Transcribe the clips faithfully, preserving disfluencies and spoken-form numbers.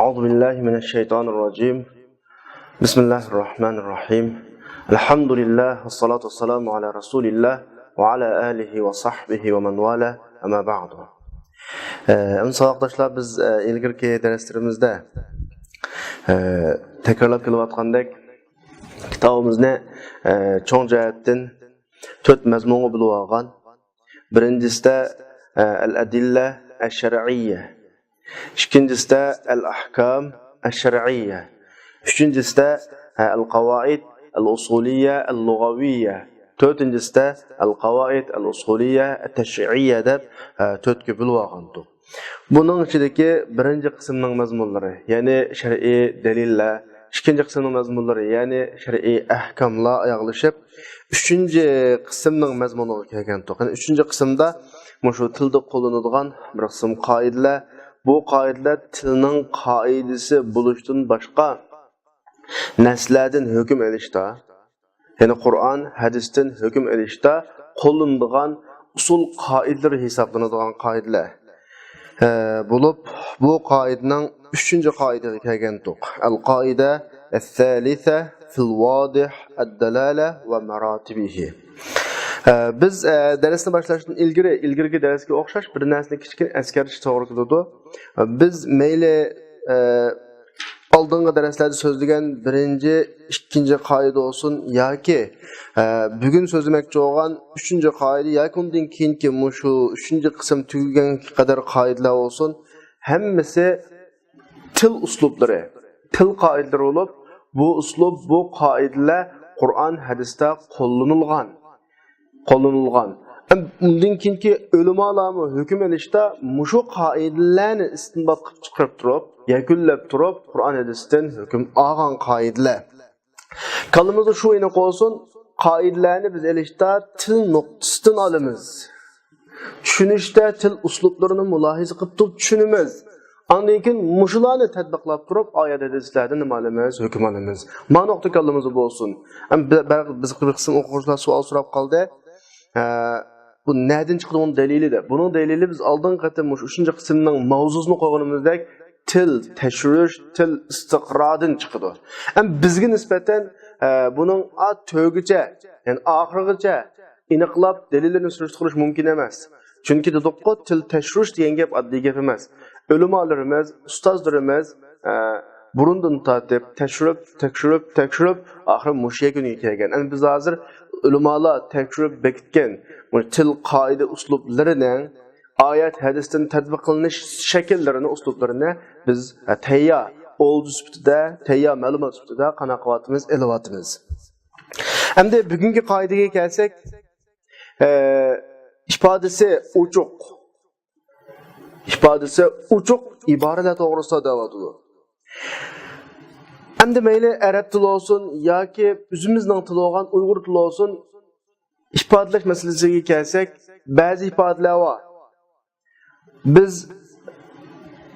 أعوذ بالله من الشيطان الرجيم. بسم الله الرحمن الرحيم. الحمد لله والصلاة والسلام على رسول الله وعلى آله وصحبه ومن والاه، أما بعد. ئە، ئەمدى ساۋاقداشلار، بىز، ئە، ئىلگىرىكى دەرسلىرىمىزدە، ئە، تەكرارلاپ كېلىۋاتقاندەك، كىتابىمىزنى، ئە، چوڭ جەھەتتىن تۆت مەزمۇنغا بۆلۈۋالغان. بىرىنچىسىدە، ئە، ئەل-ئەدىللە ئەش-شەرئىييە. ئىككىنچىسىدە ئەل-ئەھكام ئەش-شەرئىييە. ئۈچىنچىسىدە، ئە، ئەل-قاۋائىد ئەل-ئۇسۇلىييە ئەل-لۇغەۋىييە. تۆتىنچىسىدە ئەل-قاۋائىد ئەل-ئۇسۇلىييە ئەت-تەشرىئىييە دەپ، ئە، تۆتكە بۆلۈۋالغانتۇق. بۇنىڭ ئىچىدىكى بىرىنچى قىسىمنىڭ مەزمۇنلىرى، يەنى شەرئىي دەلىللەر، ئىككىنچى قىسىمنىڭ مەزمۇنلىرى، يەنى شەرئىي ئەھكاملار ئاياغلىشىپ، ئۈچىنچى قىسىمنىڭ مەزمۇنىغا كەلگەنتۇق. يەنى ئۈچىنچى قىسىمدا مۇشۇ تىلدا قوللىنىدىغان بىر قىسىم قائىدىلەر، بۇ قائىدىلەر تىلنىڭ قائىدىسى بولۇشتىن باشقا نەسلەردىن ھۆكۈم ئېلىشتا، يەنى قۇرئان، ھەدىستىن ھۆكۈم ئېلىشتا قوللىنىدىغان ئۇسۇل قائىدىلىرى ھېسابلىنىدىغان قائىدىلەر، ئە، بولۇپ، بۇ قائىدىنىڭ ئۈچىنچى قائىدىگە كەلگەنتۇق. ئەل-قائىدە ئەس-سالىسە فىل ۋادىھ ئەد-دالالە ۋە مەراتىبىھى. ئە، بىز، ئە، دەرسنى باشلاشتىن ئىلگىرى، ئىلگىرىكى دەرسكە ئوخشاش بىر نەرسىنى كىچىككىنە ئەسكەرتىش توغرا كېلىدۇ. بىز مەيلى، ئە، ئالدىنقى دەرسلەردە سۆزلىگەن بىرىنچى، ئىككىنچى قائىدە بولسۇن ياكى، ئە، بۈگۈن سۆزلىمەكچى بولغان ئۈچىنچى قائىدە ياكى ئۇندىن كېيىنكى مۇشۇ ئۈچىنچى قىسىم تۈگىگەنگە قەدەر قائىدىلەر بولسۇن، ھەممىسى تىل ئۇسلۇبلىرى، تىل قائىدىلىرى بولۇپ، بۇ ئۇسلۇب، بۇ قائىدىلەر قۇرئان، ھەدىستە قوللىنىلغان. قوللىنىلغان. ئەم، ئۇندىن كېيىنكى ئۆلىمالارمۇ ھۆكۈم ئېلىشتا مۇشۇ قائىدىلەرنى ئىستىنبات قىلىپ چىقىرىپ تۇرۇپ، يەكۈنلەپ تۇرۇپ، قۇرئان ھەدىستىن ھۆكۈم ئالغان قائىدىلەر. كاللىمىزدا شۇ ئېنىق بولسۇن، قائىدىلەرنى بىز ئېلىشتا تىل نۇقتىسىدىن ئالىمىز. چۈشىنىشتە تىل ئۇسلۇبلىرىنى مۇلاھىزە قىلىپ تۇرۇپ چۈشىنىمىز. ئاندىن كېيىن مۇشۇلارنى تەتبىقلاپ تۇرۇپ، ئايەت ھەدىسلەردىن نېمە ئالىمىز؟ ھۆكۈم ئالىمىز. مانا نۇقتا كاللىمىزدا بولسۇن. ئەم، بە-، بە-، بىز بىر قىسىم ئوقۇغۇچىلار سوئال سوراپ قالدى. ھە، بۇ نەدىن چىقىدۇ بۇنىڭ دەلىلى دەپ. بۇنىڭ دەلىلى بىز ئالدىنقى قېتىم مۇشۇ ئۈچىنچى قىسىمنىڭ ماۋزۇسىنى قويغىنىمىزدەك تىل تەشۋىش، تىل ئىستىقرادىن چىقىدۇ. ئەم، بىزگە نىسبەتەن، ھە، بۇنىڭ ئا تۆگىچە، يەنى ئاخىرغىچە ئېنىقلاپ دەلىللىرىنى سۈرۈشتە قىلىش مۇمكىن ئەمەس. چۈنكى دېدۇققۇ، تىل تەشۋىش دېگەن گەپ ئاددىي گەپ ئەمەس. ئۆلىمالىرىمىز، ئۇستازلىرىمىز، ئە، بۇرۇندىن تارتىپ تەكشۈرۈپ، تەكشۈرۈپ، تەكشۈرۈپ، ئاخىرى مۇشۇ يەكۈنگە كەلگەن. ئەمدى بىز ھازىر ئۆلىمالار تەكشۈرۈپ بېكىتكەن بۇ تىل قائىدە ئۇسلۇبلىرىنىڭ ئايەت ھەدىستىن تەتبىق قىلىنىش شەكىللىرىنى، ئۇسلۇبلىرىنى بىز، ئە، تەييار ئولجا سۈپىتىدە، تەييار مەلۇمات سۈپىتىدە قانداق قىلىۋاتىمىز؟ ئېلىۋاتىمىز. ئەمدى بۈگۈنكى قائىدىگە كەلسەك، ئە، ئىپادىسى ئوچۇق. ئىپادىسى ئوچۇق ئىبارىلەر توغرىسىدا دەۋاتىدۇ. ئەمدى مەيلى ئەرەب تىلى بولسۇن ياكى ئۆزىمىزنىڭ تىلى بولغان ئۇيغۇر تىلى بولسۇن، ئىپادىلەش مەسىلىسىگە كەلسەك، بەزى ئىپادىلەر بار. بىز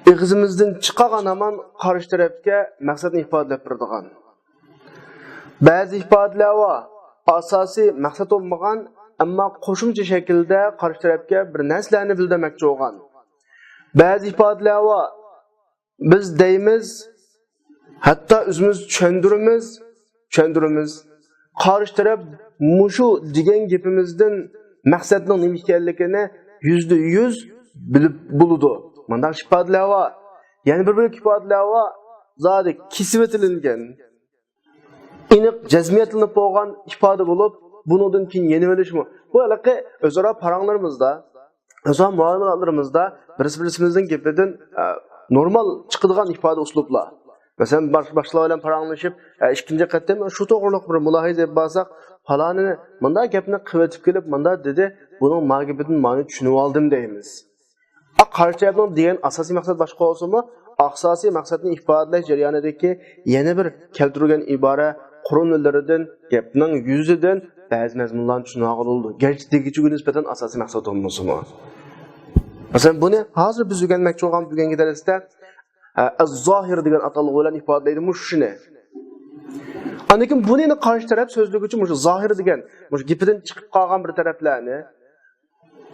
ئېغىزىمىزدىن چىقارغان ھامان قارشى تەرەپكە مەقسەتنى ئىپادىلەپ بېرىدىغان. بەزى ئىپادىلەر بار، ئاساسىي مەقسەت بولمىغان، ئەمما قوشۇمچە شەكىلدە قارشى تەرەپكە بىر نەرسىلەرنى بىلدۈرمەكچى بولغان. بەزى ئىپادىلەر بار، بىز دەيمىز، ھەتتا ئۆزىمىز چۈشەندۈرىمىز، چۈشەندۈرىمىز. قارشى تەرەپ مۇشۇ دېگەن گېپىمىزدىن مەقسەتنىڭ نېمە ئىكەنلىكىنى يۈزدە يۈز بىلىپ بولىدۇ. مۇنداق ئىپادىلەر بار. يەنە بىر بۆلەك ئىپادىلەر بار. زادى كېسىۋېتىلىنگەن، ئېنىق جەزمىيەتلىنىپ بولغان ئىپادە بولۇپ، بۇنىڭدىن كېيىن يېنىۋېلىشمۇ. بۇ ھېلىقى ئۆزئارا پاراڭلىرىمىزدا، ئۆزئارا مۇئامىلىلىرىمىزدا بىرسى بىرسىمىزنىڭ گېپىدىن، ئە، نورمال چىقىدىغان ئىپادە ئۇسلۇبلار. مەسىلەن، باش-، باشقىلار بىلەن پاراڭلىشىپ، ئە، ئىككىنچى قېتىم شۇ توغرىلىق بىر مۇلاھىزە ئېلىپ بارساق، پالانى مۇنداق گەپنى قىلىۋېتىپ كېلىپ مۇنداق دېدى، بۇنىڭ ما گېپىدىن مانى چۈشىنىۋالدىم دەيمىز. ئا، قارشى تەرەپنىڭ دېگەن ئاساسىي مەقسەت باشقا بولسىمۇ، ئاساسىي مەقسەتنى ئىپادىلەش جەريانىدىكى يەنە بىر كەلتۈرگەن ئىبارە قۇرۇلمىلىرىدىن، گەپنىڭ يۈزىدىن بەزى مەزمۇنلارنى چۈشىنىۋالغىلى بولىدۇ. گەرچە دېگۈچىگە نىسبەتەن ئاساسىي مەقسەت بولمىسىمۇ. مەسىلەن، بۇنى ھازىر بىز ئۆگەنمەكچى بولغان بۈگۈنكى دەرستە، ئە، ئەز-زاھىر دېگەن ئاتالغۇ بىلەن ئىپادىلەيدۇ مۇشۇنى. ئاندىن كېيىن بۇنى قارشى تەرەپ سۆزلىگۈچى مۇشۇ زاھىر دېگەن، مۇشۇ گېپىدىن چىقىپ قالغان بىر تەرەپلەرنى،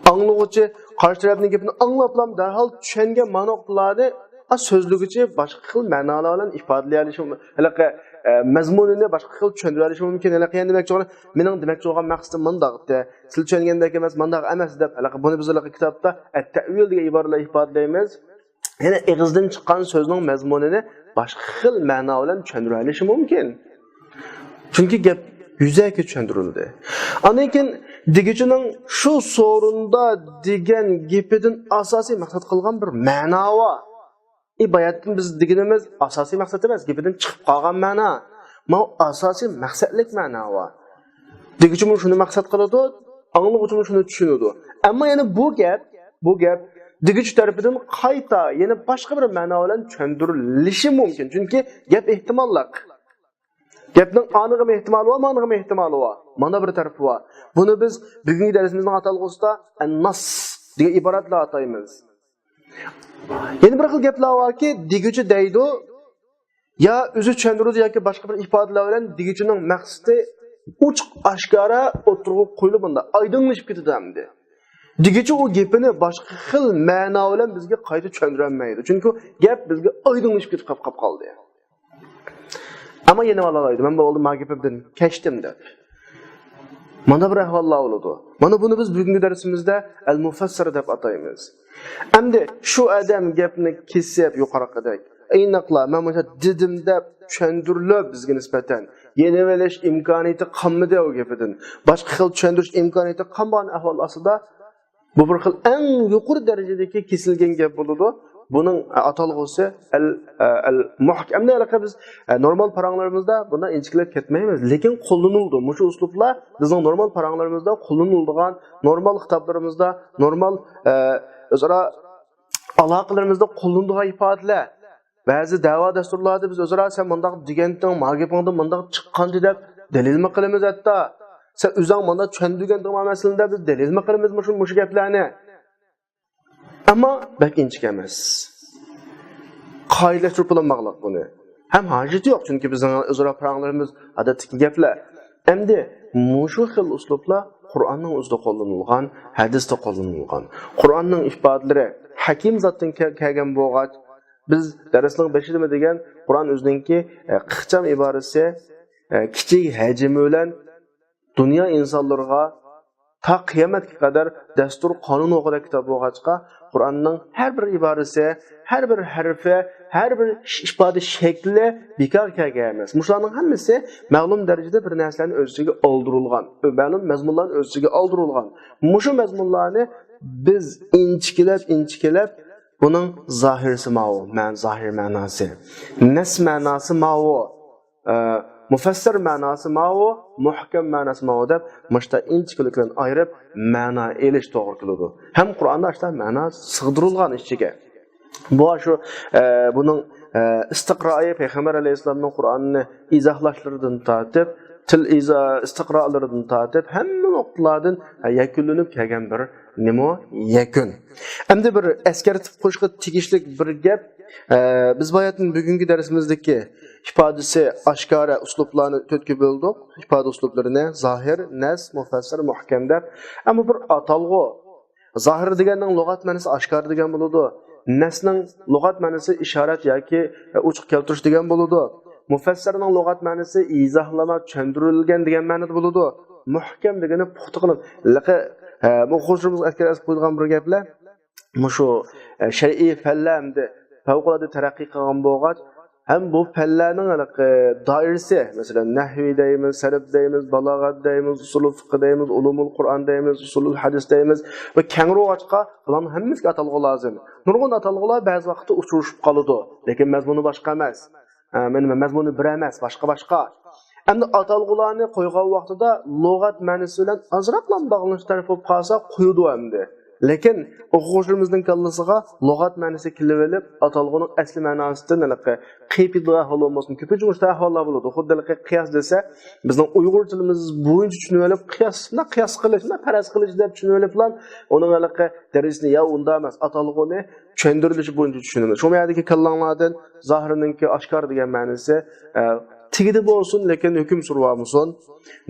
ئاڭلىغۇچى قارشى تەرەپنىڭ گېپىنى ئاڭلاپلا دەرھال چۈشەنگەن مانا نۇقتىلارنى، ئا، سۆزلىگۈچى باشقا خىل مەنالار بىلەن ئىپادىلىيەلىشى مۇمكىن. ھېلىقى، ئە، مەزمۇنىنى باشقا خىل چۈشەندۈرۈۋېلىشى مۇمكىن. ھېلىقى يەنە دېمەكچى بولغىنى، مېنىڭ دېمەكچى بولغان مەقسىتىم مۇنداق، دە، سىز چۈشەنگەندەك ئەمەس، مۇنداق ئەمەس دەپ، ھېلىقى بۇنى بىز ھېلىقى كىتابتا ئەت-تەئۋىل دېگەن ئىبارە بىلەن ئىپادىلەيمىز. يەنى ئېغىزدىن چىققان سۆزنىڭ مەزمۇنىنى باشقا خىل مەنا بىلەن چۈشەندۈرۈۋېلىشى مۇمكىن. چۈنكى گەپ يۈزەكى چۈشەندۈرۈلدى. ئاندىن كېيىن دېگۈچىنىڭ شۇ سورۇندا دېگەن گېپىدىن ئاساسىي مەقسەت قىلغان بىر مەنا بار. ئى، باياتتىن بىز دېگىنىمىز ئاساسىي مەقسەت ئەمەس، گېپىدىن چىقىپ قالغان مەنا. ماۋۇ ئاساسىي مەقسەتلىك مەنا بار. دېگۈچىمۇ شۇنى مەقسەت قىلىدۇ، ئاڭلىغۇچىمۇ شۇنى چۈشىنىدۇ. ئەمما يەنە بۇ گەپ، بۇ گەپ دېگۈچى تەرىپىدىن قايتا يەنە باشقا بىر مەنا بىلەن چۈشەندۈرۈلۈشى مۇمكىن. چۈنكى گەپ ئېھتىماللىق. گەپنىڭ ئانىغىمۇ ئېھتىمالى بار، مانىغىمۇ ئېھتىمالى بار. مانا بىر تەرىپى بار. بۇنى بىز بۈگۈنكى دەرسىمىزنىڭ ئاتالغۇسىدا ئەن-نەس دېگەن ئىبارەت بىلەن ئاتايمىز. يەنە بىر خىل گەپلەر باركى، دېگۈچى دەيدۇ، يا ئۆزى چۈشەندۈرىدۇ ياكى باشقا بىر ئىپادىلەر بىلەن دېگۈچىنىڭ مەقسىتى ئوچۇق ئاشكارا ئوتتۇرىغا قويۇلۇپ، مۇنداق ئايدىڭلىشىپ كېتىدۇ ئەمدى. دېگۈچى ئۇ گېپىنى باشقا خىل مەنا بىلەن بىزگە قايتا چۈشەندۈرەلمەيدۇ. چۈنكى ئۇ گەپ بىزگە ئايدىڭلىشىپ كېتىپ قاپ، قاپ قالدى. ئەمما يەنە ئالالايدۇ. مەن بولدى ما گېپىمدىن كەچتىم دەپ. مانا بىر ئەھۋاللار بولىدۇ. مانا بۇنى بىز بۈگۈنكى دەرسىمىزدە ئەل-مۇفەسسىر دەپ ئاتايمىز. ئەمدى شۇ ئادەم گەپنى كېسىپ يۇقىرىقىدەك، ئېنىقلا مەن مۇشۇ دېدىم دەپ چۈشەندۈرۈلۈپ بىزگە نىسبەتەن يېنىۋېلىش ئىمكانىيىتى قالمىدى ئۇ گېپىدىن. باشقا خىل چۈشەندۈرۈش ئىمكانىيىتى قالمىغان ئەھۋال ئاستىدا بۇ بىر خىل ئەڭ يۇقىرى دەرىجىدىكى كېسىلگەن گەپ بولىدۇ. بۇنىڭ ئاتالغۇسى ئەل، ئەل مۇھكەم. ئەمدى ھېلىقى بىز نورمال پاراڭلىرىمىزدا بۇنداق ئىنچىكىلەپ كەتمەيمىز، لېكىن قوللىنىلىدۇ. مۇشۇ ئۇسلۇبلار بىزنىڭ نورمال پاراڭلىرىمىزدا قوللىنىلىدىغان، نورمال خىتابلىرىمىزدا، نورمال، ئە، ئۆزئارا ئالاقىلىرىمىزدا قوللىنىلىدىغان ئىپادىلەر. بەزى دەۋا دەستۇرلاردا بىز ئۆزئارا سەن مۇنداق دېگەنتىڭ، ما گېپىڭدىن مۇنداق چىققانتى دەپ دەلىلمۇ قىلىمىز ھەتتا. سەن ئۆزۈڭ مۇنداق چۈشەندۈرگەنتىڭ ما مەسىلىنى دەپ بىز دەلىلمۇ قىلىمىز مۇشۇ، مۇشۇ گەپلەرنى. ئەمما بەك ئىنچىكە ئەمەس. قائىدىلەشتۈرۈپ بولالماغلىق بۇنى. ھەم ھاجىتى يوق، چۈنكى بىزنىڭ ئۆزئارا پاراڭلىرىمىز ئادەتتىكى گەپلەر. ئەمدى مۇشۇ خىل ئۇسلۇبلار قۇرئاننىڭ ئۆزىدە قوللىنىلغان، ھەدىستە قوللىنىلغان. قۇرئاننىڭ ئىپادىلىرى ھەكىم زاتتىن كەل-، كەلگەن بولغاچ، بىز دەرسنىڭ بېشىدىمۇ دېگەن، قۇرئان ئۆزىنىڭكى، ئە، ئىخچام ئىبارىسى، ئە، كىچىك ھەجىمى بىلەن دۇنيا ئىنسانلىرىغا تا قىيامەتكە قەدەر دەستۇر قانۇن ئوقۇدەك كىتاب بولغاچقا، قۇرئاننىڭ ھەر بىر ئىبارىسى، ھەر بىر ھەرپى، ھەر بىر ئىش-، ئىپادە شەكلى بىكارغا كەلگەن ئەمەس. مۇشۇلارنىڭ ھەممىسى مەلۇم دەرىجىدە بىر نەرسىلەرنى ئۆز ئىچىگە ئالدۇرۇلغان، مەلۇم مەزمۇنلارنى ئۆز ئىچىگە ئالدۇرۇلغان. مۇشۇ مەزمۇنلارنى بىز ئىنچىكىلەپ، ئىنچىكىلەپ، بۇنىڭ زاھىرىسى ماۋۇ، مەن-، زاھىر مەناسى. نەس مەناسى ماۋۇ. ئە، مۇفەسسىر مەناسى ماۋۇ، مۇھكەم مەناسى ماۋۇ دەپ مۇشتا ئىنچىكىلىك بىلەن ئايرىپ مەنا ئېلىش توغرا كېلىدۇ. ھەم قۇرئاندا ئاشۇنداق مەنا سىغدۇرۇلغان ئىچىگە. بۇ شۇ، ئە، بۇنىڭ، ئە، ئىستىقرائى پەيغەمبەر ئەلەيھىسسالامنىڭ قۇرئاننى ئىزاھلاشلىرىدىن تارتىپ، تىل ئىزا-، ئىستىقرالىرىدىن تارتىپ ھەممە نۇقتىلاردىن، ئە، يەكۈنلىنىپ كەلگەن بىر نېمە يەكۈن. ئەمدى بىر ئەسكەرتىپ قويۇشقا تېگىشلىك بىر گەپ، ئە، بىز باياتىن بۈگۈنكى دەرسىمىزدىكى ئىپادىسى ئاشكارا ئۇسلۇبلارنى تۆتكە بۆلدۇق. ئىپادە ئۇسلۇبلىرىنى زاھىر، نەس، مۇفەسسىر، مۇھكەم دەپ. ئەمما بىر ئاتالغۇ. زاھىر دېگەننىڭ لۇغەت مەنىسى ئاشكارا دېگەن بولىدۇ. نەسنىڭ لۇغەت مەنىسى ئىشارەت ياكى ئوچۇق كەلتۈرۈش دېگەن بولىدۇ. مۇفەسسىرنىڭ لۇغەت مەنىسى ئىزاھلىما، چۈشەندۈرۈلگەن دېگەن مەنىدە بولىدۇ. مۇھكەم دېگىنى پۇختا قىلىپ، ھېلىقى، ئە، ئوقۇغۇچىلىرىمىزغا ئەسكەرتىپ قويىدىغان بىر گەپلەر. مۇشۇ، ئە، شەرئىي پەنلەر ئەمدى پەۋقۇلئاددە تەرەققىي قىلغان بولغاچ، ھەم بۇ پەنلەرنىڭ ھېلىقى دائىرىسى، مەسىلەن، نەھۋى دەيمىز، سەرپ دەيمىز، بالاغەت دەيمىز، ئۇسۇلۇل فىقھى دەيمىز، ئۇلۇمۇل قۇرئان دەيمىز، ئۇسۇلۇل ھەدىس دەيمىز ۋە كەڭرى بولغاچقا، بۇلارنىڭ ھەممىسىگە ئاتالغۇ لازىم. نۇرغۇن ئاتالغۇلار بەزى ۋاقىتتا ئۇچرىشىپ قالىدۇ، لېكىن مەزمۇنى باشقا ئەمەس. ئە، مەن-، مەزمۇنى بىر ئەمەس، باشقا-باشقا. ئەمدى ئاتالغۇلارنى قويغان ۋاقتىدا لۇغەت مەنىسى بىلەن ئازراقلا باغلىنىش تەرەپ بولۇپ قالسا قويىدۇ ئەمدى. لېكىن ئوقۇغۇچىلىرىمىزنىڭ كاللىسىغا لۇغەت مەنىسى كېلىۋېلىپ، ئاتالغۇنىڭ ئەسلى مەناسىدىن ھېلىقى قېيىپ كېتىدىغان ئەھۋال بولمىسۇن. كۆپىنچە مۇشۇنداق ئەھۋاللار بولىدۇ. خۇددى ھېلىقى قىياس دېسە، بىزنىڭ ئۇيغۇر تىلىمىز بويىچە چۈشىنىۋېلىپ، قىياس، مۇنداق قىياس قىلىش، مۇنداق پەرەز قىلىش دەپ چۈشىنىۋېلىپلا، ئۇنىڭ ھېلىقى دەرىجىسىنى، يا ئۇنداق ئەمەس، ئاتالغۇنى چۈشەندۈرۈلۈشى بويىچە چۈشىنىمىز. شۇ يەردىكى كاللاڭلاردىن زاھىرنىڭكى ئاشكارا دېگەن مەنىسى، ئە، تېگىدە بولسۇن، لېكىن ھۆكۈم سۈرۈۋالمىسۇن.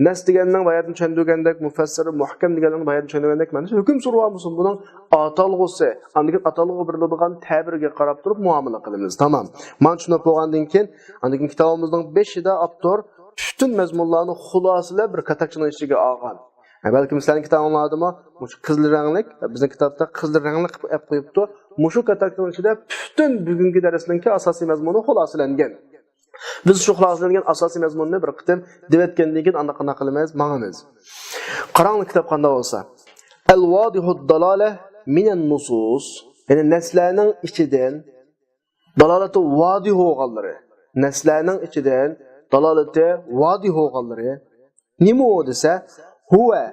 نەس دېگەننىڭ باياتىن چۈشەندۈرگەندەك، مۇفەسسىر، مۇھكەم دېگەننىڭ باياتىن چۈشەندۈرگەندەك مەنىسى ھۆكۈم سۈرۈۋالمىسۇن. بۇنىڭ ئاتالغۇسى، ئاندىن كېيىن ئاتالغۇغا بېرىلىدىغان تەبىرگە قاراپ تۇرۇپ مۇئامىلە قىلىمىز. تامام. مانا چۈشىنىپ بولغاندىن كېيىن، ئاندىن كېيىن كىتابىمىزنىڭ بېشىدا ئاپتور پۈتۈن مەزمۇنلارنى خۇلاسىلەپ بىر كاتاكچىنىڭ ئىچىگە ئالغان. ھە، بەلكىم سىلەرنىڭ كىتابىڭلاردىمۇ مۇشۇ قىزىل رەڭلىك، بىزنىڭ كىتابتا قىزىل رەڭلىك قىلىپ ئېلىپ قويۇپتۇ. مۇشۇ كاتاكچىنىڭ ئىچىدە پۈتۈن بۈگۈنكى دەرسنىڭكى ئاساسىي مەزمۇنى خۇلاسىلەنگەن. بىز شۇ خۇلاسىلەنگەن ئاساسىي مەزمۇننى بىر قېتىم دېۋەتكەندىن كېيىن ئانداق قانداق قىلىمىز؟ ماڭىمىز. قاراڭلار، كىتاب قانداق بولسا. ئەل ۋادىھۇد دالالە مىنەن نۇسۇس. يەنى نەسلەرنىڭ ئىچىدىن دالالىتى ۋادىھ بولغانلىرى. نەسلەرنىڭ ئىچىدىن دالالىتى ۋادىھ بولغانلىرى. نېمە ئۇ دېسە، ھۇۋە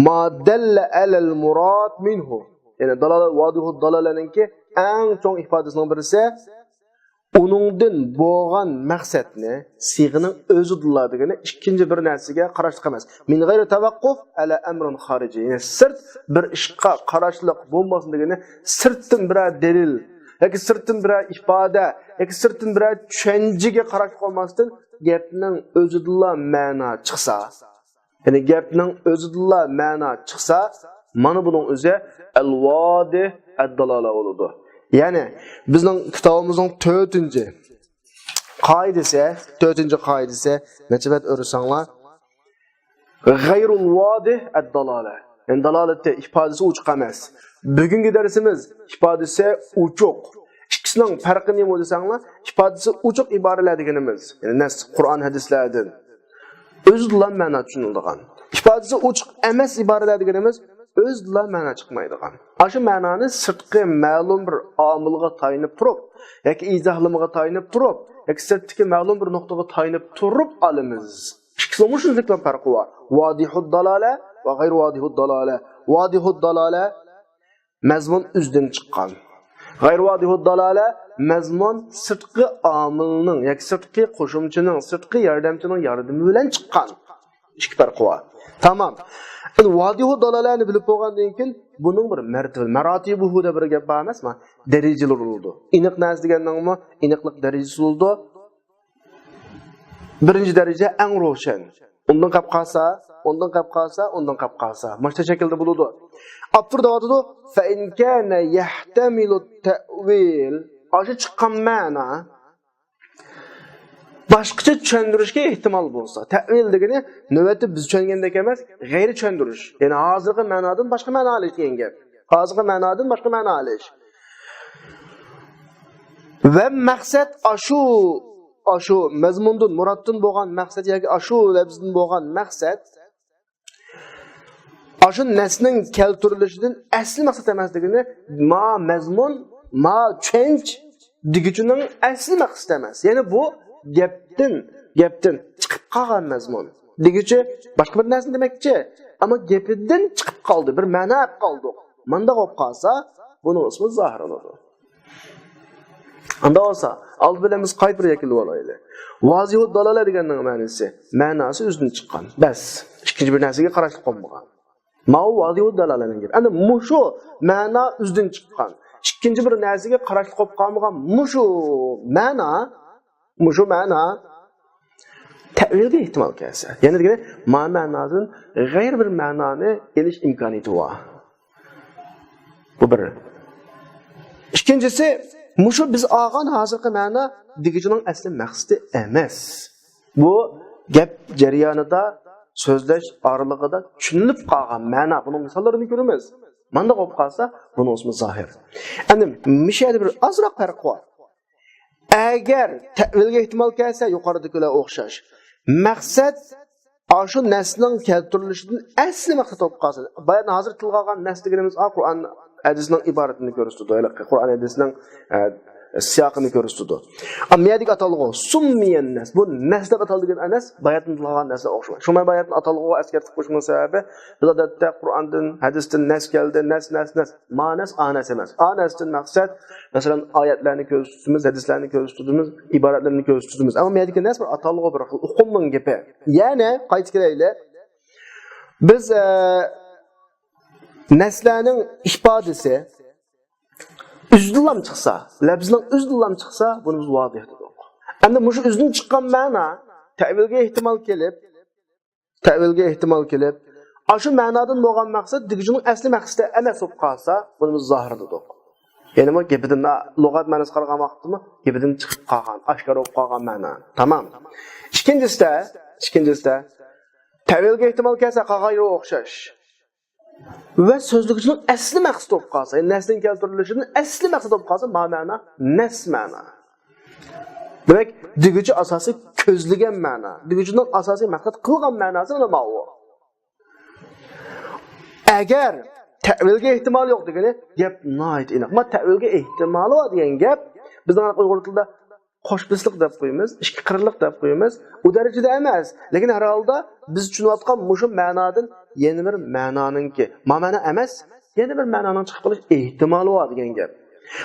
ما دەللە ئەلەل مۇراد مىنھۇ. يەنى دالالە، ۋادىھۇد دالالەنىڭكى ئەڭ چوڭ ئىپادىسىنىڭ بىرسى، ئۇنىڭدىن بولغان مەقسەتنى، سىيغىنىڭ ئۆزىدىلا دېگىنى ئىككىنچى بىر نەرسىگە قاراشلىق ئەمەس. مىن غەيرى تەۋەققۇف ئەلە ئەمرىن خارىجى. يەنى سىرت بىر ئىشقا قاراشلىق بولماسلىق دېگىنى، سىرتتىن بىرەر دەلىل ياكى سىرتتىن بىرەر ئىپادە ياكى سىرتتىن بىرەر چۈشەنچىگە قاراشلىق بولماستىن، گەپنىڭ ئۆزىدىلا مەنا چىقسا، يەنى گەپنىڭ ئۆزىدىنلا مەنا چىقسا، مانا بۇنىڭ ئۆزى ئەل ۋادىھ ئەد دالالە بولىدۇ. يەنى بىزنىڭ كىتابىمىزنىڭ تۆتىنچى قائىدىسى، تۆتىنچى قائىدىسى، نەچچە بەت ئۆرۈسەڭلار، غەيرۇل ۋادىھ ئەد دالالە. يەنى دالالەتتە ئىپادىسى ئوچۇق ئەمەس. بۈگۈنكى دەرسىمىز ئىپادىسى ئوچۇق. ئىككىسىنىڭ پەرقى نېمە دېسەڭلار، ئىپادىسى ئوچۇق ئىبارىلەر دېگىنىمىز، يەنى نەس، قۇرئان، ھەدىسلەردىن ئۆزىدىلا مەنا چۈشىنىلىدىغان. ئىپادىسى ئوچۇق ئەمەس ئىبارىلەر دېگىنىمىز ئۆزىدىلا مەنا چىقمايدىغان. ئاشۇ مەنانى سىرتقى مەلۇم بىر ئامىلغا تايىنىپ تۇرۇپ ياكى ئىزاھلىمىغا تايىنىپ تۇرۇپ ياكى سىرتتىكى مەلۇم بىر نۇقتىغا تايىنىپ تۇرۇپ ئالىمىز. ئىككىسىنىڭمۇ شۇنچىلىك پەرقى بار. ۋادىھۇد دالالە ۋە غەيرۇ ۋادىھۇد دالالە. ۋادىھۇد دالالە مەزمۇن ئۆزىدىن چىققان. غەيرۇ ۋادىھۇد دالالە مەزمۇن سىرتقى ئامىلنىڭ ياكى سىرتقى قوشۇمچىنىڭ، سىرتقى ياردەمچىنىڭ ياردىمى بىلەن چىققان. ئىككى پەرقى بار. تامام. ئەمدى ۋادىھۇد دالالەنى بىلىپ بولغاندىن كېيىن بۇنىڭ بىر مەرتىۋە، مەراتىبۇھۇ دەپ بىر گەپ بار ئەمەسمۇ؟ دەرىجىلىرى بولىدۇ. ئېنىق نەرسە دېگەننىڭمۇ ئېنىقلىق دەرىجىسى بولىدۇ. بىرىنچى دەرىجە ئەڭ روشەن. ئۇندىن قاپ قالسا، ئۇندىن قاپ قالسا، ئۇندىن قاپ قالسا. مۇشۇ شەكىلدە بولىدۇ. ئاپتور دەۋاتىدۇ، فەئىن كانە يەھتەمىلۇ تەئۋىل. ئاشۇ چىققان مەنا باشقىچە چۈشەندۈرۈشكە ئېھتىمال بولسا. تەئۋىل دېگىنى نۆۋەتتە بىز چۈشەنگەندەك ئەمەس، غەيرىي چۈشەندۈرۈش. يەنى ھازىرقى مەنادىن باشقا مەنا ئېلىش دېگەن گەپ. ھازىرقى مەنادىن باشقا مەنا ئېلىش. ۋە مەقسەت ئاشۇ، ئاشۇ مەزمۇندىن، مۇرادتىن بولغان مەقسەت ياكى ئاشۇ لەپزدىن بولغان مەقسەت ئاشۇ نەسنىڭ كەلتۈرۈلۈشىدىن ئەسلى مەقسەت ئەمەس دېگىنى، ما مەزمۇن، ما چۈشەنچە دېگۈچىنىڭ ئەسلى مەقسىتى ئەمەس. يەنى بۇ گەپتىن، گەپتىن چىقىپ قالغان مەزمۇن. دېگۈچى باشقا بىر نەرسىنى دېمەكچى، ئەمما گېپىدىن چىقىپ قالدى، بىر مەنا ئېلىپ قالدۇق. مانداق بولۇپ قالسا، بۇنىڭ ئىسمى زاھىر بولىدۇ. ئاندا بولسا، ئالدى بىلەن بىز قايتا بىر يەكۈنلىۋالايلى. ۋازىھۇد دالالە دېگەننىڭ مەنىسى، مەناسى ئۆزىدىن چىققان. بەس، ئىككىنچى بىر نەرسىگە قاراشلىق بولمىغان. ماۋۇ ۋازىھۇد دالالەنىڭ گېپى. ئەنە مۇشۇ مەنا ئۆزىدىن چىققان. ئىككىنچى بىر نەرسىگە قاراشلىق بولۇپ قالمىغان مۇشۇ مەنا، مۇشۇ مەنا تەئۋىلگە ئېھتىمال كەلسە. يەنى دېگىنى، ما مەنادىن غەيرىي بىر مەنانى ئېلىش ئىمكانىيىتى بار. بۇ بىر. ئىككىنچىسى، مۇشۇ بىز ئالغان ھازىرقى مەنا دېگۈچىنىڭ ئەسلى مەقسىتى ئەمەس. بۇ گەپ جەريانىدا، سۆزلەش ئارىلىقىدا چۈشىنىلىپ قالغان مەنا. بۇنىڭ مىساللىرىنى كۆرىمىز. مانداق بولۇپ قالسا، بۇنىڭ ئىسمى زاھىر. ئەمدى مۇشۇ يەردە بىر ئازراق پەرق بار. ئەگەر تەئۋىلگە ئېھتىمال كەلسە، يۇقىرىدىكىلەر ئوخشاش. مەقسەت ئاشۇ نەسنىڭ كەلتۈرۈلۈشىدىن ئەسلى مەقسەت بولۇپ قالسا. بايان ھازىر تىلغا ئالغان نەس دېگىنىمىز، ئا، قۇرئان ھەدىسنىڭ ئىبارىتىنى كۆرسىتىدۇ، ھېلىقى قۇرئان ھەدىسنىڭ، ئە، سىياقىنى كۆرسىتىدۇ. ئەمما يەردىكى ئاتالغۇ، سۇممىيەن نەس. بۇ نەس دەپ ئاتالدى دېگەن ئەمەس، باياتىن تىلغا ئالغان نەسلەر ئوخشىمايدۇ. شۇڭا باياتىن ئاتالغۇغا ئەسكەرتىپ قويۇشنىڭ سەۋەبى، بىز ئادەتتە قۇرئاندىن، ھەدىستىن نەس كەلدى، نەس، نەس، نەس. ما نەس، ئا نەس ئەمەس. ئا نەستىن مەقسەت، مەسىلەن، ئايەتلەرنى كۆرسىتىمىز، ھەدىسلەرنى كۆرسىتىمىز، ئىبارەتلەرنى كۆرسىتىمىز. ئەمما بۇ يەردىكى نەس بىر ئاتالغۇ، بىر خىل ئۇقۇمنىڭ گېپى. يەنى، قايتا كېلەيلى. بىز، ئە، نەسلەرنىڭ ئىپادىسى ئۆزىدىنلا چىقسا، لەپزنىڭ ئۆزىدىنلا چىقسا، بۇنى بىز ۋازىھ دېدۇق. ئەمدى مۇشۇ ئۆزىدىن چىققان مەنا تەۋىلگە ئېھتىمال كېلىپ، تەۋىلگە ئېھتىمال كېلىپ، ئاشۇ مەنادىن بولغان مەقسەت دېگۈچىنىڭ ئەسلى مەقسىتى ئەمەس بولۇپ قالسا، بۇنى بىز زاھىر دېدۇق. يەنى بۇ گېپىدىن، لۇغەت مەنىسىگە قارىغان ۋاقىتتىمۇ گېپىدىن چىقىپ قالغان، ئاشكارا بولۇپ قالغان مەنا. تامام. ئىككىنچىسىدە، ئىككىنچىسىدە، تەۋىلگە ئېھتىمال كەلسە، قالغان يېرى ئوخشاش. ۋە سۆزلىگۈچىنىڭ ئەسلى مەقسىتى بولۇپ قالسا، يەنى نەستىن كەلتۈرۈلۈشىدىن ئەسلى مەقسەت بولۇپ قالسا، ما مەنا، نەس مەنا. دېمەك، دېگۈچى ئاساسىي كۆزلىگەن مەنا، دېگۈچىنىڭ ئاساسىي مەقسەت قىلغان مەناسى مانا ماۋۇ. ئەگەر تەۋىلگە ئېھتىمال يوق دېگىنى گەپ ناھايىتى ئېنىق. ما تەۋىلگە ئېھتىمالى بار دېگەن گەپ بىزنىڭ ئۇيغۇر تىلىدا قوش بېسىقلىق دەپ قويىمىز، ئىككى قىرلىق دەپ قويىمىز. ئۇ دەرىجىدە ئەمەس. لېكىن ھەر ھالدا بىز چۈشىنىۋاتقان مۇشۇ مەنادىن يەنە بىر مەنانىڭكى، ما مەنا ئەمەس، يەنە بىر مەنانىڭ چىقىپ قېلىش ئېھتىمالى بار دېگەن گەپ.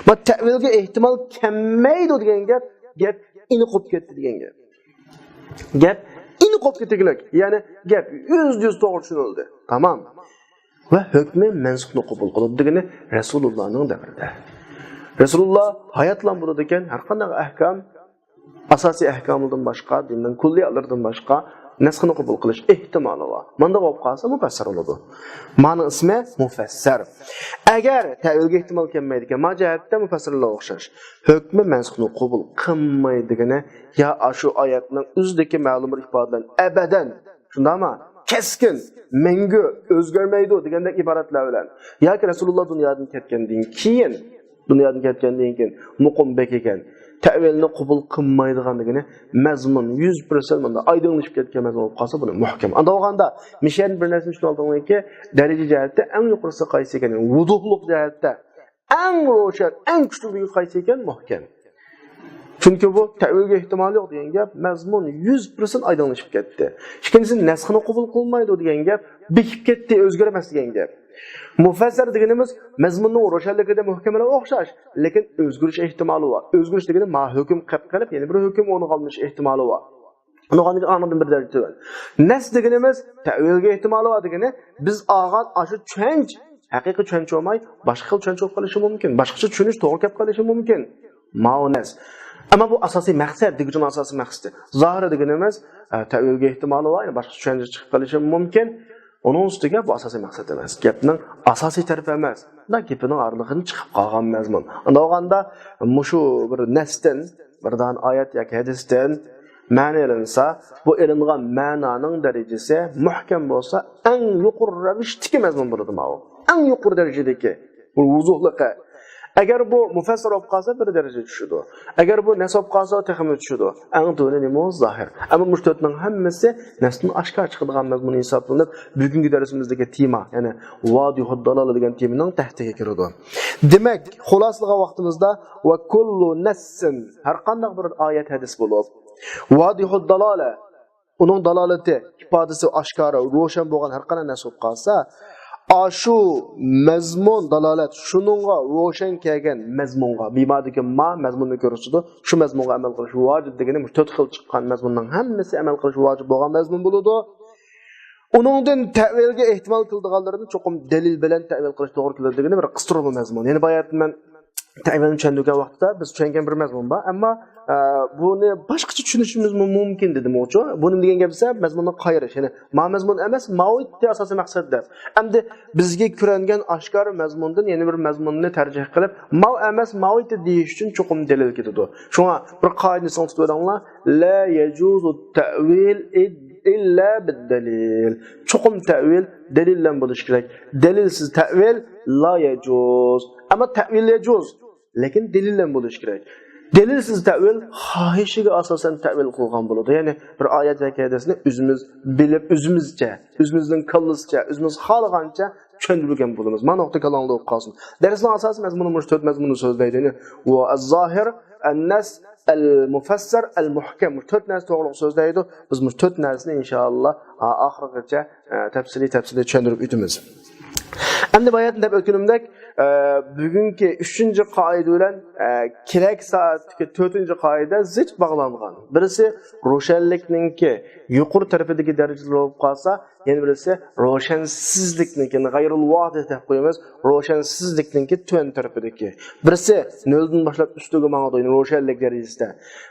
ما تەۋىلگە ئېھتىمال كەلمەيدۇ دېگەن گەپ، گەپ ئېنىق بولۇپ كەتتى دېگەن گەپ. گەپ ئېنىق بولۇپ كەتكۈلۈك. يەنى گەپ يۈزدە يۈز توغرا چۈشىنىلدى. تامام. ۋە ھۆكمى مەنسۇخنى قوبۇل قىلىدۇ دېگىنى رەسۇلۇللانىڭ دەۋرىدە. رەسۇلۇللا ھاياتلا بولىدىكەن، ھەر قانداق ئەھكام، ئاساسىي ئەھكاملىرىدىن باشقا، دىننىڭ كۇللىياتلىرىدىن باشقا نەسخنى قوبۇل قىلىش ئېھتىمالى بار. مانداق بولۇپ قالسا مۇپەسسەر بولىدۇ. مانىڭ ئىسمى مۇفەسسەر. ئەگەر تەۋىلگە ئېھتىمال كەلمەيدىكەن، ما جەھەتتە مۇپەسسەرلەر ئوخشاش. ھۆكمى مەنسۇخنى قوبۇل قىلمايدىغىنى يا ئاشۇ ئايەتنىڭ ئۆزىدىكى مەلۇم بىر ئىپادە بىلەن ئەبەدەن، شۇنداقمۇ؟ كەسكىن، مەڭگۈ، ئۆزگەرمەيدۇ دېگەندەك ئىبارەتلەر بىلەن ياكى رەسۇلۇللا دۇنيادىن كەتكەندىن كېيىن، دۇنيادىن كەتكەندىن كېيىن مۇقىم بەك ئىكەن، تەۋىلنى قوبۇل قىلمايدىغان دېگىنى مەزمۇن يۈز پىرسەنت مانا ئايدىڭلىشىپ كەتكەن مەزمۇن بولۇپ قالسا، بۇنى مۇھكەم. ئانداق بولغاندا مىشەن بىر نەرسىنى چۈشىنىۋالدىڭلاركى، دەرىجە جەھەتتە ئەڭ يۇقىرىسى قايسى ئىكەن؟ ۋۇزۇھلۇق جەھەتتە ئەڭ روشەن، ئەڭ كۈچلۈك دېگۈچى قايسى ئىكەن؟ مۇھكەم. چۈنكى بۇ تەۋىلگە ئېھتىمالى يوق دېگەن گەپ، مەزمۇن يۈز پىرسەنت ئايدىڭلىشىپ كەتتى. ئىككىنچىسى، نەسخنى قوبۇل قىلمايدۇ دېگەن گەپ، بېكىپ كەتتى، ئۆزگەرمەس دېگەن گەپ. مۇفەسسەر دېگىنىمىز مەزمۇننىڭ روشەنلىكىدە مۇھكەملەر ئوخشاش، لېكىن ئۆزگىرىش ئېھتىمالى بار. ئۆزگىرىش دېگىنى ما ھۆكۈم قېلىپ قېلىپ، يەنە بىر ھۆكۈم ئورنىغا ئالمىش ئېھتىمالى بار. ئۇنىڭغا ئاندىن بىر دەرىجە تۆۋەن. نەس دېگىنىمىز تەۋىلگە ئېھتىمالى بار دېگىنى، بىز ئالغان ئاشۇ چۈشەنچە ھەقىقىي چۈشەنچە بولماي، باشقا خىل چۈشەنچە بولۇپ قېلىشى مۇمكىن. باشقىچە چۈشىنىش توغرا كېلىپ قېلىشى مۇمكىن. ماۋۇ نەس. ئەمما بۇ ئاساسىي مەقسەت، دېگۈچىنىڭ ئاساسىي مەقسىتى. زاھىرى دېگىنىمىز، ئە، تەۋىلگە ئېھتىمالى بار، يەنى باشقا چۈشەنچە چىقىپ قېلىشى مۇمكىن. ئۇنىڭ ئۈستىگە بۇ ئاساسىي مەقسەت ئەمەس. گەپنىڭ ئاساسىي تەرىپى ئەمەس. بۇنداق گېپىنىڭ ئارىلىقىدىن چىقىپ قالغان مەزمۇن. ئۇنداق بولغاندا مۇشۇ بىر نەستىن، بىر دانە ئايەت ياكى ھەدىستىن مەنە ئېلىنسا، بۇ ئېلىنغان مەنانىڭ دەرىجىسى مۇھكەم بولسا، ئەڭ يۇقىرى رەۋىشتىكى مەزمۇن بولىدۇ ماۋۇ. ئەڭ يۇقىرى دەرىجىدىكى. بۇ ۋۇزۇھلۇقى. ئەگەر بۇ مۇفەسسەر بولۇپ قالسا، بىر دەرىجە چۈشىدۇ. ئەگەر بۇ نەس بولۇپ قالسا، تېخىمۇ چۈشىدۇ. ئەڭ تۆۋىنى نېمە؟ زاھىر. ئەمما مۇشۇ تۆتنىڭ ھەممىسى نەستىن ئاشكارا چىقىدىغان مەزمۇن ھېسابلىنىپ، بۈگۈنكى دەرسىمىزدىكى تېما، يەنى ۋادىھۇد دالالە دېگەن تېمىنىڭ تەھتىگە كىرىدۇ. دېمەك، خۇلاسىلىغان ۋاقتىمىزدا، ۋە كۇللۇ نەسسىن، ھەر قانداق بىر ئايەت ھەدىس بولۇپ، ۋادىھۇد دالالە، ئۇنىڭ دالالىتى، ئىپادىسى ئاشكارا، روشەن بولغان ھەر قانداق نەس بولۇپ قالسا، ئاشۇ مەزمۇن، دالالەت شۇنىڭغا روشەن كەلگەن مەزمۇنغا، بىمادىكى ما مەزمۇننى كۆرسىتىدۇ، شۇ مەزمۇنغا ئەمەل قىلىش ۋاجىپ دېگىنى مۇشۇ تۆت خىل چىققان مەزمۇننىڭ ھەممىسى ئەمەل قىلىش ۋاجىپ بولغان مەزمۇن بولىدۇ. ئۇنىڭدىن تەۋىلگە ئېھتىمال كېلىدىغانلىرىنى چوقۇم دەلىل بىلەن تەۋىل قىلىش توغرا كېلىدۇ دېگىنى بىر قىستۇرما مەزمۇن. يەنى باياتىن مەن تەۋىلنى چۈشەندۈرگەن ۋاقىتتا بىز چۈشەنگەن بىر مەزمۇن بار، ئەمما، ئە، بۇنى باشقىچە چۈشىنىشىمىزمۇ مۇمكىن دېدىمغۇچۇ. بۇ نېمە دېگەن گەپ دېسە، مەزمۇننى قايرىش. يەنى ما مەزمۇن ئەمەس، ماۋۇ ئىدى ئاساسىي مەقسەت دەپ. ئەمدى بىزگە كۆرۈنگەن ئاشكارا مەزمۇندىن يەنە بىر مەزمۇننى تەرجىھ قىلىپ، ماۋۇ ئەمەس، ماۋۇ ئىدى دېيىش ئۈچۈن چوقۇم دەلىل كېتىدۇ. شۇڭا بىر قائىدىنى ئېسىڭىزدە تۇتۇۋېلىڭلار. لا يجوز التأويل إلا بالدليل. چوقۇم تەۋىل دەلىل بىلەن بولۇشى كېرەك. دەلىلسىز تەۋىل لا يجوز. ئەمما تەۋىل يجوز. لېكىن دەلىل بىلەن بولۇشى كېرەك. دەلىلسىز تەۋىل خاھىشىگە ئاساسەن تەۋىل قىلغان بولىدۇ. يەنى بىر ئايەت ياكى ھەدىسنى ئۆزىمىز بىلىپ، ئۆزىمىزچە، ئۆزىمىزنىڭ كاللىسىچە، ئۆزىمىز خالىغانچە چۈشەندۈرگەن بولىمىز. مانا نۇقتا كاللاڭدا بولۇپ قالسۇن. دەرسنىڭ ئاساسىي مەزمۇنى مۇشۇ تۆت مەزمۇننى سۆزلەيدۇ. يەنى ۋە ئەز-زاھىر، ئەن-نەس، ئەل-مۇفەسسەر، ئەل-مۇھكەم. مۇشۇ تۆت نەرسە توغرىلىق سۆزلەيدۇ. بىز مۇشۇ تۆت نەرسىنى ئىنشائاللا، ئا، ئاخىرغىچە، ئە، تەپسىلىي، تەپسىلىي چۈشەندۈرۈپ ئۆتىمىز. ئەمدى باياتىن دەپ ئۆتكىنىمدەك، ئە، بۈگۈنكى ئۈچىنچى قائىدە بىلەن، ئە، كېلەكى سائەتتىكى تۆتىنچى قائىدە زىچ باغلانغان. بىرسى روشەنلىكنىڭكى يۇقىرى تەرىپىدىكى دەرىجىلەر بولۇپ قالسا، يەنە بىرسى روشەنسىزلىكنىڭكى، يەنى غەيرۇل ۋادىھ دەپ قويىمىز، روشەنسىزلىكنىڭكى تۆۋەن تەرىپىدىكى. بىرسى نۆلدىن باشلاپ ئۈستىگە ماڭىدۇ، يەنى روشەنلىك دەرىجىسىدە.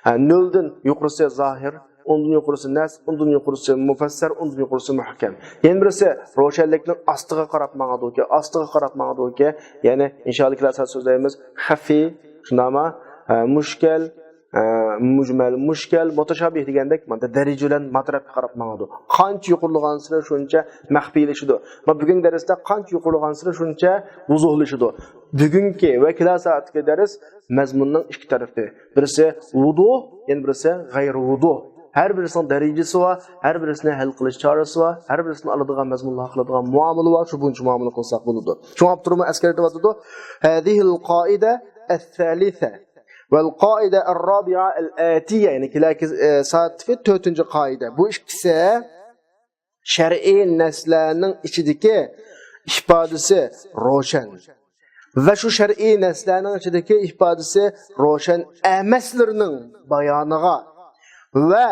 ھە، نۆلدىن يۇقىرىسى زاھىر، ئۇندىن يۇقىرىسى نەس، ئۇندىن يۇقىرىسى مۇپەسسەر، ئۇندىن يۇقىرىسى مۇھكەم. يەنە بىرسى روشەنلىكنىڭ ئاستىغا قاراپ ماڭىدۇكى، ئاستىغا قاراپ ماڭىدۇكى، يەنى ئىنشائاللا كېلەر سائەت سۆزلەيمىز. خەفىي، شۇنداقمۇ؟ ھە، مۇشكەل، ھە، مۇجمەل، مۇشكەل، مۇتەشابىھ دېگەندەك، ماندا دەرىجە بىلەن ما تەرەپكە قاراپ ماڭىدۇ. قانچە يۇقىرىلىغانسېرى شۇنچە مەخپىيلىشىدۇ. ما بۈگۈنكى دەرستە قانچە يۇقىرىلىغانسېرى شۇنچە ۋۇزۇھلىشىدۇ. بۈگۈنكى ۋە كېلەر سائەتتىكى دەرس مەزمۇننىڭ ئىككى تەرىپى. بىرسى ۋۇدۇھ، يەنە بىرسى غەيرىي ۋۇدۇھ. ھەر بىرسىنىڭ دەرىجىسى بار، ھەر بىرسىنىڭ ھەل قىلىش چارىسى بار، ھەر بىرسىنىڭ ئالىدىغان مەزمۇنلار، قىلىدىغان مۇئامىلە بار، شۇ بويىچە مۇئامىلە قىلساق بولىدۇ. شۇڭا ئاپتورمۇ ئەسكەرتىۋاتىدۇ، هذه القاعدة الثالثة والقاعدة الرابعة الآتية، يەنى كېلەكى، ئە، سائەتتىكى تۆتىنچى قائىدە. بۇ ئىككىسى شەرئىي نەسلەرنىڭ ئىچىدىكى ئىپادىسى روشەن ۋە شۇ شەرئىي نەسلەرنىڭ ئىچىدىكى ئىپادىسى روشەن ئەمەسلىرىنىڭ بايانىغا ۋە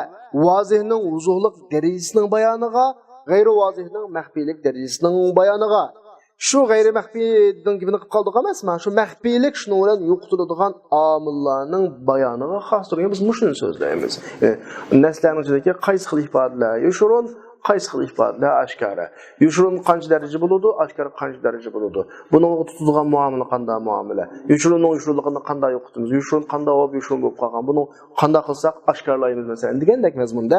ۋازىھنىڭ ۋۇزۇھلۇق دەرىجىسىنىڭ بايانىغا، غەيرىي ۋازىھنىڭ مەخپىيلىك دەرىجىسىنىڭ بايانىغا. شۇ غەيرىي مەخپىينىڭ گېپىنى قىلىپ قالدۇق ئەمەسمۇ؟ شۇ مەخپىيلىك، شۇنىڭ بىلەن يوقىتىلىدىغان ئامىللارنىڭ بايانىغا خاستۇر. يەنى بىز مۇشۇنى سۆزلەيمىز. ئە، نەسلەرنىڭ ئىچىدىكى قايسى خىل ئىپادىلەر يوشۇرۇن، قايسى خىل ئىپادىلەر ئاشكارا؟ يوشۇرۇن قانچە دەرىجە بولىدۇ، ئاشكارا قانچە دەرىجە بولىدۇ؟ بۇنىڭغا تۇتىدىغان مۇئامىلە قانداق مۇئامىلە؟ يوشۇرۇننىڭ يوشۇرۇنلۇقىنى قانداق يوقىتىمىز؟ يوشۇرۇن قانداق بولۇپ يوشۇرۇن بولۇپ قالغان؟ بۇنى قانداق قىلساق ئاشكارىلايمىز، مەسىلەن، دېگەندەك مەزمۇندا.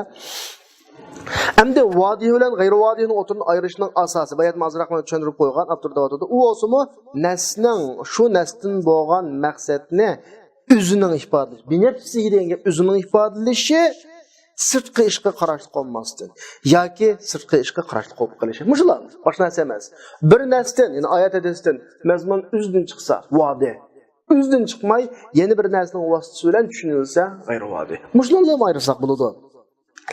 ئەمدى ۋادىھ بىلەن غەيرىي ۋادىھنى ئوتتۇرىدىن ئايرىشنىڭ ئاساسى، باياتمۇ ئازراق چۈشەندۈرۈپ قويغان ئاپتور دەۋاتىدۇ. ئۇ بولسىمۇ نەسنىڭ، شۇ نەستىن بولغان مەقسەتنى ئۆزىنىڭ ئىپادىلىشى. بىنەپسىھى دېگەن گەپ ئۆزىنىڭ ئىپادىلىشى، سىرتقى ئىشقا قاراشلىق بولماستىن ياكى سىرتقى ئىشقا قاراشلىق بولۇپ قېلىشى. مۇشۇلار باشقا نەرسە ئەمەس. بىر نەستىن، يەنى ئايەت ھەدىستىن مەزمۇن ئۆزىدىن چىقسا، ۋادىھ. ئۆزىدىن چىقماي، يەنە بىر نەرسىنىڭ ۋاسىتىسى بىلەن چۈشىنىلسە، غەيرىي ۋادىھ. مۇشۇلارنى ئايرىساق بولىدۇ.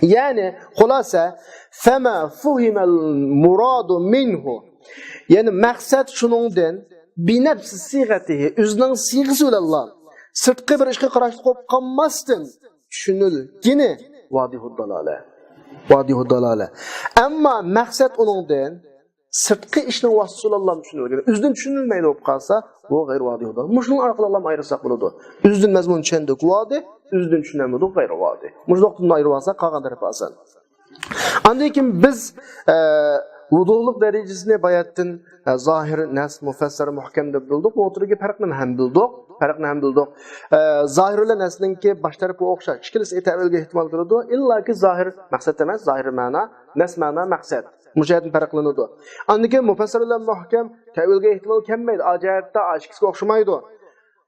يەنى، خۇلاسە، فما فۇھىمەل مۇرادۇ مىنھۇ. يەنى، مەقسەت شۇنىڭدىن، بىنەپسى سىغەتىھى، ئۆزىنىڭ سىغىسى بىلەنلا، سىرتقى بىر ئىشقا قاراشلىق بولۇپ قالماستىن چۈشىنىلگىنى ۋادىھۇد دالالە. ۋادىھۇد دالالە. ئەمما مەقسەت ئۇنىڭدىن، سىرتقى ئىشنىڭ ۋاسىتىسى بىلەنلا چۈشىنىلگەن، ئۆزىدىن چۈشىنىلمەيدۇ بولۇپ قالسا، بۇ غەيرىي ۋادىھ بولىدۇ. مۇشۇنىڭ ئارقىلىقلا ئايرىساق بولىدۇ. ئۆزىدىن مەزمۇن چۈشەندۇق، ۋادىھ، ئۆزىدىن چۈشىنەلمىدۇق، غەيرىي ۋادىھ. مۇشۇ نۇقتىدىن ئايرىۋالساق، قالغان تەرىپى ئاسان. ئاندىن كېيىن بىز، ئە، ۋۇزۇھلۇق دەرىجىسىنى باياتتىن، ئە، زاھىر، نەس، مۇپەسسەر، مۇھكەم دەپ بىلدۇق. بۇ ئوتتۇرىدىكى پەرقنى ھەم بىلدۇق. پەرقنى ھەم بىلدۇق. ئە، زاھىر بىلەن نەسنىڭكى باش تەرىپى ئوخشاش. ئىككىلىسى تەۋىلگە ئېھتىمال كىرىدۇ. ئىللاكى زاھىر مەقسەت ئەمەس، زاھىر مەنا، نەس مەنا مەقسەت. مۇشۇ جەھەتتىن پەرقلىنىدۇ. ئاندىن كېيىن مۇپەسسەر بىلەن مۇھكەم تەۋىلگە ئېھتىمال كەلمەيدۇ. ئا جەھەتتە ئا ئىككىسىگە ئوخشىمايدۇ.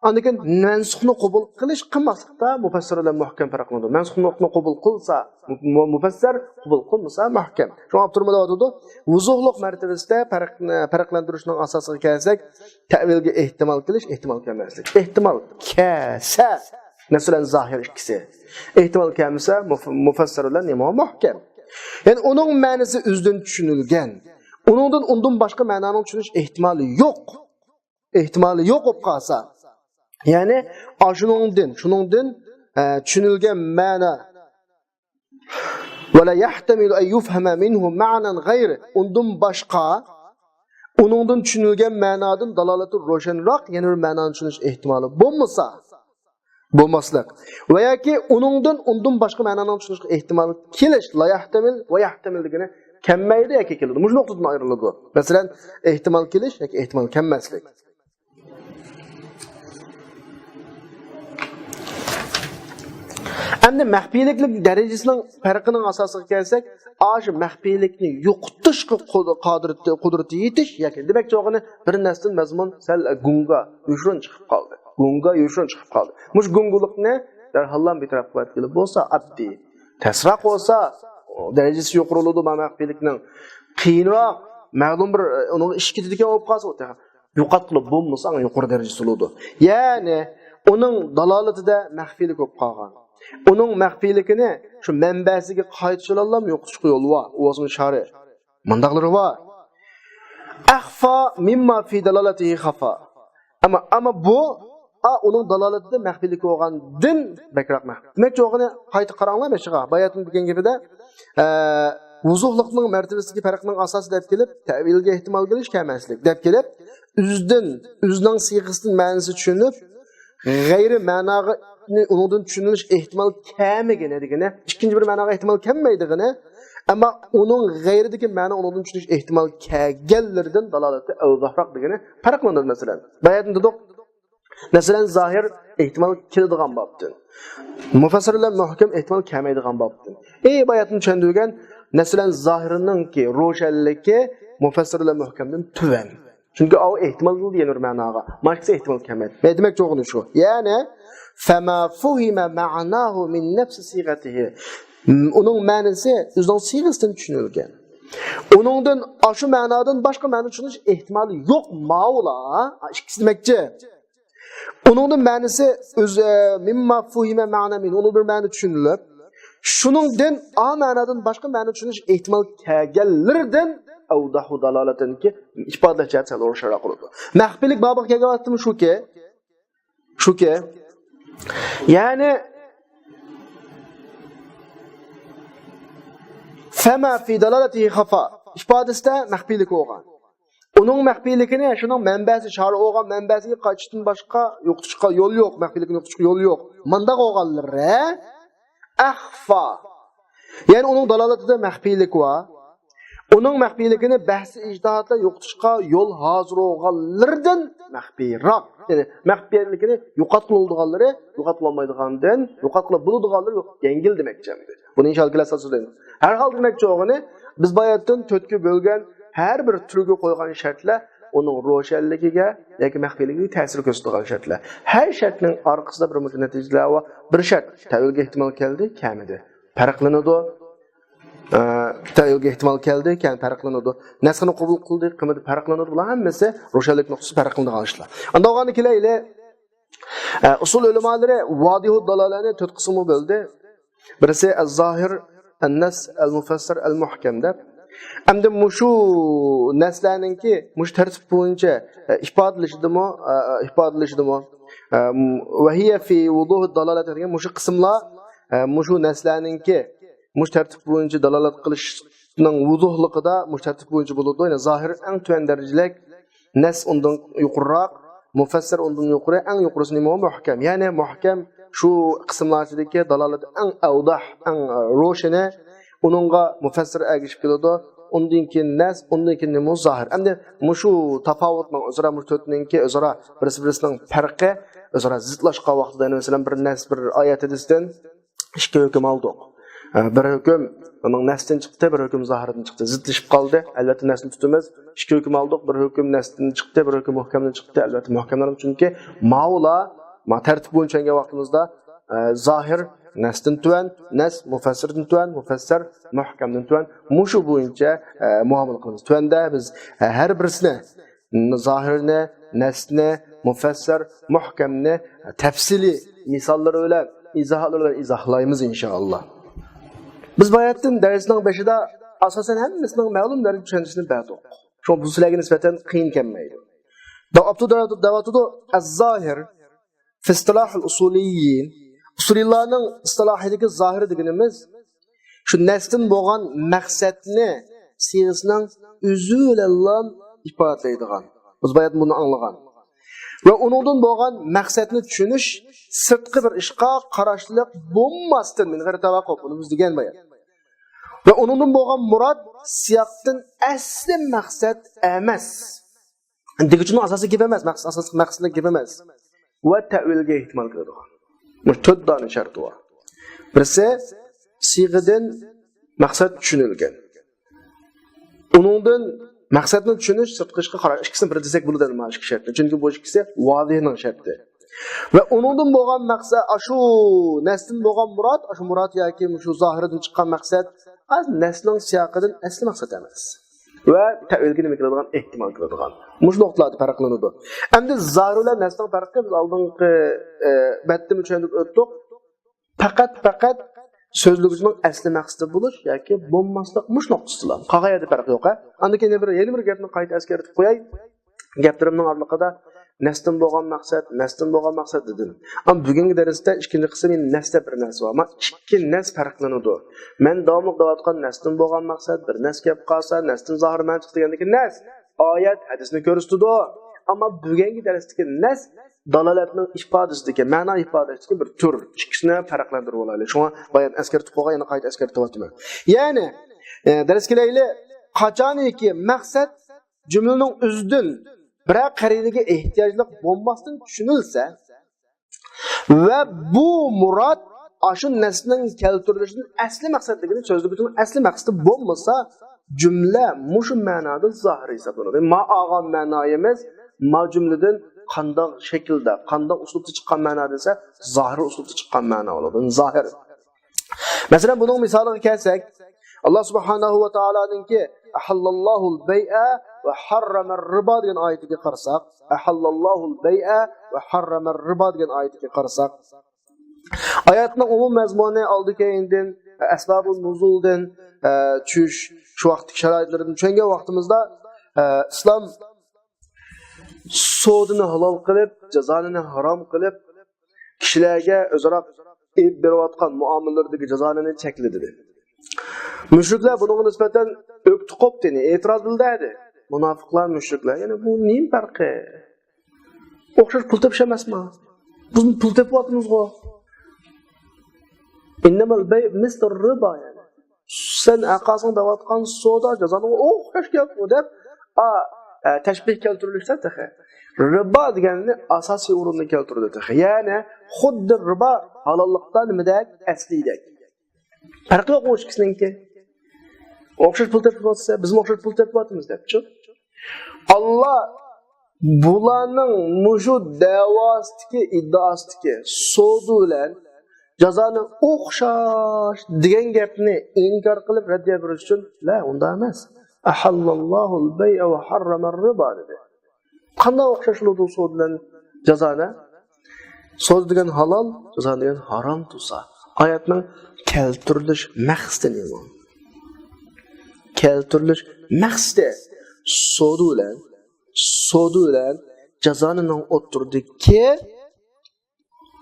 ئاندىن كېيىن مەنسۇخنى قوبۇل قىلىش، قىلماسلىقتا مۇپەسسەر بىلەن مۇھكەم پەرقلىنىدۇ. مەنسۇخنى قوبۇل قىلسا مۇ-، مۇپەسسەر، قوبۇل قىلمىسا مۇھكەم. شۇڭا ئاپتورمۇ دەۋاتىدۇ، ۋۇزۇھلۇق مەرتىۋىسىدە پەرق-، پەرقلەندۈرۈشنىڭ ئاساسىغا كەلسەك، تەۋىلگە ئېھتىمال كېلىش، ئېھتىمال كەلمەسلىك. ئېھتىمال كەلسە، مەسىلەن، زاھىر ئىككىسى. ئېھتىمال كەلمىسە، مۇف-، مۇپەسسەر بىلەن نېمە؟ مۇھكەم. يەنى ئۇنىڭ مەنىسى ئۆزىدىن چۈشىنىلگەن. ئۇنىڭدىن ئۇندىن باشقا مەنانىڭ چۈشىنىش ئېھتىمالى يوق. ئېھتىمالى يوق بولۇپ قالسا. يەنى، ئاشۇنىڭدىن، شۇنىڭدىن، ئە، چۈشىنىلگەن مەنا. ولا يحتمل أن يفهم منه معنى غيره. ئۇندىن باشقا، ئۇنىڭدىن چۈشىنىلگەن مەنادىن دالالىتى روشەنراق يەنە بىر مەنانى چۈشىنىش ئېھتىمالى بولمىسا، بولماسلىق. ۋە ياكى ئۇنىڭدىن ئۇندىن باشقا مەنانىڭ چۈشىنىشكە ئېھتىمال كېلىش، لا يەھتەمىل ۋە يەھتەمىل دېگىنى كەلمەيدۇ ياكى كېلىدۇ. مۇشۇ نۇقتىدىن ئايرىلىدۇ. مەسىلەن، ئېھتىمال كېلىش ياكى ئېھتىمال كەلمەسلىك. ئەمدى مەخپىيلىكلىك دەرىجىسىنىڭ پەرقىنىڭ ئاساسىغا كەلسەك، ئاشۇ مەخپىيلىكنى يوقىتىشقا قۇد-، قادىرىتى، قۇدرىتى يېتىش ياكى دېمەكچى بولغىنى بىر نەرسىدىن مەزمۇن سەل گۇڭگا، يوشۇرۇن چىقىپ قالدى. گۇڭگا، يوشۇرۇن چىقىپ قالدى. مۇشۇ گۇڭگىلىقنى دەرھاللا بىتەرەپ قىلىۋەتكىلى بولسا ئاددىي. تەسراق بولسا، دەرىجىسى يۇقىرىلىدۇ، مانا مەخپىيلىكنىڭ قىيىنراق، مەلۇم بىر، ئۇنىڭ ئىشى كېتىدىكەن بولۇپ قالسا، ئۇ تېخى يوقاتقىلى بولمىسا، ئەڭ يۇقىرى دەرىجىسى بولىدۇ. يەنى، ئۇنىڭ دالالىتىدە مەخپىيلىك بولۇپ قالغان. ئۇنىڭ مەخپىيلىكىنى شۇ مەنبەسىگە قايتىشىۋالالام يوقىتىشقا يول بار. ئۇ بولسىمۇ شارى. مۇنداقلىرى بار. أخفى مما في دلالته خفى. ئەمما، ئەمما بۇ، ئا، ئۇنىڭ دالالىتىدە مەخپىيلىك بولغاندىن بەكرەك مەخپىي. دېمەكچى بولغىنى، قايتا قاراڭلار مەشىغا. باياتىن دېگەن گېپىدە، ئە، ۋۇزۇھلۇقنىڭ مەرتىۋىسىدىكى پەرقنىڭ ئاساسى دەپ كېلىپ، تەۋىلگە ئېھتىمال كېلىش كەلمەسلىك دەپ كېلىپ، ئۆزىدىن، ئۆزىنىڭ سىيغىسىدىن مەنىسى چۈشىنىپ، غەيرىي مەناغا ئۇنىڭدىن چۈشىنىلىش ئېھتىمال كەلمىگىنى دېگىنى، ئىككىنچى بىر مەناغا ئېھتىمال كەلمەيدىغىنى، ئەمما ئۇنىڭ غەيرىدىكى مەنە ئۇنىڭدىن چۈشىنىش ئېھتىمال كەلگەنلىرىدىن دالالىتى ئەۋزەھراق دېگىنى پەرقلىنىدۇ. مەسىلەن، باياتىن دېدۇق، مەسىلەن، زاھىر ئېھتىمال كېلىدىغان بابتىن، مۇفەسسىر بىلەن مۇھكەم ئېھتىمال كەلمەيدىغان بابتىن. ئى، باياتىن چۈشەندۈرگەن، مەسىلەن، زاھىرنىڭكى روشەنلىكى مۇفەسسىر بىلەن مۇھكەمدىن تۆۋەن. چۈنكى ئاۋۇ ئېھتىمال قىلدى يەنە بىر مەناغا. مانا ئىككىسى ئېھتىمال كەلمەيدۇ. مەن دېمەكچى بولغىنىم شۇ. يەنى، فما فهم معناه من نفس صيغته. ئۇنىڭ مەنىسى ئۆزىنىڭ سىيغىسىدىن چۈشىنىلگەن. ئۇنىڭدىن، ئاشۇ مەنادىن باشقا مەنە چۈشىنىش ئېھتىمالى يوق ماۋۇلا. ئىككىسى دېمەكچى. ئۇنىڭدىن مەنىسى ئۆز، ئە، مما فۇھىمە مەنە مىن، ئۇنىڭ بىر مەنە چۈشىنىلىپ، شۇنىڭدىن، ئا مەنادىن باشقا مەنە چۈشىنىش ئېھتىمال كەلگەنلىرىدىن ئەۋدەھۇ دالالەتەنكى ئىپادىلەش جەھەتتە سەل روشەنراق بولىدۇ. مەخپىيلىك بابىغا كەلگەن ۋاقتىمىز شۇكى، شۇكى، يەنى، فما في دلالته خفاء ئىپادىسىدە مەخپىيلىك بولغان. ئۇنىڭ مەخپىيلىكىنى شۇنىڭ مەنبەسى، شارى بولغان مەنبەسىگە قايتىشتىن باشقا يوقىتىشقا يول يوق، مەخپىيلىكىنى يوقىتىشقا يول يوق. مانداق بولغانلىرى ئەخفا. يەنى ئۇنىڭ دالالىتىدە مەخپىيلىك بار. ئۇنىڭ مەخپىيلىكىنى بەھسى ئىجتىھاتلار يوقىتىشقا يول ھازىر بولغانلىرىدىن مەخپىيراق. يەنى مەخپىيلىكىنى يوقاتقىلى بولىدىغانلىرى يوقاتقىلى بولمايدىغاندىن يوقاتقىلى بولىدىغانلىرى يەڭگىل دېمەكچى ئەمدى. بۇنى ئىنشاللا كېلەسىدە سۆزلەيمىز. ھەر ھالدا دېمەكچى بولغىنى، بىز باياتىن تۆتكە بۆلگەن ھەر بىر تۈرگە قويغان شەرتلەر ئۇنىڭ روشەنلىكىگە ياكى مەخپىيلىكىگە تەسىر كۆرسىتىدىغان شەرتلەر. ھەر شەرتنىڭ ئارقىسىدا بىر مۇشۇ نەتىجىلەر بار. بىر شەرت تەۋىلگە ئېھتىمال كەلدى، كەلمىدى. پەرقلىنىدۇ. ئە، تەۋىلگە ئېھتىمال كەلدى، كەلمىدى، پەرقلىنىدۇ. نەسخنى قوبۇل قىلدى، قىلمىدى، پەرقلىنىدۇ. بۇلار ھەممىسى روشەنلىك نۇقتىسى پەرقلىنىدىغان ئىشلار. ئاندىن ئالغاندا كېلەيلى. ئە، ئۇسۇل ئۆلىمالىرى ۋادىھۇ دالالەنى تۆت قىسىمغا بۆلدى. بىرسى ئەز-زاھىر، ئەن-نەس، ئەل-مۇفەسسەر، ئەل-مۇھكەم دەپ. ئەمدى مۇشۇ نەسلەرنىڭكى مۇشۇ تەرتىپ بويىچە، ئە، ئىپادىلىشىدىمۇ، ئە، ئىپادىلىشىدىمۇ، ئە، ۋەھىيە فى ۋۇزۇھۇد دالالەت دېگەن مۇشۇ قىسىملار، ئە، مۇشۇ نەسلەرنىڭكى مۇشۇ تەرتىپ بويىچە دالالەت قىلىشنىڭ ۋۇزۇھلۇقىدا مۇشۇ تەرتىپ بويىچە بولىدۇ. يەنى زاھىر ئەڭ تۆۋەن دەرىجىلىك، نەس ئۇندىن يۇقىرىراق، مۇفەسسەر ئۇندىن يۇقىرى، ئەڭ يۇقىرىسى نېمە؟ مۇھكەم. يەنى مۇھكەم شۇ قىسىملار ئىچىدىكى دالالىتى ئەڭ ئەۋداھ، ئەڭ روشىنى، ئۇنىڭغا مۇفەسسەر ئەگىشىپ كېلىدۇ. ئۇندىن كېيىن نەس، ئۇندىن كېيىن نېمە؟ زاھىر. ئەمدى مۇشۇ تاپاۋۇتنىڭ ئۆزئارا، مۇشۇ تۆتنىڭكى ئۆزئارا بىرسى بىرسىنىڭ پەرقى، ئۆزئارا زىتلاشقان ۋاقتىدا، يەنى مەسىلەن، بىر نەس، بىر ئايەت ھەدىستىن ئىككى ھۆكۈم ئالدۇق. ئە، بىر ھۆكۈم ئۇنىڭ نەستىن چىقتى، بىر ھۆكۈم زاھىردىن چىقتى. زىتلىشىپ قالدى. ئەلۋەتتە، نەستىن تۇتىمىز. ئىككى ھۆكۈم ئالدۇق. بىر ھۆكۈم نەستىن چىقتى، بىر ھۆكۈم مۇھكەمدىن چىقتى. ئەلۋەتتە، مۇھكەملەر، چۈنكى ماۋۇلار، ما تەرتىپ بويىچە چۈشەنگەن ۋاقتىمىزدا، ئە، زاھىر نەستىن تۆۋەن، نەس مۇفەسسىردىن تۆۋەن، مۇفەسسەر مۇھكەمدىن تۆۋەن. مۇشۇ بويىچە، ئە، مۇئامىلە قىلىمىز. تۆۋەندە بىز، ئە، ھەر بىرسىنى زاھىرنى، نەسنى، مۇفەسسەر، مۇھكەمنى تەپسىلىي مىساللىرى بىلەن، ئىزاھاتلىرى بىلەن ئىزاھلايمىز، ئىنشائاللا. بىز باياتىن دەرسنىڭ بېشىدا ئاساسەن ھەممىسىنىڭ مەلۇم دەرىجىدە چۈشەنچىسىنى بەردۇق. شۇڭا بۇ سىلەرگە نىسبەتەن قىيىن كەلمەيدۇ. داۋاپتۇ دەۋاتىدۇ، ئەز-زاھىر فى ئىستىلاھىل ئۇسۇلىييىن. ئۇسۇلىيلارنىڭ ئىستىلاھىدىكى زاھىر دېگىنىمىز شۇ نەستىن بولغان مەقسەتنى سىيغىسىنىڭ ئۆزى بىلەنلا ئىپادىلەيدىغان. بىز باياتىن بۇنى ئاڭلىغان. ۋە ئۇنىڭدىن بولغان مەقسەتنى چۈشىنىش سىرتقى بىر ئىشقا قاراشلىق بولماستىن، مىن غەيرى تەۋەققۇپ، بۇنى بىز دېگەن بايا. ۋە ئۇنىڭدىن بولغان مۇراد سىياقتىن ئەسلى مەقسەت ئەمەس. دېگۈچىنىڭ ئاساسىي گېپى ئەمەس، مەقسەت، ئاساسلىق مەقسىتىدىكى گېپى ئەمەس. ۋە تەۋىلگە ئېھتىمال كېلىدىغان. مۇشۇ تۆت دانە شەرتى بار. بىرسى، سىيغىدىن مەقسەت چۈشىنىلگەن. ئۇنىڭدىن مەقسەتنى چۈشىنىش، سىرتقى ئىشقا قاراش. ئىككىسىنى بىر دېسەك بولىدۇ، مانا ئىككى شەرتنى. چۈنكى بۇ ئىككىسى ۋازىھنىڭ شەرتى. ۋە ئۇنىڭدىن بولغان مەقسەت، ئاشۇ نەستىن بولغان مۇراد، ئاشۇ مۇراد ياكى شۇ زاھىردىن چىققان مەقسەت، ئاز نەسنىڭ سىياقىدىن ئەسلى مەقسەت ئەمەس. ۋە تەۋىلگە نېمە كېلىدىغان؟ ئېھتىمال كېلىدىغان. مۇشۇ نۇقتىلاردا پەرقلىنىدۇ. ئەمدى زاھىر بىلەن نەسنىڭ پەرقى بىز ئالدىنقى، ئە، بەتتىمۇ چۈشەندۈرۈپ ئۆتتۇق. پەقەت، پەقەت سۆزلىگۈچىنىڭ ئەسلى مەقسىتى بولۇش ياكى بولماسلىق، مۇشۇ نۇقتىسىدىلا. قالغان يەردە پەرق يوق، ھە؟ ئاندىن كېيىن يەنە بىر، يەنە بىر گەپنى قايتا ئەسكەرتىپ قوياي. گەپلىرىمنىڭ ئارىلىقىدا نەستىن بولغان مەقسەت، نەستىن بولغان مەقسەت دېدىم. ئەمما بۈگۈنكى دەرستە ئىككىنچى قىسىم يەنە نەس دەپ بىر نەرسە بار. ئەمما ئىككى نەس پەرقلىنىدۇ. مەن داۋاملىق دەۋاتقان نەستىن بولغان مەقسەت، بىر نەس كەپ قالسا، نەستىن زاھىر مەنە چىقتى دېگەندىكى نەس ئايەت، ھەدىسنى كۆرسىتىدۇ. ئەمما بۈگۈنكى دەرستىكى نەس دالالەتنىڭ ئىپادىسىدىكى، مەنا ئىپادىسىدىكى بىر تۈر. ئىككىسىنى پەرقلەندۈرۈپ ئالايلى. شۇڭا بايان ئەسكەرتىپ قويغان، يەنە قايتا ئەسكەرتىۋاتىمەن. يەنى، ئە، دەرس كېلەيلى. قاچانكى مەقسەت جۈملىنىڭ ئۆزىدىن بىرەر قەرىنىگە ئېھتىياجلىق بولماستىن چۈشىنىلسە ۋە بۇ مۇراد ئاشۇ نەسنىڭ كەلتۈرۈلۈشىدىن ئەسلى مەقسەت دېگىنى سۆزلىگۈچىنىڭ ئەسلى مەقسىتى بولمىسا، جۈملە مۇشۇ مەنادا زاھىر ھېسابلىنىدۇ. ما ئالغان مەنايىمىز ما جۈملىدىن قانداق شەكىلدە، قانداق ئۇسلۇبتا چىققان مەنا دېسە، زاھىر ئۇسلۇبتا چىققان مەنا بولىدۇ. زاھىر. مەسىلەن، بۇنىڭ مىسالىغا كەلسەك، ئاللا سۇبھانەھۇ ۋە تائالانىڭكى «ئەھەللەللاھۇل بەيئە ۋە ھەررەمەر رىبا» دېگەن ئايىتىگە قارىساق، «ئەھەللەللاھۇل بەيئە ۋە ھەررەمەر رىبا» دېگەن ئايىتىگە قارىساق، ئايەتنىڭ ئومۇم مەزمۇنى ئالدى كەينىدىن، ئەسبابۇ نۇزۇلدىن، ئە، چۈش، شۇ ۋاقىتتىكى شارائىتلىرىدىن چۈشەنگەن ۋاقتىمىزدا، ئە، ئىسلام سودىنى ھالال قىلىپ، جازانىنى ھارام قىلىپ، كىشىلەرگە ئۆزئارا ئېلىپ بېرىۋاتقان مۇئامىلىلىرىدىكى جازانىنى چەكلىدى. مۇشرىكلار بۇنىڭغا نىسبەتەن ئۆكتە قوپتى، يەنى ئېتىراز بىلدۈردى. مۇناپىقلار، مۇشرىكلار، يەنى بۇ نېمە پەرقى؟ ئوخشاش پۇل تېپىش ئەمەسمۇ؟ بىز پۇل تېپىۋاتىمىزغۇ. «ئىننەمەل بەيئۇ مىسلۇر رىبا»، يەنى سەن ھەققاسىڭ دەۋاتقان سودا جازانىڭغا ئوخشاش گەپمۇ دەپ، ئا، ئە، تەشبىھ كەلتۈرۈلۈشتە تېخى رىبا دېگەننى ئاساسىي ئورۇندا كەلتۈردى تېخى. يەنى خۇددى رىبا ھالاللىقتا نېمىدەك، ئەسلىدەك. پەرقى يوق ئۇ ئىككىسىنىڭكى. ئوخشاش پۇل تېپىۋاتسا، بىزمۇ ئوخشاش پۇل تېپىۋاتىمىز دەپچۇ. ئاللا بۇلارنىڭ مۇشۇ دەۋاسىدىكى، ئىددىئاسىدىكى سودا بىلەن جازانى ئوخشاش دېگەن گەپنى ئىنكار قىلىپ رەددىيە بېرىش ئۈچۈن، «لا، ئۇنداق ئەمەس. ئەھەللەللاھۇل بەيئە ۋە ھەررەمەر رىبا» دېدى. قانداق ئوخشاش بولىدۇ سودا بىلەن جازانە؟ سودا دېگەن ھالال، جازا دېگەن ھارام تۇرسا. ئايەتنىڭ كەلتۈرۈلۈش مەقسىتى نېمە؟ كەلتۈرۈلۈش مەقسىتى سودا بىلەن، سودا بىلەن جازانىنىڭ ئوتتۇرىدىكى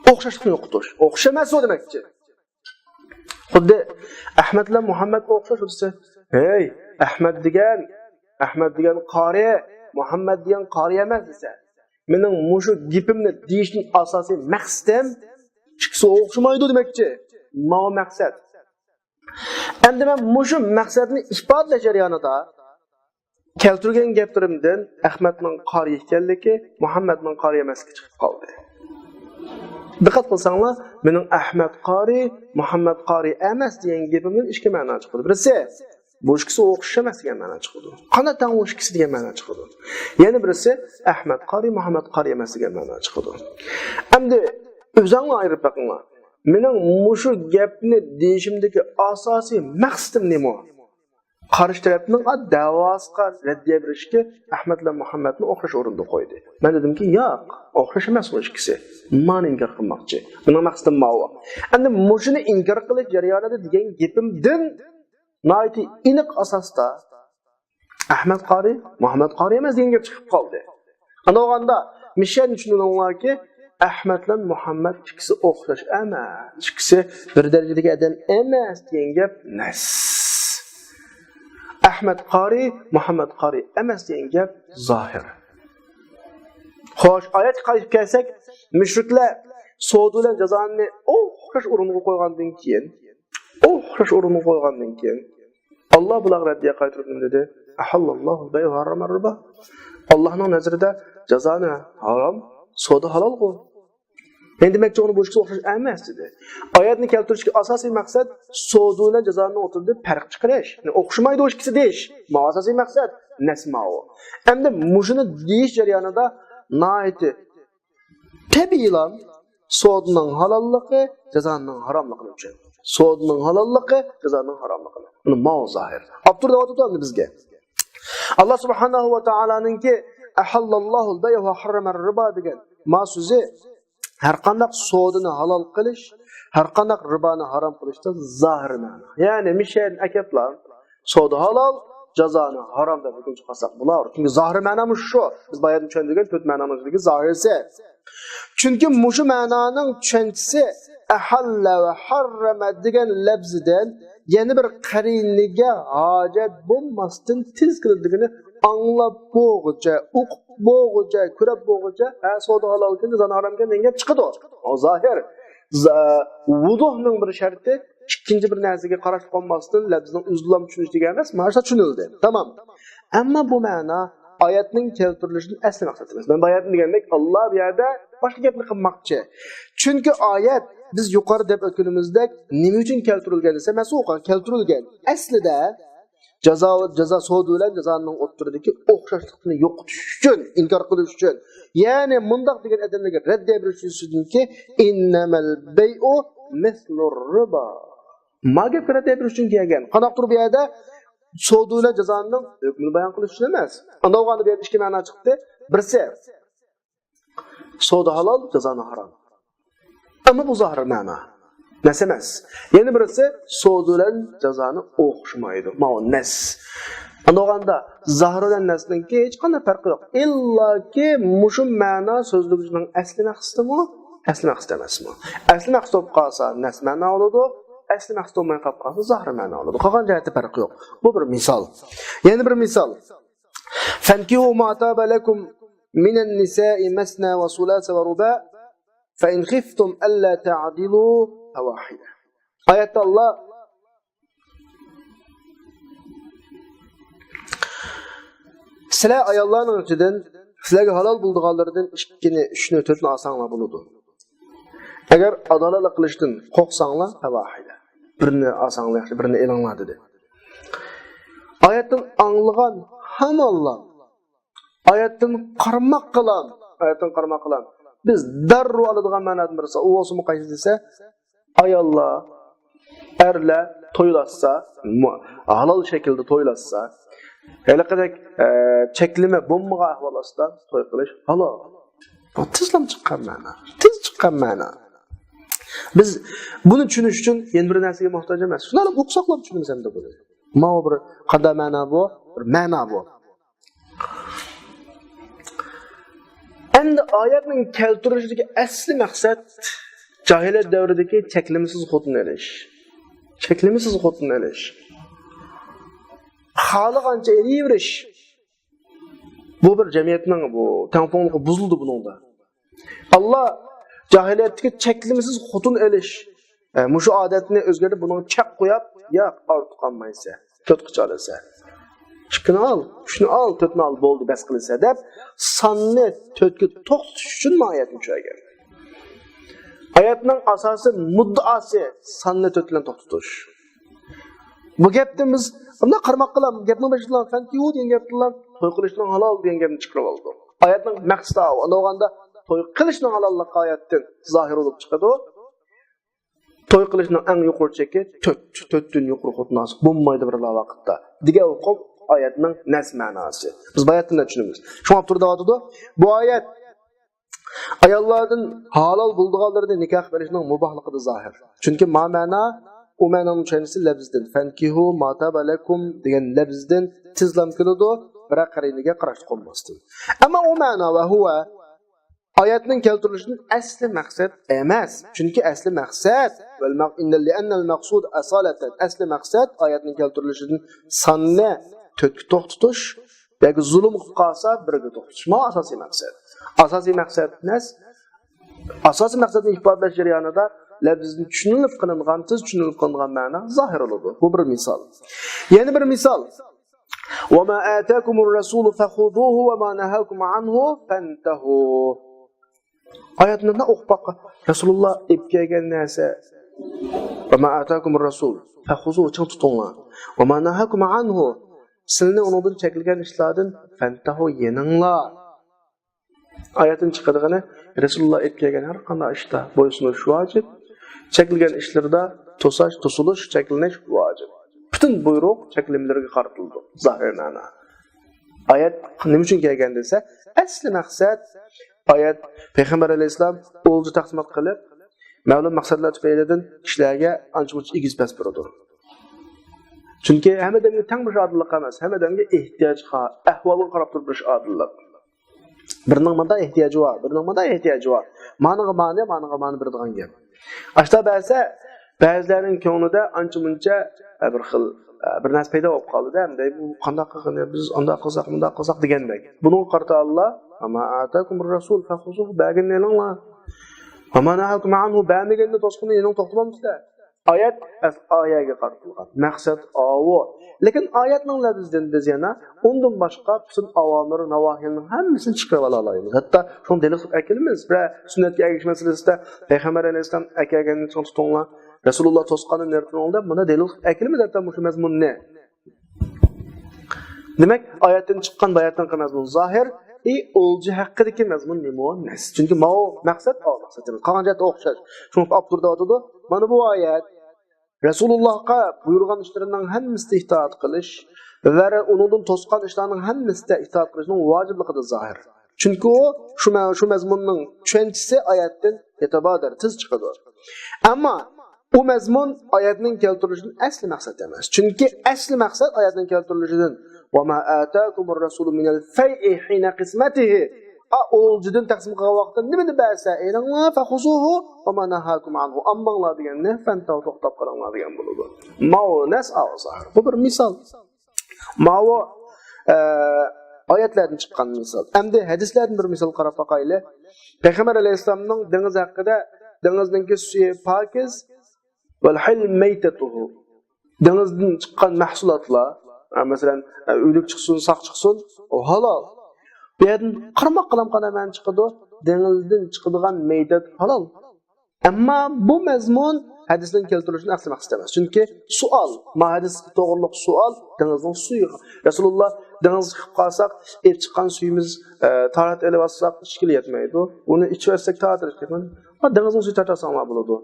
ئوخشاشلىقنى يوقىتىش. ئوخشاش ئەمەس ئۇ دېمەكچى. خۇددى ئەھمەد بىلەن مۇھەممەد ئوخشاش دېسە، ھەي، ئەھمەد دېگەن، ئەھمەد دېگەن قارى، مۇھەممەد دېگەن قارى ئەمەس دېسە، مېنىڭ مۇشۇ گېپىمنى دېيىشتىن ئاساسىي مەقسىتىم ئىككىسى ئوخشىمايدۇ دېمەكچى. ماۋۇ مەقسەت. ئەمدى مەن مۇشۇ مەقسەتنى ئىپادىلەش جەريانىدا كەلتۈرگەن گەپلىرىمدىن ئەخمەتنىڭ قارى ئىكەنلىكى، مۇھەممەدنىڭ قارى ئەمەسلىكى چىقىپ قالدى. دىققەت قىلساڭلار، مېنىڭ ئەخمەت قارى، مۇھەممەد قارى ئەمەس دېگەن گېپىمدىن ئىككى مەنا چىقىدۇ. بىرسى، بۇ ئىككىسى ئوخشاش ئەمەس دېگەن مەنا چىقىدۇ. قانداق تەڭ ئۇ ئىككىسى دېگەن مەنا چىقىدۇ. يەنە بىرسى، ئەخمەت قارى، مۇھەممەد قارى ئەمەس دېگەن مەنا چىقىدۇ. ئەمدى ئۆزۈڭلار ئايرىپ بېقىڭلار. مېنىڭ مۇشۇ گەپنى دېيىشىمدىكى ئاساسىي مەقسىتىم نېمە؟ قارشى تەرەپنىڭ دەۋاسىغا رەددىيە بېرىشكە ئەخمەت بىلەن مۇھەممەدنى ئوخشاش ئورۇندا قويدى. مەن دېدىمكى، ياق، ئوخشاش ئەمەس ئۇ ئىككىسى. مانا ئىنكار قىلماقچى. مېنىڭ مەقسىتىم ماۋۇ. ئەمدى مۇشۇنى ئىنكار قىلىش جەريانىدا دېگەن گېپىمدىن ناھايىتى ئېنىق ئاساستا ئەخمەت قارى، مۇھەممەد قارى ئەمەس دېگەن گەپ چىقىپ قالدى. ئاندىن بولغاندا، مىشەن چۈشىنىڭلاركى، ئەخمەت بىلەن مۇھەممەد ئىككىسى ئوخشاش ئەمەس، ئىككىسى بىر دەرىجىدىكى ئادەم ئەمەس دېگەن گەپ نەس. ئەخمەت قارى، مۇھەممەد قارى ئەمەس دېگەن گەپ زاھىر. خوش، ئايەتكە قايتىپ كەلسەك، مۇشرىكلار سودا بىلەن جازانى ئوخشاش ئورۇنغا قويغاندىن كېيىن، ئوخشاش ئورۇنغا قويغاندىن كېيىن، ئاللا بۇلارغا رەددىيە قايتۇرۇپ نېمە دېدى؟ «ئەھەللەللاھۇل بەيئە ۋە ھەررەمەر رىبا.» ئاللانىڭ نەزىرىدە جازانى ھارام، سودا ھالالغۇ. يەنى دېمەكچى، ئۇنى بۇ ئىككىسى ئوخشاش ئەمەس دېدى. ئايەتنى كەلتۈرۈشتىكى ئاساسىي مەقسەت سودا بىلەن جازانىنىڭ ئوتتۇرىدا پەرق چىقىرىش. يەنى ئوخشىمايدۇ ئىككىسى دېيىش. ماۋۇ ئاساسىي مەقسەت. نەس ماۋۇ. ئەمدى مۇشۇنى دېيىش جەريانىدا ناھايىتى تەبىئىيلا سودىنىڭ ھالاللىقى، جازانىڭ ھاراملىقىنى چۈشەندى. سودىنىڭ ھالاللىقى، جازانىڭ ھاراملىقىنى. بۇنى ماۋۇ زاھىر. ئاپتور دەۋاتىدۇ ئەمدى بىزگە. ئاللا سۇبھانەھۇ ۋە تائالانىڭكى «ئەھەللەللاھۇل بەيئە ۋە ھەررەمەر رىبا» دېگەن ما سۆزى ھەر قانداق سودىنى ھالال قىلىش، ھەرقانداق رىبانى ھارام قىلىشتا زاھىر مەنا. يەنى مىشەدىن ئەكەپلا سودا ھالال، جازانى ھارام دەپ ھۆكۈم چىقارساق بولار. چۈنكى زاھىر مەنا مۇشۇ شۇ. بىز باياتىن چۈشەندۈرگەن تۆت مەنانىڭ ئىچىدىكى زاھىرسى. چۈنكى مۇشۇ مەنانىڭ چۈشەنچىسى ئەھەللە ۋە ھەررەمە دېگەن لەپزىدىن يەنە بىر قەرىنىگە ھاجەت بولماستىن تېز كېلىدىغىنى ئاڭلاپ بولغۇچە، ئۇقۇپ بولغۇچە، كۆرۈپ بولغۇچە، ھە، سودا ھالالكەن، زانا ھارامكەن دېگەن گەپ چىقىدۇ. ئۇ زاھىر. ۋۇزۇھنىڭ بىر شەرتى ئىككىنچى بىر نەرسىگە قاراشلىق بولماستىن، لەپزىنىڭ ئۆزىلا چۈشىنىش دېگەن ئەمەس، مانا شۇ چۈشىنىلدى. تامام. ئەمما بۇ مەنا ئايەتنىڭ كەلتۈرۈلۈشىدىن ئەسلى مەقسەت ئەمەس. مەن باياتىن دېگەندەك، ئاللا بۇ يەردە باشقا گەپنى قىلماقچى. چۈنكى ئايەت، بىز يۇقىرىدا دەپ ئۆتكىنىمىزدەك، نېمە ئۈچۈن كەلتۈرۈلگەن دېسە، مەسئۇلغا كەلتۈرۈلگەن. ئەسلىدە جازا، جازا سودا بىلەن جازانىڭ ئوتتۇرىدىكى ئوخشاشلىقنى يوقىتىش ئۈچۈن، ئىنكار قىلىش ئۈچۈن، يەنى مۇنداق دېگەن ئادەملەرگە رەددىيە بېرىش ئۈچۈنكى، ئىننەمەل بەيئۇ مىسلۇر رىبا. ما گەپكە رەددىيە بېرىش ئۈچۈن كەلگەن. قانداقتۇر بۇ يەردە سودا بىلەن جازانىڭ ھۆكمىنى بايان قىلىش ئۈچۈن ئەمەس. ئانداق بولغاندا بۇ يەردە ئىككى مەنا چىقتى. بىرسى، سودا ھالال، جازانى ھارام. ئەمما بۇ زاھىر مەنا. نەس ئەمەس. يەنە بىرسى، سودا بىلەن جازانى ئوخشىمايدۇ. ماۋۇ نەس. ئاندىغاندا زاھىر بىلەن نەسنىڭكى ھېچقانداق پەرقى يوق. ئىللاكى مۇشۇ مەنا سۆزلىگۈچىنىڭ ئەسلى مەقسىتىمۇ، ئەسلى مەقسىتى ئەمەسمۇ؟ ئەسلى مەقسىتى بولۇپ قالسا نەس مەنا بولىدۇ، ئەسلى مەقسىتى بولماي قالىپ قالسا زاھىر مەنا بولىدۇ. قالغان جەھەتتە پەرقى يوق. بۇ بىر مىسال. يەنە بىر مىسال. فانكحوا ما طاب لكم من النساء مثنى وثلاث ورباع فإن خفتم ألا تعدلوا فواحدة. ئايەتتە ئاللا سىلەر ئاياللارنىڭ ئىچىدىن سىلەرگە ھالال بولىدىغانلىرىدىن ئىككىنى، ئۈچنى، تۆتنى ئالساڭلار بولىدۇ. ئەگەر ئادالەتلىك قىلىشتىن قورقساڭلار، فەۋاھىدە. بىرنى ئالساڭلار ياخشى، بىرنى ئېلىڭلار دېدى. ئايەتتىن ئاڭلىغان ھامانلا، ئايەتتىن قارىماققىلا، ئايەتتىن قارىماققىلا. بىز دەررۇ ئالىدىغان مەنادىن بىرسى، ئۇ بولسىمۇ قايسى دېسە، ئاياللار، ئەرلەر تويلاشسا، مۇ-، ھالال شەكىلدە تويلاشسا، ھېلىقىدەك، ئە، چەكلىمە بولمىغان ئەھۋال ئاستىدا توي قىلىش ھالال. بۇ تېزلا چىققان مەنا. تېز چىققان مەنا. بىز بۇنى چۈشىنىش ئۈچۈن يەنە بىر نەرسىگە موھتاج ئەمەس. شۇنداق ئوقۇساقلا چۈشىنىمىز ئەمدى بۇنى. ماۋۇ بىر قانداق مەنا بۇ؟ بىر مەنا بۇ. ئەمدى ئايەتنىڭ كەلتۈرۈلۈشىدىكى ئەسلى مەقسەت جاھىلىيەت دەۋرىدىكى چەكلىمىسىز خوتۇن ئېلىش. چەكلىمىسىز خوتۇن ئېلىش. خالىغانچە ئېلىۋېرىش. بۇ بىر جەمئىيەتنىڭ بۇ تەڭپۇڭلۇقى بۇزۇلدى بۇنىڭدا. ئاللا جاھىلىيەتتىكى چەكلىمىسىز خوتۇن ئېلىش، ئە، مۇشۇ ئادەتنى ئۆزگەرتىپ، بۇنىڭغا چەك قويۇپ، ياق، ئارتۇق ئالمايسەن، تۆت قىچ ئالىسەن. ئىككىنى ئال، ئۈچنى ئال، تۆتنى ئال، بولدى، بەس قىلىسەن دەپ، ساننى تۆتكە توختىتىش ئۈچۈن مانا ئايەتنى چۈشۈرگەن. ئايەتنىڭ ئاساسىي مۇددىئاسى ساننى تۆت بىلەن توختىتىش. بۇ گەپتىن بىز مۇنداق قارىماققىلا، گەپنىڭ بېشىدا فەنكىھۇ دېگەن گەپتىن توي قىلىشنىڭ ھالال دېگەن گەپنى چىقىرىپ ئالدۇق. ئايەتنىڭ مەقسىتى ئاۋۇ. ئاندىغاندا توي قىلىشنىڭ ھالاللىقى ئايەتتىن زاھىر بولۇپ چىقىدۇ. توي قىلىشنىڭ ئەڭ يۇقىرى چېكى تۆت، تۆتتىن يۇقىرى خوتۇن ئالسا بولمايدۇ بىرلا ۋاقىتتا دېگەن ئۇقۇم ئايەتنىڭ نەس مەناسى. بىز بۇ ئايەتتىن چۈشىنىمىز. شۇڭا ئاپتور دەۋاتىدۇ، بۇ ئايەت ئاياللاردىن ھالال بولىدىغانلىرىنى نىكاھ قىلىپ ئېلىشنىڭ مۇباھلىقىدا زاھىر. چۈنكى ما مەنا، ئۇ مەنانىڭ چۈشەنچىسى لەپزدىن، فەنكىھۇ ما تابە لەكۇم دېگەن لەپزدىن تېزلا كېلىدۇ، بىرەر قەرىنىگە قاراشلىق بولماستىن. ئەمما ئۇ مەنا ۋە ھۇۋە ئايەتنىڭ كەلتۈرۈلۈشىدىن ئەسلى مەقسەت ئەمەس. چۈنكى ئەسلى مەقسەت، ۋەل مەق-، ئىننە، لىئەننەل مەقسۇد ئەسالەتەن، ئەسلى مەقسەت ئايەتنىڭ كەلتۈرۈلۈشىدىن ساننى تۆتكە توختىتىش، ياكى زۇلۇم قىلىپ قالسا بىرگە توختىتىش. ماۋۇ ئاساسىي مەقسەت. ئاساسىي مەقسەت نەس-، ئاساسىي مەقسەتنى ئىپادىلەش جەريانىدا لەپزىدىن چۈشىنىلىپ قىلىنغان، تېز چۈشىنىلىپ قىلىنغان مەنا زاھىر بولىدۇ. بۇ بىر مىسال. يەنە بىر مىسال. وما آتاكم الرسول فخذوه وما نهاكم عنه فانتهوا. ئايەتنى ئوقۇپ باققان. رەسۇلۇللا ئېلىپ كەلگەن نەرسە، وما آتاكم الرسول فخذوه، چىڭ تۇتۇڭلار. وما نهاكم عنه، سىلىنى ئۇنىڭدىن چەكلىگەن ئىشلاردىن، فانتهوا، يېنىڭلار. ئايەتتىن چىقىدىغىنى، رەسۇلۇللا ئېلىپ كەلگەن ھەر قانداق ئىشتا بويسۇنۇش ۋاجىپ، چەكلىگەن ئىشلىرىدا توساش، توسۇلۇش، چەكلىنىش ۋاجىپ. پۈتۈن بۇيرۇق چەكلىمىلىرىگە قارىتىلىدۇ، زاھىر مەنا. ئايەت نېمە ئۈچۈن كەلگەن دېسە، ئەسلى مەقسەت، ئايەت پەيغەمبەر ئەلەيھىسسالام ئولجا تەقسىمات قىلىپ، مەلۇم مەقسەتلەر تۈپەيلىدىن كىشىلەرگە ئانچە-مۇنچە ئېگىز-پەس بېرىدۇ. چۈنكى ھەممە ئادەمگە تەڭ بېرىش ئادىللىق ئەمەس، ھەممە ئادەمگە ئېھتىياجغا، ئەھۋالغا قاراپ تۇرۇپ بېرىش ئادىللىق. بىرىنىڭ مۇنداق ئېھتىياجى بار، بىرىنىڭ مۇنداق ئېھتىياجى بار. مانىغا مانى، مانىغا مانى بېرىدىغان گەپ. ئاشتا بەرسە، بەزىلەرنىڭ كۆڭلىدە ئانچە-مۇنچە، ئە، بىر خىل، ئە، بىر نەرسە پەيدا بولۇپ قالدى-دە، ئەمدى بۇ قانداق قىلغىنى، بىز ئانداق قىلساق، مۇنداق قىلساق دېگەندەك. بۇنىڭغا قارىتا ئاللا، «ۋە ما ئاتاكۇمۇر رەسۇل فەخۇزۇھۇ»، بەرگىنىنى ئېلىڭلار. «ۋە ما نەھاكۇم ئانھۇ»، بەرمىگەننى توسقىنى يېنىڭ توختىمامسىلەر. ئايەت ئەس-، ئايەگە قارىتىلغان. مەقسەت ئاۋۇ. لېكىن ئايەتنىڭ لەپزىدىن بىز يەنە ئۇندىن باشقا پۈتۈن ئاۋامىر، ناۋاھىنىڭ ھەممىسىنى چىقىرىۋالالايمىز. ھەتتا شۇنى دەلىل قىلىپ ئەكېلىمىز. بىرەر سۈننەتكە ئەگىشىش مەسىلىسىدە پەيغەمبەر ئەلەيھىسسالام ئەكەلگەننى چىڭ تۇتۇڭلار، رەسۇلۇللا توسقاننى نېرى تۇرۇڭلار دەپ، مۇندا دەلىل قىلىپ ئەكېلىمىز ھەتتا مۇشۇ مەزمۇننى. دېمەك، ئايەتتىن چىققان باياتىنقى مەزمۇن زاھىر، ئى، ئولجا ھەققىدىكى مەزمۇن نېمە؟ نەس. چۈنكى ماۋۇ مەقسەت، ئاۋۇ مەقسەت ئەمەس. قالغان جەھەتتە ئوخشاش. شۇڭا ئاپتور دەۋاتىدۇ، مانا بۇ ئايەت رەسۇلۇللاھقا بۇيرۇغان ئىشلىرىنىڭ ھەممىسىدە ئىتائەت قىلىش ۋە ئۇنىڭدىن توسقان ئىشلارنىڭ ھەممىسىدە ئىتائەت قىلىشنىڭ ۋاجىپلىقىدا زاھىر. چۈنكى ئۇ شۇ مە-، شۇ مەزمۇننىڭ چۈشەنچىسى ئايەتتىن يەتەبادەر، تېز چىقىدۇ. ئەمما ئۇ مەزمۇن ئايەتنىڭ كەلتۈرۈلۈشىدىن ئەسلى مەقسەت ئەمەس. چۈنكى ئەسلى مەقسەت ئايەتنىڭ كەلتۈرۈلۈشىدىن، «ۋە ما ئاتاكۇمۇر رەسۇلۇ مىنەل فەيئى ھىنە قىسمەتىھى». ئا، ئولجىدىن تەقسىم قىلغان ۋاقىتتا نېمىنى بەرسە ئېلىڭلار، فەخۇزۇھۇ ۋە ما نەھاكۇم ئانھۇ، ئالماڭلار دېگەننى، فەنتەھۇ، توختاپ قېلىڭلار دېگەن بولىدۇ. ماۋۇ نەس، ئاۋۇ زاھىر. بۇ بىر مىسال. ماۋۇ، ئە، ئايەتلەردىن چىققان مىسال. ئەمدى ھەدىسلەردىن بىر مىسال قاراپ باقايلى. پەيغەمبەر ئەلەيھىسسالامنىڭ دېڭىز ھەققىدە، دېڭىزنىڭكى سۈيى پاكىز، ۋەل ھىل مەيتەتۇھۇ. دېڭىزدىن چىققان مەھسۇلاتلار، ھە، مەسىلەن، ھە، ئۆلۈك چىقسۇن، ساق چىقسۇن، ئۇ ھالال. بۇ يەردىن قارىماققىلا قانداق مەنە چىقىدۇ؟ دېڭىزدىن چىقىدىغان مەيتەت ھالال. ئەمما بۇ مەزمۇن ھەدىسنىڭ كەلتۈرۈلۈشىدىن ئەسلى مەقسەت ئەمەس. چۈنكى سوئال، ما ھەدىسكە توغرۇلۇق سوئال، دېڭىزنىڭ سۈيى. رەسۇلۇللا دېڭىزغا چىقىپ قالساق، ئېلىپ چىققان سۈيىمىز، ئە، تاھارەت ئېلىۋاتساق، ئىچكىلى يەتمەيدۇ. ئۇنى ئىچىۋەتسەك، تاھارەت ئېلىپ كەتمەيدۇ. ھە، دېڭىزنىڭ سۈيى تارتساڭلار بولىدۇ.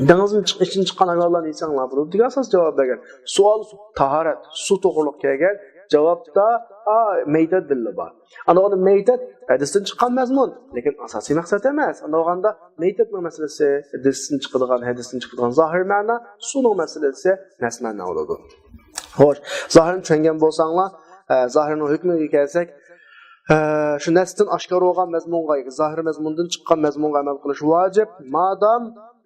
دېڭىزدىن چىق-، ئىچىدىن چىققان ھايۋانلارنى يېسەڭلار بولىدۇ دېگەن ئاساس جاۋاب بەرگەن. سوئال تاھارەت، سۇ توغرۇلۇق كەلگەن، جاۋابتا، ئا، مەيتەت دېلىلى بار. ئاندىن مەيتەت ھەدىستىن چىققان مەزمۇن، لېكىن ئاساسىي مەقسەت ئەمەس. ئاندىن مەيتەتنىڭ مەسىلىسى ھەدىستىن چىقىدىغان، ھەدىستىن چىقىدىغان زاھىر مەنا، سۇنىڭ مەسىلىسى نەس مەنا بولىدۇ. خوش، زاھىرنى چۈشەنگەن بولساڭلار، ئە، زاھىرنىڭ ھۆكمىگە كەلسەك، ئە، شۇ نەستىن ئاشكارا بولغان مەزمۇنغا، زاھىر مەزمۇندىن چىققان مەزمۇنغا ئەمەل قىلىش ۋاجىپ، مادام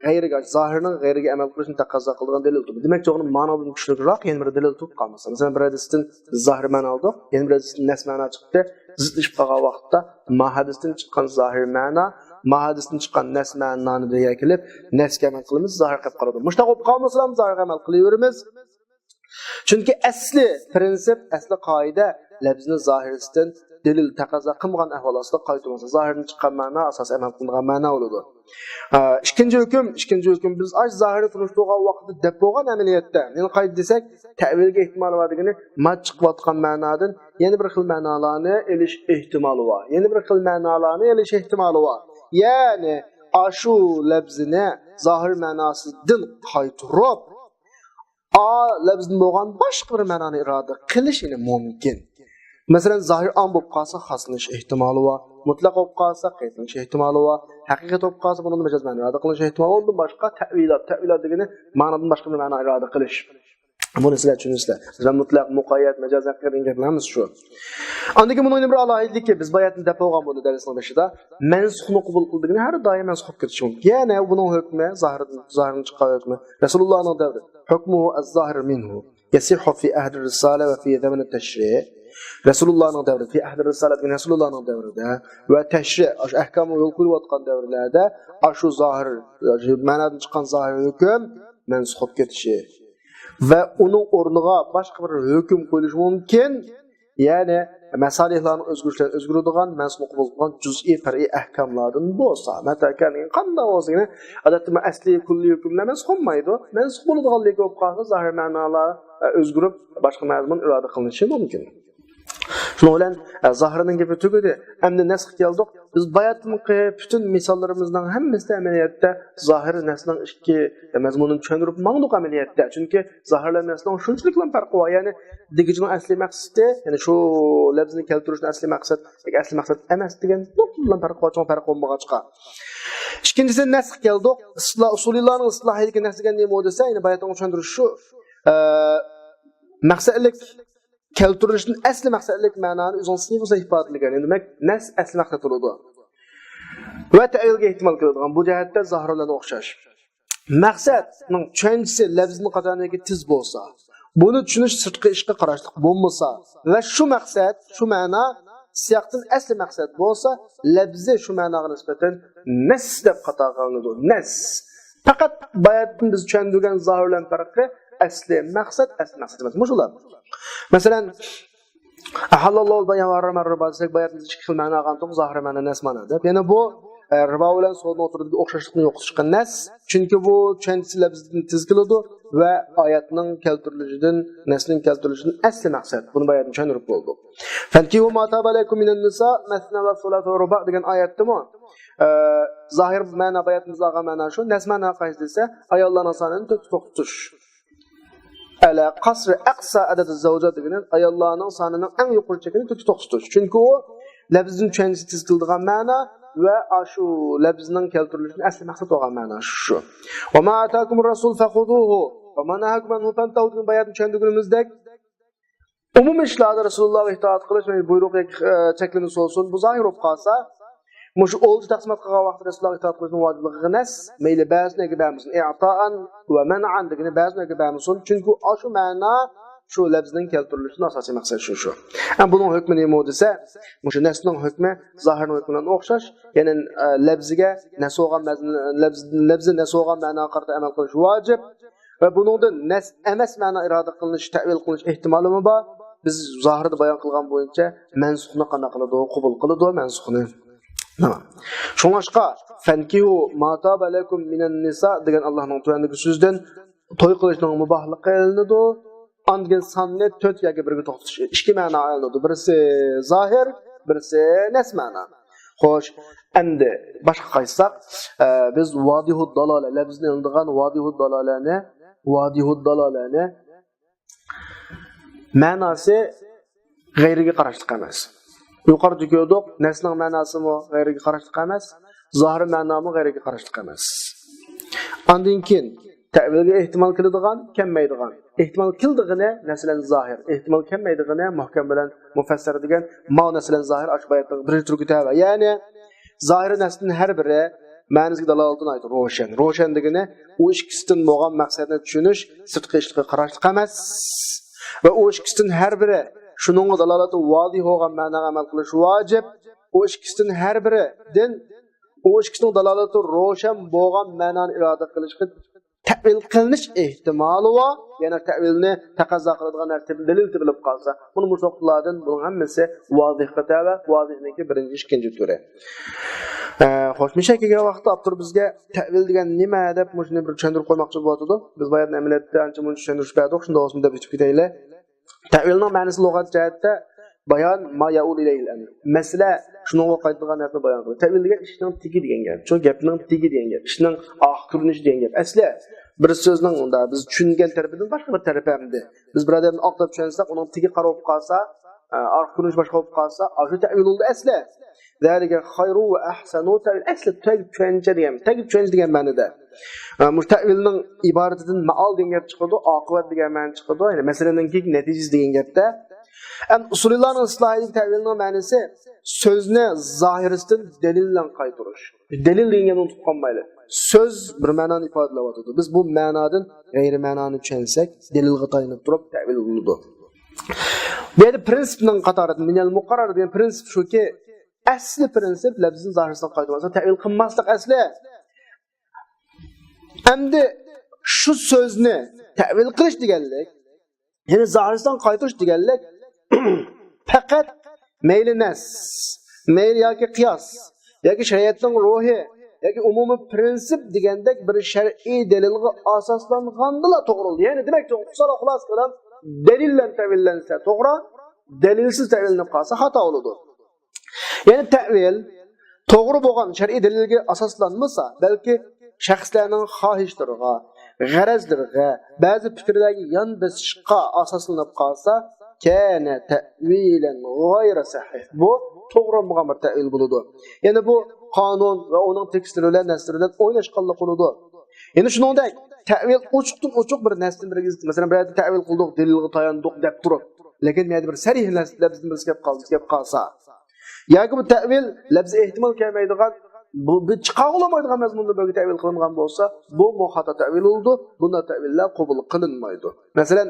غەيرىگە، زاھىرنىڭ غەيرىگە ئەمەل قىلىشنى تەقەززا قىلىدىغان دەلىل تۇرىدۇ. دېمەك، چوغۇنىڭ مانىدىن چۈشىنىكرەك يەنە بىر دەلىل تۇرۇپ قالمىسا. مەسىلەن، بىر ھەدىستىن زاھىر مەنا ئالدۇق، يەنە بىر ھەدىستىن نەس مەنا چىقتى. زىتلىشىپ قالغان ۋاقىتتا ما ھەدىستىن چىققان زاھىر مەنا، ما ھەدىستىن چىققان نەس مەنانى بىرگە كېلىپ، نەسكە ئەمەل قىلىمىز، زاھىر قىلىپ قالىدۇ. مۇشۇنداق بولۇپ قالمىسىلا زاھىرغا ئەمەل قىلىۋېرىمىز. چۈنكى ئەسلى پىرىنسىپ، ئەسلى قائىدە لەپزىنى زاھىرىسىدىن دەلىل تەقەززا قىلمىغان ئەھۋال ئاستىدا قايتۇرمىسا، زاھىردىن چىققان مەنا ئاساسىي ئەمەل قىلىنىدىغان مەنا بولىدۇ. ھە، ئىككىنچى ھۆكۈم، ئىككىنچى ھۆكۈم بىز ئاش زاھىرنى تونۇشتۇرغان ۋاقىتتا دەپ بولغان ئەمەلىيەتتە نېمە قايدا دېسەك، تەۋىلگە ئېھتىمالى بار دېگىنى، ما چىقىۋاتقان مەنادىن يەنە بىر خىل مەنالارنى ئېلىش ئېھتىمالى بار. يەنە بىر خىل مەنالارنى ئېلىش ئېھتىمالى بار. يەنى ئاشۇ لەپزىنى زاھىر مەناسىدىن قايتۇرۇپ، ئا لەپزىدىن بولغان باشقا بىر مەنانى ئىرادە قىلىش يەنە مۇمكىن. مەسىلەن، زاھىر ئام بولۇپ قالسا، خاسلىنىش ئېھتىمالى بار. مۇتلەق بولۇپ قالسا، قېيتلىنىش ئېھتىمالى بار. ھەقىقىي بولۇپ قالسا، بۇنىڭدا مەجاز مەنا ئىرادە قىلىنىش ئېھتىمالى بار. ئۇندىن باشقا تەۋىلات، تەۋىلات دېگىنى مانىدىن باشقا بىر مەنا ئىرادە قىلىش. بۇنى سىلەر چۈشىنىسىلەر. مەسىلەن، مۇتلەق، مۇقەييەت، مەجاز ھەققىدە دېگەن گەپلىرىمىز شۇ. ئاندىن كېيىن بۇنىڭ يەنە بىر ئالاھىدىلىكى، بىز باياتىن دەپ بولغان بۇنى دەرسنىڭ بېشىدا. مەنسۇخنى قوبۇل قىلىدىغىنى ھەر دائىم مەنسۇخ بولۇپ كېتىشى مۇمكىن. يەنى بۇنىڭ ھۆكمى، زاھىر، زاھىرنى چىققان ھۆكمى. رەسۇلۇللانىڭ دەۋرى. ھۆكمۇھۇ ئەز-زاھىر مىنھۇ. يەسىھھۇ فى ئەھدى رىسالە ۋە فى زەمىنى تەشرىئ. رەسۇلۇللانىڭ دەۋرى، فى ئەھدى رىسالە دېگەن رەسۇلۇللانىڭ دەۋرىدە ۋە تەشرىئ، ئاشۇ ئەھكام يول قويۇلۇۋاتقان دەۋرلەردە ئاشۇ زاھىر، مەنادىن چىققان زاھىر ھۆكۈم مەنسۇخ بولۇپ كېتىشى ۋە ئۇنىڭ ئورنىغا باشقا بىر ھۆكۈم قويۇلۇشى مۇمكىن. يەنى مەسالىھلارنى ئۆزگىرىشلەر ئۆزگىرىدىغان، مەنسۇخ قوبۇل قىلغان جۈزئىي پەرئىي ئەھكاملاردىن بولسا، مەتەكەن قانداق بولسا، يەنى ئادەتتە ئەسلىي كۈللىي ھۆكۈملەر مەنسۇخ بولمايدۇ. مەنسۇخ بولىدىغانلىكى بولۇپ قالسا، زاھىر مەنالار، ئە، ئۆزگىرىپ، باشقا مەزمۇن ئىرادە قىلىنىشى مۇمكىن. شۇنىڭ بىلەن، ئە، زاھىرنىڭ گېپى تۈگىدى. ئەمدى نەسخقە كەلدۇق. بىز باياتىنقى پۈتۈن مىساللىرىمىزنىڭ ھەممىسىدە ئەمەلىيەتتە زاھىر نەسنىڭ ئىككى مەزمۇنىنى چۈشەندۈرۈپ ماڭدۇق ئەمەلىيەتتە. چۈنكى زاھىر بىلەن نەسنىڭ شۇنچىلىكلا پەرقى بار. يەنى دېگۈچىنىڭ ئەسلىي مەقسىتى، يەنى شۇ لەپزىنى كەلتۈرۈشنىڭ ئەسلىي مەقسەت ياكى ئەسلىي مەقسەت ئەمەس دېگەن نۇقتىدىلا پەرقى بار، چوڭ پەرقى بولمىغاچقا. ئىككىنچىسى، نەسخ كەلدۇق. ئىسلا-، ئۇسۇلىيلارنىڭ ئىستىلاھىدىكى نەسخ دېگەن نېمە دېسە، يەنە باياتنىڭ چۈشەندۈرۈشى شۇ، ئە، مەقسەتلىك كەلتۈرۈلۈشتىن ئەسلى مەقسەتلىك مەنانى ئۆزىنىڭ سىيغىسىدا ئىپادىلىگەن. دېمەك، نەس ئەسلى مەقسەت بولىدۇ. ۋە تەئۋىلگە ئېھتىمال كېلىدىغان، بۇ جەھەتتە زاھىر بىلەن ئوخشاش. مەقسەتنىڭ چۈشەنچىسى لەپزىنى قاتارىدىكى تېز بولسا، بۇنى چۈشىنىش سىرتقى ئىشقا قاراشلىق بولمىسا ۋە شۇ مەقسەت، شۇ مەنا سىياقتىن ئەسلى مەقسەت بولسا، لەپزى شۇ مەناغا نىسبەتەن نەس دەپ خاتا قىلىنىدۇ. نەس. پەقەت باياتتىن بىز چۈشەندۈرگەن زاھىر بىلەن پەرقى ئەسلى مەقسەت، ئەسلى مەقسەت ئەمەس. مۇشۇلار. مەسىلەن، ئەھەللاللاھۇل بەيئە ۋە ھەررەمەر رىبا دېسەك، باياتىن بىز ئىككى خىل مەنا قىلدۇق، زاھىر مەنا، نەس مەنا دەپ. يەنە بۇ، ئە، رىبا بىلەن سودىنىڭ ئوتتۇرىدىكى ئوخشاشلىقنى يوقىتىشقا نەس. چۈنكى بۇ چۈشەنچىسى لەپزىدىن تېز كېلىدۇ ۋە ئايەتنىڭ كەلتۈرۈلۈشىدىن، نەسنىڭ كەلتۈرۈلۈشىدىن ئەسلى مەقسەت. بۇنى باياتىن چۈشەندۈرۈپ بولدۇق. فەنكىھۇ ما تابە لەكۇم مىنەن نىسا مەسنە ۋە سۇلاسە ۋە رۇبا دېگەن ئايەتتىمۇ، ئە، زاھىر مەنا، باياتىن بىز ئالغان مەنا شۇ، نەس مەنا قايسى دېسە، ئاياللارنىڭ سانىنى تۆتكە توختىتىش. ئەلە قەسرى ئەقسا ئەدەدى زەۋجات دېگىنى ئاياللارنىڭ سانىنىڭ ئەڭ يۇقىرى چېكىنى تۆتكە توختىتىش. چۈنكى ئۇ لەپزىنىڭ چۈشەنچىسى تېز كېلىدىغان مەنا ۋە ئاشۇ لەپزىنىڭ كەلتۈرۈلۈشىدىن ئەسلى مەقسەت بولغان مەنا شۇ. ۋە ما ئاتاكۇمۇر رەسۇل فەخۇزۇھۇ ۋە ما نەھاكۇم ئەنھۇ فەنتەھۇ دېگەن باياتتىن چۈشەندۈرگىنىمىزدەك، ئومۇمىي ئىشلاردا رەسۇلۇللاغا ئىتائەت قىلىش، بۇيرۇق ياكى، ئە، چەكلىمە سولسۇن، بۇ زاھىر بولۇپ قالسا، مۇشۇ ئولجا تەقسىمات قىلغان ۋاقىتتا رەسۇلۇللاغا ئىتائەت قىلىشنىڭ ۋاجىپلىقىغا نەس، مەيلى بەرسۇن ياكى بەرمىسۇن، ئىتائەن ۋە مەنئەن دېگىنى بەرسۇن ياكى بەرمىسۇن، چۈنكى ئاشۇ مەنا شۇ لەپزىنىڭ كەلتۈرۈلۈشىدىن ئاساسىي مەقسەت شۇ، شۇ. ئەمما بۇنىڭ ھۆكمى نېمە دېسە، مۇشۇ نەسنىڭ ھۆكمى زاھىرنىڭ ھۆكمى بىلەن ئوخشاش، يەنى، ئە، لەپزىگە نەس بولغان مەز-، لەپز-، لەپزى نەس بولغان مەناغا قارىتا ئەمەل قىلىش ۋاجىپ. ۋە بۇنىڭدىن نەس ئەمەس مەنا ئىرادە قىلىنىش، تەئۋىل قىلىنىش ئېھتىمالىمۇ بار. بىز زاھىردا بايان قىلغان بويىچە مەنسۇخنى قانداق قىلىدۇ؟ قوبۇل قىلىدۇ مەنسۇخنى. تامام. شۇڭلاشقا، فەنكىھۇ ما تابە لەكۇم مىنەن نىسا دېگەن ئاللاھنىڭ تۆۋەندىكى سۆزىدىن توي قىلىشنىڭ مۇباھلىقى ئېلىنىدۇ. ئاندىن كېيىن ساننى تۆت ياكى بىرگە توختىتىش ئىككى مەنا ئېلىنىدۇ. بىرسى زاھىر، بىرسى نەس مەنا. خوش، ئەمدى باشقا قايتساق، ئە، بىز ۋادىھۇد دالالە، لەپزىدىن ئېلىنىدىغان ۋادىھۇد دالالەنى، ۋادىھۇد دالالەنى مەناسى غەيرىگە قاراشلىق ئەمەس. يۇقىرىدا كۆردۇق، نەسنىڭ مەناسىمۇ غەيرىگە قاراشلىق ئەمەس، زاھىر مەنامۇ غەيرىگە قاراشلىق ئەمەس. ئاندىن كېيىن تەئۋىلگە ئېھتىمال كېلىدىغان، كەلمەيدىغان. ئېھتىمال كېلىدىغىنى، مەسىلەن، زاھىر. ئېھتىمال كەلمەيدىغىنى مۇھكەم بىلەن مۇفەسسەر دېگەن، ماۋۇ نەسىلەن زاھىر ئاشۇ باياتنىڭ بىرىنچى تۈركى تەۋە. يەنى زاھىر نەستىن ھەر بىرى مەنىسىگە دالالىتى ناھايىتى روشەن. روشەن دېگىنى ئۇ ئىككىسىدىن بولغان مەقسەتنى چۈشىنىش، سىرتقى ئىشلىقى قاراشلىق ئەمەس. ۋە ئۇ ئىككىسىدىن ھەر بىرى شۇنىڭغا دالالىتى ۋادىھ بولغان مەناغا ئەمەل قىلىش ۋاجىپ. ئۇ ئىككىسىدىن ھەر بىرىدىن، ئۇ ئىككىسىنىڭ دالالىتى روشەن بولغان مەنانى ئىرادە قىلىشقا تەئۋىل قىلىنىش ئېھتىمالى بار. يەنى تەئۋىلنى تەقەززا قىلىدىغان نەرسە دەلىل تېپىلىپ قالسا، بۇنى مۇشۇ نۇقتىلاردىن بۇنىڭ ھەممىسى ۋازىھقا تەۋە، ۋازىھنىڭكى بىرىنچى، ئىككىنچى تۈرى. ئە، خوش، مىشە كەلگەن ۋاقىتتا ئاپتور بىزگە تەئۋىل دېگەن نېمە دەپ مۇشۇنى بىر چۈشەندۈرۈپ قويماقچى بولۇۋاتىدۇ. بىز باياتىن ئەمەلىيەتتە ئانچە مۇنچە چۈشەندۈرۈش بەردۇق، شۇنداق بولسىمۇ دەپ ئۆتۈپ كېتەيلى. تەئۋىلنىڭ مەنىسى لۇغەت جەھەتتە بايان ما يەئۇدۇ ئىلەيھىل ئەمر. مەسىلە شۇنىڭغا قايتىدىغان نەرسىنى بايان قىلىدۇ. تەئۋىل دېگەن ئىشنىڭ تېگى دېگەن گەپ. شۇ گەپنىڭ تېگى دېگەن گەپ. ئىشنىڭ ئارقا كۆرۈنۈشى دېگەن گەپ. ئەسلى بىر سۆزنىڭ ئۇندا بىز چۈشەنگەن تەرىپىدىن باشقا بىر تەرىپى ئەمدى. بىز بىر ئادەمنى ئاق دەپ چۈشەنسەك، ئۇنىڭ تېگى قارا بولۇپ قالسا، ئە، ئارقا كۆرۈنۈشى باشقا بولۇپ قالسا، ئاشۇ تەئۋىل بولدى ئەسلى. زالىكە خەيرۇ ۋە ئەھسەنۇ تەئۋىل. ئەسلى تەگ چۈشەنچە دېگەن، تەگ چۈشەنچە دېگەن مەنىدە. ئە، مۇشۇ تەئۋىلنىڭ ئىبارىتىدىن مائال دېگەن گەپ چىقىدۇ، ئاقىۋەت دېگەن مەنە چىقىدۇ، يەنى مەسىلىنىڭ كېيىنكى نەتىجىسى دېگەن گەپتە. ئەمدى ئۇسۇلىيلارنىڭ ئىستىلاھىدىكى تەئۋىلنىڭ مەنىسى سۆزنى زاھىرىسىدىن دەلىل بىلەن قايتۇرۇش. دەلىل دېگەن گەپنى ئۇنتۇپ قالمايلى. سۆز بىر مەنانى ئىپادىلەۋاتىدۇ. بىز بۇ مەنادىن غەيرىي مەنانى چۈشەنسەك، دەلىلغا تايىنىپ تۇرۇپ تەئۋىل قىلىنىدۇ. بۇ يەردە پرىنسىپنىڭ قاتارىدا، مىنەل مۇقەررەر دېگەن پرىنسىپ شۇكى، ئەسلى پرىنسىپ لەپزىنى زاھىرىسىدىن قايتۇرماسلىق، تەئۋىل قىلماسلىق ئەسلى. ئەمدى شۇ سۆزنى تەئۋىل قىلىش دېگەنلىك، يەنى زاھىرىسىدىن قايتۇرۇش دېگەنلىك، پەقەت مەيلى نەس، مەيلى ياكى قىياس، ياكى شەرىئەتنىڭ روھى، ياكى ئومۇمىي پرىنسىپ دېگەندەك بىر شەرئىي دەلىلغا ئاساسلانغاندىلا توغرا بولىدۇ. يەنى دېمەك، قىسقىچە خۇلاسە قىلىمىز، دەلىل بىلەن تەئۋىللەنسە توغرا، دەلىلسىز تەئۋىللىنىپ قالسا خاتا بولىدۇ. يەنى تەئۋىل توغرا بولغان شەرئىي دەلىلگە ئاساسلانمىسا، بەلكى شەخسلەرنىڭ خاھىشلىرىغا، غەرەزلىرىگە، بەزى پىكىرلەرگە يان بېسىشقا ئاساسلىنىپ قالسا، كان تأويلا غير صحيح. بۇ توغرا بولمىغان بىر تەۋىل بولىدۇ. يەنى بۇ قانۇن ۋە ئۇنىڭ تېكىستلىرى بىلەن، نەسلىرى بىلەن ئويناشقانلىق بولىدۇ. يەنە شۇنىڭدەك، تەۋىل ئوچۇقتىن ئوچۇق بىر نەرسىدىن بىرگە، مەسىلەن، بىر يەردە تەۋىل قىلدۇق، دەلىلگە تاياندۇق دەپ تۇرۇپ، لېكىن بۇ يەردە بىر سەرىھ لەپزىدىن بىرسى كەپ قالسا، كەپ قالسا، ياكى بۇ تەۋىل لەپزى ئېھتىمال كەلمەيدىغان، بۇ بىر چىقارغىلى بولمايدىغان مەزمۇندا بىرگە تەۋىل قىلىنغان بولسا، بۇ خاتا تەۋىل بولىدۇ، بۇنداق تەۋىللەر قوبۇل قىلىنمايدۇ. مەسىلەن،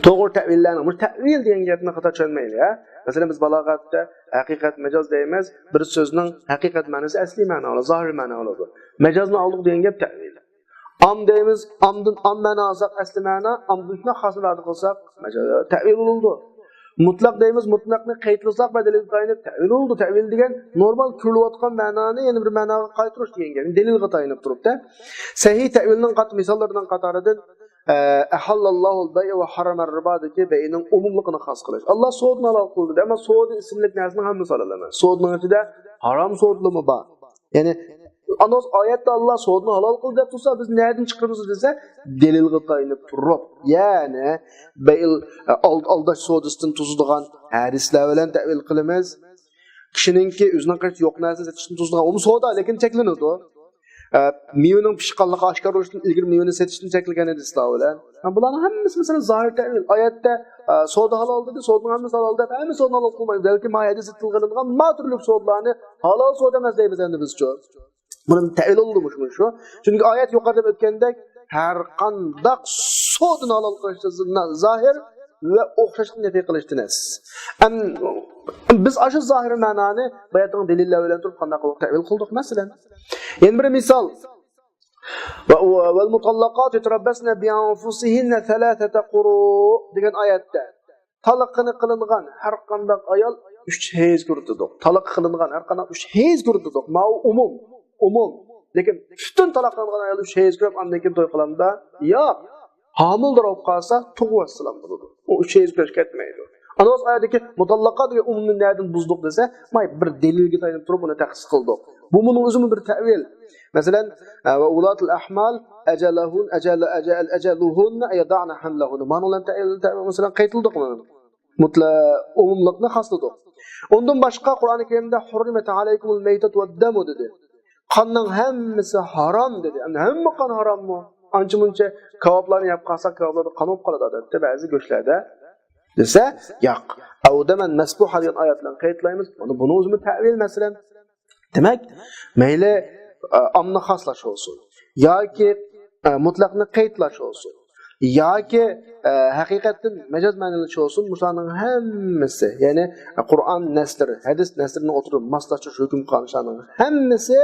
توغرا تەۋىللەرنىڭ، بۇ تەۋىل دېگەن گەپنى خاتا چۈشەنمەيلى، ھە؟ مەسىلەن، بىز بالاغەتتە ھەقىقەت، مەجاز دەيمىز، بىر سۆزنىڭ ھەقىقەت مەنىسى ئەسلىي مەنە بولىدۇ، زاھىر مەنە بولىدۇ. مەجازنى ئالدۇق دېگەن گەپ تەۋىل. ئام دەيمىز، ئامدىن ئام مەنە ئالساق، ئەسلى مەنە، ئامدىن شۇنداق خاس ئىرادە قىلساق، مەجاز، تەۋىل بولىدۇ. مۇتلەق دەيمىز، مۇتلەقنى قەيتلىساق ۋە دەلىلگە تايىنىپ تەۋىل بولىدۇ. تەۋىل دېگەن نورمال كۆرۈلۈۋاتقان مەنانى يەنە بىر مەناغا قايتۇرۇش دېگەن گەپ، دەلىلگە تايىنىپ تۇرۇپ-تە. سەھىھ تەۋىلنىڭ قات-، مىساللىرىنىڭ قاتارىدىن، ئە، أحل الله البيع وحرم الربا دىكى بەيئنىڭ ئومۇملۇقىنى خاس قىلىش. ئاللا سودىنى ھالال قىلدى، ئەمما سودا ئىسىملىك نەرسىنىڭ ھەممىسى ھالال ئەمەس. سودىنىڭ ئىچىدە ھارام سودىلىمۇ بار. يەنى، ئاندىن ئايەتتە ئاللا سودىنى ھالال قىلدى دەپ تۇرسا، بىز نەدىن چىقىرىمىز دېسە، دەلىلگە تايىنىپ تۇرۇپ، يەنى بەيئ، ئال-، ئالداش سودىسىدىن توسىدىغان ھەدىسلەر بىلەن تەۋىل قىلىمىز. كىشىنىڭكى ئۆزىنىڭ قېشىدا يوق نەرسىنى سېتىشتىن توسىدىغان، ئۇمۇ سودا، لېكىن چەكلىنىدۇ. ئە، مېۋىنىڭ پىشقانلىقى ئاشكارىلىنىشتىن ئىلگىرى مېۋىنى سېتىشتىن چەكلىگەن ھەدىسلەر بىلەن. ھە، بۇلارنىڭ ھەممىسى، مەسىلەن، زاھىر تەۋىل. ئايەتتە، ئە، سودا ھالال دېدى، سودىنىڭ ھەممىسى ھالال دەپ، ھەممە سودىنى ھالال قىلمايمىز. بەلكى ما ھەدىستە تىلغا ئېلىنغان ما تۈرلۈك سودىلارنى ھالال سودا ئەمەس دەيمىز ئەمدى بىزچۇ. بۇنىڭ تەۋىلى بولىدۇ مۇشۇ، مۇشۇ. چۈنكى ئايەت يۇقىرىدا ئۆتكەندەك، ھەر قانداق سودىنى ھالال قىلىشتا زاھىر ۋە ئوخشاشلىقنى نەپى قىلىشتا نەس. ئەم، بىز ئاشۇ زاھىر مەنانى باياتنىڭ دەلىللەر بىلەن تۇرۇپ قانداق قىلىپ تەۋىل قىلدۇق، مەسىلەن. يەنە بىر مىسال. ۋە، ۋە، «والمطلقات يتربصن بأنفسهن ثلاثة قروء» دېگەن ئايەتتە. تالاق قىلىنغان ھەر قانداق ئايال ئۈچ ھەيز كۆرۈتىدۇ. تالاق قىلىنغان ھەر قانداق ئۈچ ھەيز كۆرۈتىدۇ. ماۋۇ ئومۇم، ئومۇم. لېكىن پۈتۈن تالاق قىلىنغان ئايال ئۈچ ھەيز كۆرۈپ، ئاندىن كېيىن توي قىلامدا؟ ياق. ھامىلىدار بولۇپ قالسا، تۇغۇۋەتسىلام بولىدۇ. ئۇ ئۈچ ھەيز كۆرۈش كەتمەيدۇ. ئانا ئۇ ئايەتتىكى مۇتاللاقا دېگەن ئومۇمنى نەدىن بۇزدۇق دېسە، ماي بىر دەلىلگە تايىنىپ تۇرۇپ ئۇنى تەخسىس قىلدۇق. بۇ بۇنىڭ ئۆزىمۇ بىر تەۋىل. مەسىلەن، ۋە ئۇلاتۇل ئەھمال ئەجەلۇھۇن، ئەجەل، ئەجەل، ئەجەلۇھۇننە يەدەئنە ھەملەھۇننە. مانا ئۇلارنى تەۋىل، تەۋىل، مەسىلەن، قايتىلدۇق مانا. مۇتلەق ئومۇملۇقنى خاسلىدۇق. ئۇندىن باشقا قۇرئانى كەرىمدە «حرمت عليكم الميتة والدم» دېدى. قاننىڭ ھەممىسى ھارام دېدى. ئەمدى ھەممە قان ھاراممۇ؟ ئانچە مۇنچە كاۋاپلارنى يەپ قالساق، كاۋاپلاردا قان بولۇپ قالىدۇ، ئادەتتە بەزى گۆشلەردە دېسە، ياق. «ئەۋدەمەن مەسپۇھا» دېگەن ئايەت بىلەن قايتىلايمىز. مانا بۇنىڭ ئۆزىمۇ تەۋىل، مەسىلەن. دېمەك، مەيلى، ئە، ئاممىنى خاسلاش بولسۇن ياكى، ئە، مۇتلەقنى قەيتلاش بولسۇن ياكى، ئە، ھەقىقەتتىن مەجاز مەنىلىشى بولسۇن، مۇشۇلارنىڭ ھەممىسى، يەنى قۇرئان نەسلىرى، ھەدىس نەسلىرىنى ئوتتۇرىغا ماسلاشتۇرۇش ھۆكۈم قىلغان ئىشلارنىڭ ھەممىسى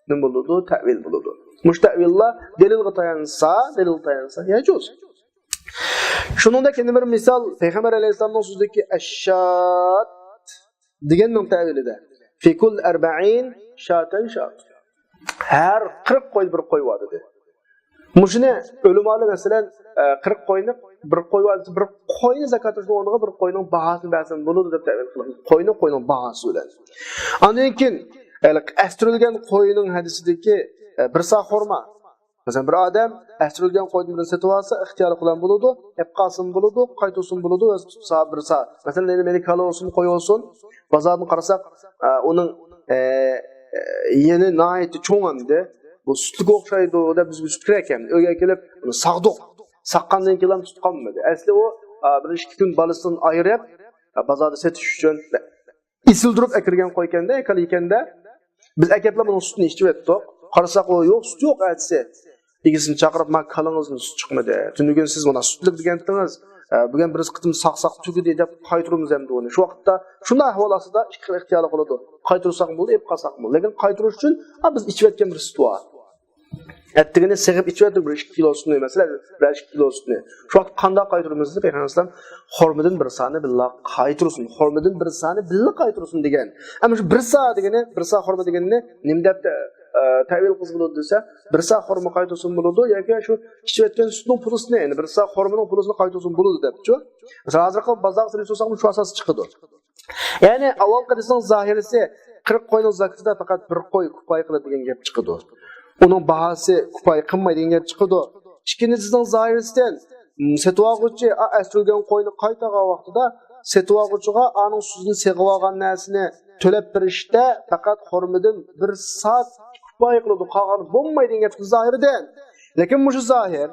نېمە بولىدۇ؟ تەۋىل بولىدۇ. مۇشۇ تەۋىللار دەلىلگە تايانسا، دەلىلگە تايانسا، يەجۇز. شۇنىڭدەك يەنە بىر مىسال، پەيغەمبەر ئەلەيھىسسالامنىڭ سۆزىدىكى «ئەششات» دېگەننىڭ تەۋىلىدە، «في كل أربعين شاة شاة». ھەر قىرىق قويدا بىر قوي بار دېدى. مۇشۇنى ئۆلىمالار، مەسىلەن، ئە، قىرىق قوينى، بىر قوي بار دېسە، بىر قوينى زاكات بېرىشنىڭ ئورنىغا بىر قوينىڭ باھاسىنى بەرسەم بولىدۇ دەپ تەۋىل قىلغان. قوينى قوينىڭ باھاسى بىلەن. ئاندىن كېيىن، ھېلىقى ئەستۈرۈلگەن قوينىڭ ھەدىسىدىكى، ئە، بىر سا خورما. مەسىلەن، بىر ئادەم ئەستۈرۈلگەن قويدىن بىرنى سېتىۋالسا، ئىختىيارلىق بىلەن بولىدۇ، ئېلىپ قالسىمۇ بولىدۇ، قايتۇرسىمۇ بولىدۇ، ئۆزى تۇتسا بىر سا. مەسىلەن، يەنە مېنى كالا بولسۇن، قوي بولسۇن، بازاردىن قارىساق، ئە، ئۇنىڭ، ئە، ئە، يېنى ناھايىتى چوڭ ئەمدى. بۇ سۈتلۈككە ئوخشايدۇ دەپ بىزگە سۈت كېرەك ئەمدى. ئۆيگە ئەكېلىپ، ئۇنى ساغدۇق. ساغقاندىن كېيىن تۇتقانمىدى. ئەسلى ئۇ، ئە، بىر ئىككى كۈن بالىسىدىن ئايرىپ، ئە، بازاردا سېتىش ئۈچۈن ئېسىلدۈرۈپ ئەكىرگەن قويكەندە، كالا ئىكەندە، بىز ئەكەپلا بۇنىڭ سۈتىنى ئىچىۋەتتۇق. قارىساق، ئۇ يوق، سۈت يوق، ئەتىسى. ئىگىسىنى چاقىرىپ، «ما كالىڭىزدىن سۈت چىقمىدى. تۈنۈگۈن سىز مانا سۈتلۈك دېگەنتىڭىز، ئە، بۈگۈن بىر قېتىم ساغساق تۈگىدى» دەپ قايتۇرىمىز ئەمدى ئۇنى. شۇ ۋاقىتتا شۇنداق ئەھۋال ئاستىدا ئىككى خىل ئىختىيارلىق بولىدۇ. قايتۇرساقمۇ بولىدۇ، ئېلىپ قالساقمۇ بولىدۇ. لېكىن قايتۇرۇش ئۈچۈن، ھە، بىز ئىچىۋەتكەن بىر سۈت بار. ئەتىگىنى سېغىپ ئىچىۋەتتۇق بىر ئىككى كىلو سۈتنى، مەسىلەن، بىر ئىككى كىلو سۈتنى. شۇ ۋاقىت قانداق قايتۇرىمىز دېسە، پەيغەمبەر ئەلەيھىسسالام خورمىدىن بىر سانى بىللا قايتۇرسۇن، خورمىدىن بىر سانى بىللا قايتۇرسۇن دېگەن. ئەمما شۇ بىر سا دېگىنى، بىر سا خورما دېگىنىنى نېمە دەپ، ئە، تەۋىل قىلسا بولىدۇ دېسە، بىر سا خورما قايتۇرسۇن بولىدۇ ياكى شۇ ئىچىۋەتكەن سۈتنىڭ پۇلىسىنى، يەنى بىر سا خورمىنىڭ پۇلىسىنى قايتۇرسۇن بولىدۇ دەپچۇ. مەسىلەن، ھازىرقى بازارغا سېلىپ سورىساقمۇ شۇ ئاساستا چىقىدۇ. يەنى ئاۋۋالقى ھەدىسنىڭ زاھىرىسى قىرىق قوينىڭ زاكىتىدا پەقەت بىر قوي كۇپايە قىلىدۇ دېگەن گەپ چىقىدۇ. ئۇنىڭ باھاسى كۇپايە قىلمايدۇ دېگەن گەپ چىقىدۇ. ئىككىنچى ھەدىسنىڭ زاھىرىسىدىن سېتىۋالغۇچى ئا ئەسلىگەن قوينى قايتارغان ۋاقتىدا سېتىۋالغۇچىغا ئانىڭ سۈتىدىن سېغىۋالغان نەرسىنى تۆلەپ بېرىشتە پەقەت خورمىدىن بىر سائەت كۇپايە قىلىدۇ، قالغان بولمايدۇ دېگەن گەپ زاھىردىن. لېكىن مۇشۇ زاھىر،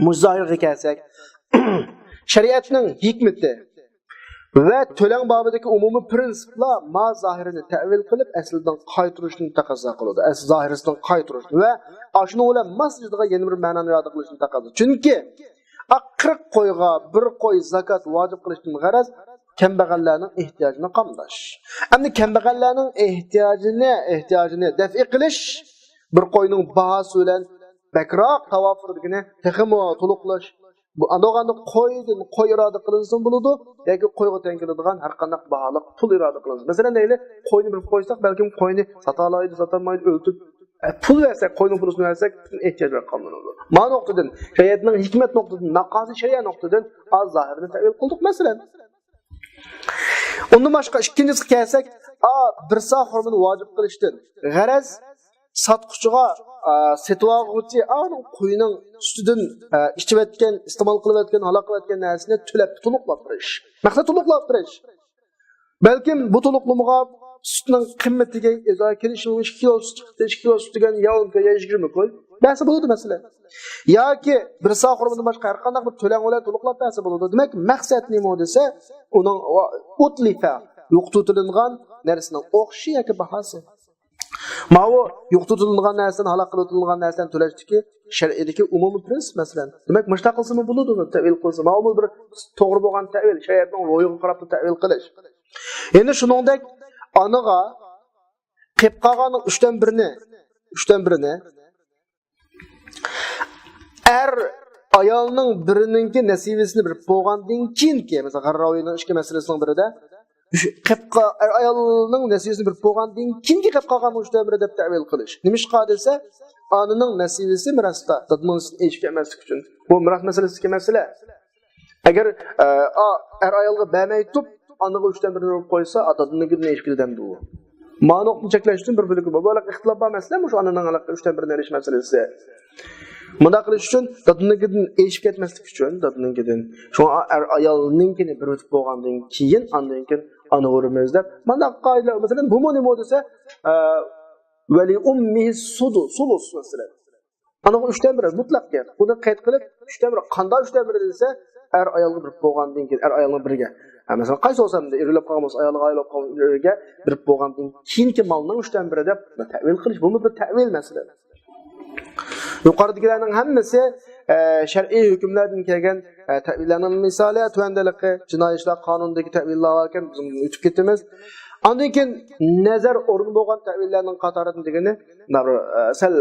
مۇشۇ زاھىرغا كەلسەك، شەرىئەتنىڭ ھېكمىتى ۋە تۆلەڭ بابىدىكى ئومۇمىي پىرىنسىپلار ما زاھىرىنى تەئۋىل قىلىپ، ئەسلىدىن قايتۇرۇشنى تەقەززا قىلىدۇ. ئەسلى زاھىرىسىدىن قايتۇرۇشنى ۋە ئاشۇنىڭ بىلەن ماسلىشىدىغان يەنە بىر مەنانى ئىرادە قىلىشنى تەقەززا. چۈنكى قىرىق قويغا بىر قوي زاكات ۋاجىپ قىلىشتىن غەرەز، كەمبەغەللەرنىڭ ئېھتىياجىنى قامداش. ئەمدى كەمبەغەللەرنىڭ ئېھتىياجىنى، ئېھتىياجىنى دەفئى قىلىش، بىر قوينىڭ باھاسى بىلەن بەكرەك تاۋاپۇر دېگىنى تېخىمۇ تولۇقلاش. بۇ ئاندىغاندا قويدىن قوي ئىرادە قىلىنسىمۇ بولىدۇ، ياكى قويغا تەڭ كېلىدىغان ھەر قانداق باھالىق پۇل ئىرادە قىلىنسا. مەسىلەن، دەيلى، قوينى بىر قويساق، بەلكىم قوينى ساتالايدۇ، ساتالمايدۇ، ئۆلتۈرۈپ، ئە، پۇل بەرسەك، قوينىڭ پۇلىسىنى بەرسەك، پۈتۈن ئېھتىياجلار قاملىنىدۇ. ما نۇقتىدىن، شەرىئەتنىڭ ھېكمەت نۇقتىدىن، مەقاسىد شەرىئە نۇقتىدىن، ئا زاھىرنى تەئۋىل قىلدۇق، مەسىلەن. ئۇندىن باشقا ئىككىنچىسىگە كەلسەك، ئا، بىر سا خورمىنى ۋاجىپ قىلىشتىن غەرەز، ساتقۇچىغا، ئا، سېتىۋالغۇچى ئانىڭ قويىنىڭ سۈتىدىن، ئا، ئىچىۋەتكەن، ئىستېمال قىلىۋەتكەن، ھالاق قىلىۋەتكەن نەرسىنى تۆلەپ تولۇقلاپ بېرىش. مەقسەت تولۇقلاپ بېرىش. بەلكىم بۇ تولۇقلىمىغا سۈتنىڭ قىممىتىگە ئىزا كېلىشى مۇمكىن، ئىككى كىلو سۈت چىقتى، ئىككى كىلو سۈتىگە يا ئون يا يىگىرمە كوي بەرسە بولىدۇ، مەسىلەن. ياكى بىر سا خورمىدىن باشقا ھەر قانداق بىر تۆلەڭ بىلەن تولۇقلاپ بەرسە بولىدۇ. دېمەك، مەقسەت نېمە دېسە، ئۇنىڭ ئۇتلىفە، يوقىتىۋېتىلىنغان نەرسىنىڭ ئوخشىشى ياكى باھاسى. ماۋۇ يوقىتىۋېتىلىدىغان نەرسىنى، ھالاك قىلىۋېتىلىدىغان نەرسىلەرنى تۆلەشتىكى شەرئىدىكى ئومۇمىي پىرىنسىپ، مەسىلەن. دېمەك، مۇشۇنداق قىلسىمۇ بولىدۇ، تەئۋىل قىلسا. ماۋۇ بىر توغرا بولغان تەئۋىل، شەرىئەتنىڭ روھىغا قاراپلا تەئۋىل قىلىش. يەنە شۇنىڭدەك ئانىغا قېلىپ قالغاننىڭ ئۈچتىن بىرىنى، ئۈچتىن بىرىنى ئەر ئايالنىڭ بىرىنىڭكى نەسىۋىسىنى بېرىپ بولغاندىن كېيىنكى، مەسىلەن، غەرراۋىنىڭ ئىككى مەسىلىسىنىڭ بىرىدە، ئۈچ، قېلىپ قا-، ئەر ئايالنىڭ نەسىۋىسىنى بېرىپ بولغاندىن كېيىنكى قېلىپ قالغان ئۈچتىن بىرى دەپ تەئۋىل قىلىش. نېمىشقا دېسە، ئانىنىڭ نەسىۋىسى مىراستا دادىنىڭ ئىچىدىن ئېشىپ كەتمەسلىك ئۈچۈن. بۇ مىراس مەسىلىسىدىكى مەسىلە. ئەگەر، ئە، ئا-، ئەر ئايالغا بەرمەي تۇرۇپ، ئانىغا ئۈچتىن بىرىنى بېرىپ قويسا، ئا، دادىنىڭكىدىن ئېشىپ كېتىدۇ دەمدۇ. ما نۇقتىنى چەكلەش ئۈچۈن بىر بۆلىكى بار. بۇ ئىختىلاپ بار مەسىلە، مۇشۇ ئانىنىڭ ئۈچتىن بىرىنى ئېلىش مەسىلىسى. مۇنداق قىلىش ئۈچۈن دادىنىڭكىدىن ئېشىپ كەتمەسلىك ئۈچۈن، دادىنىڭكىدىن. شۇڭا ئەر ئايالنىڭكىنى بىر ئۆتۈپ بولغاندىن كېيىن، ئاندىن كېيىن ئانىغا بېرىمىز دەپ. مۇنداق قائىدىلەر، مەسىلەن، بۇمۇ نېمە دېسە، ئە، ۋەلى ئۇممىھى سۇدۇ، سۇلۇس، مەسىلەن. ئانىغا ئۈچتىن بىرى مۇتلەق گەپ. بۇنى قەيت قىلىپ، ئۈچتىن بىرى، قانداق ئۈچتىن بىرى دېسە، ئەر ئايالغا بېرىپ بولغاندىن كېيىن، ئەر ئايالنىڭ بىرىگە. ھە، مەسىلەن، قايسى بولسا ئەمدى ئېرىلىپ قالغان بولسا، ئايالغا ئايرىلىپ قالغان بىرىگە بېرىپ بولغاندىن كېيىنكى مالنىڭ ئۈچتىن بىرى دەپ تەئۋىل قىلىش، بۇمۇ بىر تەئۋىل مەسىلە. يۇقىرىدىكىلەرنىڭ ھەممىسى، ئە، شەرئىي ھۆكۈملەردىن كەلگەن، ئە، تەئۋىللەرنىڭ مىسالى، تۆۋەندىلىكى جىنايى ئىشلار قانۇنىدىكى تەئۋىللەر باركەن، بىز ئۇنى ئۆتۈپ كېتىمىز. ئاندىن كېيىن نەزەر ئورنى بولغان تەئۋىللەرنىڭ قاتارىدىن دېگىنى، مۇنداق بىر، ئە، سەل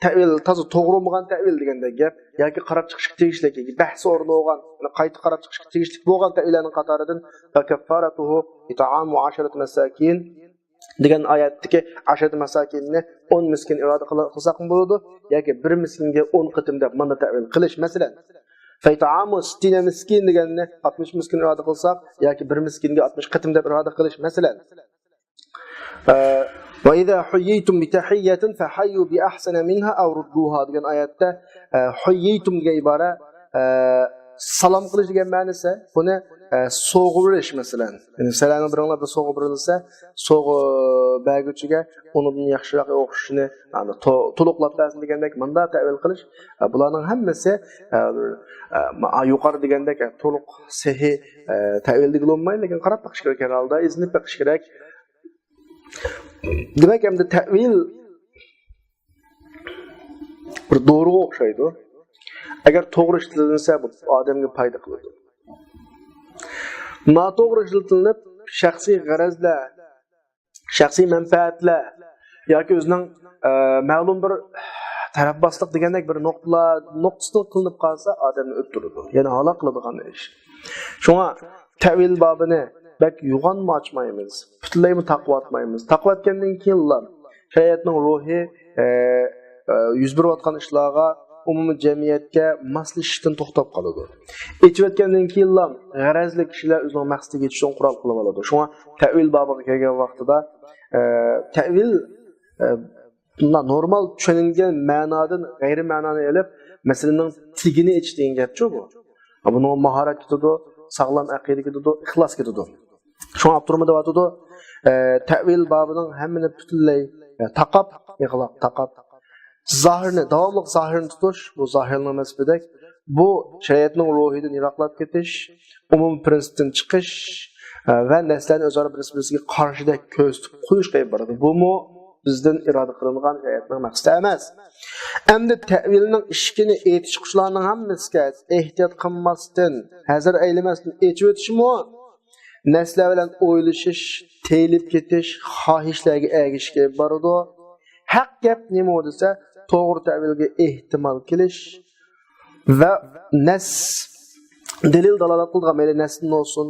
تەئۋىل تازا توغرا بولمىغان تەئۋىل دېگەندەك گەپ، ياكى قاراپ چىقىشقا تېگىشلىك، ياكى بەھس ئورنى بولغان، يەنى قايتا قاراپ چىقىشقا تېگىشلىك بولغان تەئۋىللەرنىڭ قاتارىدىن، فكفارته إطعام عشرة مساكين دېگەن ئايەتتىكى ئەشرەتە مەساكىننى ئون مىسكىن ئىرادە قىل-، قىلساقمۇ بولىدۇ، ياكى بىر مىسكىنگە ئون قېتىم دەپ مانا تەئۋىل قىلىش، مەسىلەن، فإطعام ستين مسكين دېگەننى ئاتمىش مىسكىن ئىرادە قىلساق، ياكى بىر مىسكىنگە ئاتمىش قېتىم دەپ ئىرادە قىلىش، مەسىلەن. ئە، وإذا حييتم بتحية فحيوا بأحسن منها أو ردوها دېگەن ئايەتتە، ئە، حييتم دېگەن ئىبارە، ئە، سالام قىلىش دېگەن مەنىسى، بۇنى، ئە، سوۋغا بېرىش، مەسىلەن. يەنى سىلەرنىڭ بىرىڭلار بىر سوۋغا بېرىلسە، سوۋغا بەرگۈچىگە ئۇنىڭدىن ياخشىراق ئوخشىشىنى، يەنى تو-، تولۇقلاپ بەرسۇن دېگەندەك، مۇنداق تەئۋىل قىلىش، ئە، بۇلارنىڭ ھەممىسى، ئە، بىر، ئە، ما-، يۇقىرى دېگەندەك، ئە، تولۇق سېھىي، ئە، تەئۋىل دېگىلى بولمايدۇ، لېكىن قاراپ بېقىش كېرەك، ھەر ھالدا ئىزدىنىپ بېقىش كېرەك. دېمەك، ئەمدى تەئۋىل بىر دورىغا ئوخشايدۇ. ئەگەر توغرا ئىشلىتىلسە، بۇ ئادەمگە پايدا قىلىدۇ. ناتوغرا ئىشلىتىلىپ، شەخسىي غەرەزلەر، شەخسىي مەنپەئەتلەر ياكى ئۆزىنىڭ، ئە، مەلۇم بىر تەرەپباسلىق دېگەندەك بىر نۇقتىلار، نۇقتىسىدىن قىلىنىپ قالسا، ئادەمنى ئۆلتۈرىدۇ. يەنى ھالاك قىلىدىغان ئىش. شۇڭا تەئۋىل بابىنى بەك يوغانمۇ ئاچمايمىز، پۈتۈنلەيمۇ تاقىۋاتمايمىز. تاقىۋەتكەندىن كېيىنلا شەرىئەتنىڭ روھى، ئە، ئە، يۈز بېرىۋاتقان ئىشلارغا، ئومۇمىي جەمئىيەتكە ماسلىشىشتىن توختاپ قالىدۇ. ئېچىۋەتكەندىن كېيىنلا غەرەزلىك كىشىلەر ئۆزىنىڭ مەقسىتىگە يېتىشىدىن قورال قىلىۋالىدۇ. شۇڭا تەئۋىل بابىغا كەلگەن ۋاقتىدا، ئە، تەئۋىل، ئە، بۇنداق نورمال چۈشەنگەن مەنادىن غەيرىي مەنانى ئېلىپ، مەسىلىنىڭ تېگىنى ئېچىش دېگەن گەپچۇ بۇ. بۇنىڭغا ماھارەت كېتىدۇ، ساغلام ئەقىدە كېتىدۇ، ئىخلاس كېتىدۇ. شۇڭا ئاپتورمۇ دەۋاتىدۇ، ئە، تەۋىل بابىنىڭ ھەممىنى پۈتۈنلەي، ئە، تاقاپ، يىغلاپ تاقاپ، زاھىرنى، داۋاملىق زاھىرنى تۇتۇش، بۇ زاھىرنىڭ ۋەسپىدەك، بۇ شەرىئەتنىڭ روھىدىن يىراقلاپ كېتىش، ئومۇمىي پىرىنسىپتىن چىقىش، ئە، ۋە نەرسىلەرنى ئۆزئارا بىرسى-بىرسىگە قارشىدەك كۆرسىتىپ قويۇشقا ئېلىپ بارىدۇ. بۇمۇ بىزدىن ئىرادە قىلىنغان شەرىئەتنىڭ مەقسىتى ئەمەس. ئەمدى تەۋىلنىڭ ئىشىكىنى ئېتىشقۇچىلارنىڭ ھەممىسىگە ئېھتىيات قىلماستىن، ھەزەر ئەيلىمەستىن ئېچىۋېتىشمۇ نەرسىلەر بىلەن ئويلىشىش، تېيىلىپ كېتىش، خاھىشلەرگە ئەگىشىشكە ئېلىپ بارىدۇ. ھەق گەپ نېمە دېسە، توغرا تەۋىلگە ئېھتىمال كېلىش ۋە نەس، دەلىل دالالەت قىلىدىغان، مەيلى نەستىن بولسۇن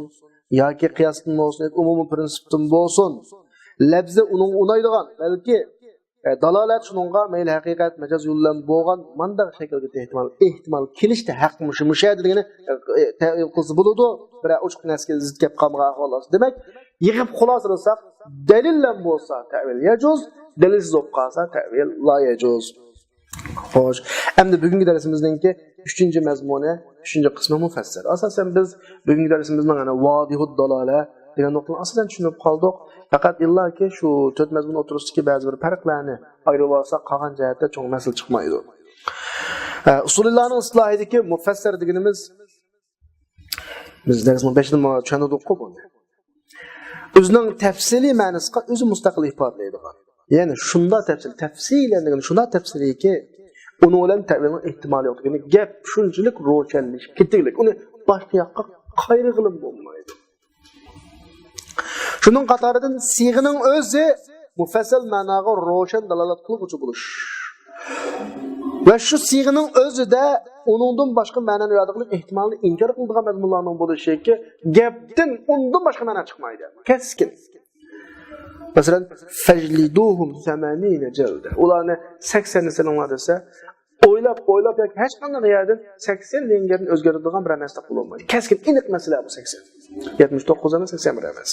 ياكى قىياستىن بولسۇن، ئومۇمىي پىرىنسىپتىن بولسۇن، لەپزى ئۇنىڭغا ئۇنايدىغان، بەلكى ئە، دالالەت شۇنىڭغا مەيلى ھەقىقەت مەجاز يولى بىلەن بولغان مانداق شەكىلگە ئېھتىمال، ئېھتىمال كېلىشتە ھەق مۇشۇ، مۇشۇ يەردە دېگىنى، ئە، ئە، تەۋىل قىلسا بولىدۇ، بىرەر ئوچۇق نەسكە زىت گەپ قالمىغان ئەھۋال ئاستىدا. دېمەك، يىغىپ خۇلاسىلىساق، دەلىل بىلەن بولسا تەۋىل يەجۇز، دەلىلسىز بولۇپ قالسا تەۋىل لا يەجۇز. خوش، ئەمدى بۈگۈنكى دەرسىمىزنىڭكى ئۈچىنچى مەزمۇنى، ئۈچىنچى قىسمى مۇفەسسەل. ئاساسەن بىز بۈگۈنكى دەرسىمىزنىڭ، يەنى ۋادىھۇد دالالە دېگەن نۇقتىنى ئاساسەن چۈشىنىپ قالدۇق. پەقەت ئىللاكى شۇ تۆت مەزمۇن ئوتتۇرىسىدىكى بەزى بىر پەرقلەرنى ئايرىۋالساق، قالغان جەھەتتە چوڭ مەسىلە چىقمايدۇ. ئە، ئۇسۇلىللانىڭ ئىستىلاھىدىكى مۇفەسسەر دېگىنىمىز، بىز دەرسنىڭ بېشىدا چۈشەندۇردۇققۇ بۇنى. ئۆزىنىڭ تەپسىلىي مەنىسىگە ئۆزى مۇستەقىل ئىپادىلەيدىغان. يەنى شۇنداق تەپسىلىي، تەپسىلەن دېگەن شۇنداق تەپسىلىيكى، ئۇنىڭ بىلەن تەۋىلنىڭ ئېھتىمالى يوق دېگەنى گەپ شۇنچىلىك روشەنلىشىپ كېتىگلىك. ئۇنى باشقا ياققا قايرىغىلىمۇ بولمايدۇ. شۇنىڭ قاتارىدىن سىيغىنىڭ ئۆزى مۇفەسسەل مەناغا روشەن دالالەت قىلغۇچى بولۇش. ۋە شۇ سىيغىنىڭ ئۆزىدە ئۇنىڭدىن باشقا مەنانى ئىرادە قىلىش ئېھتىمالىنى ئىنكار قىلىدىغان مەزمۇنلارنىڭ بولۇشىكى گەپتىن ئۇندىن باشقا مەنا چىقمايدۇ. كەسكىن. مەسىلەن، فەجلىدۇھۇم سەمانىنە جەلدە. ئۇلارنى سەكسەننى سېلىڭلار دېسە، ئويلاپ، ئويلاپ ياكى ھەرقانداق يەردىن سەكسەن دېگەن گەپنى ئۆزگەرتىدىغان بىرەر نەرسە تاپقىلى بولمايدۇ. كەسكىن، ئېنىق مەسىلە بۇ سەكسەن. يەتمىش توققۇز ئەمەس، سەكسەن بىر ئەمەس.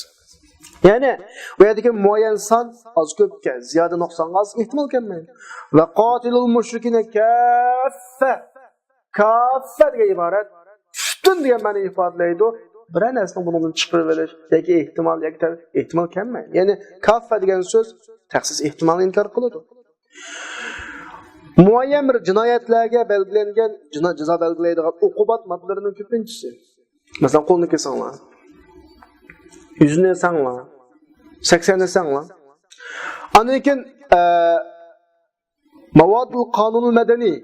يەنى بۇ يەردىكى مۇئەييەن سان ئاز كۆپكە، زىيادە نۇقسانغا ئاز ئېھتىمال كەلمەيدۇ. ۋە قاتىلۇل مۇشرىكىنە كاففە. كاففە دېگەن ئىبارەت پۈتۈن دېگەن مەنىنى ئىپادىلەيدۇ. بىرەر نەرسىنى بۇنىڭدىن چىقىرىۋېلىش ياكى ئېھتىمال، ياكى تەۋ-، ئېھتىمال كەلمەيدۇ. يەنى كاففە دېگەن سۆز تەخسىس ئېھتىمالنى ئىنكار قىلىدۇ. مۇئەييەن بىر جىنايەتلەرگە بەلگىلەنگەن جىنا-، جازا بەلگىلەيدىغان ئوقۇبات ماددىلىرىنىڭ كۆپىنچىسى. مەسىلەن، قولنى كېسىڭلار، يۈزىنى ئېسەڭلار، سەكسەن ئېسەڭلار. ئاندىن كېيىن، ئە، ماۋادۇل قانۇنۇل مەدەنىي،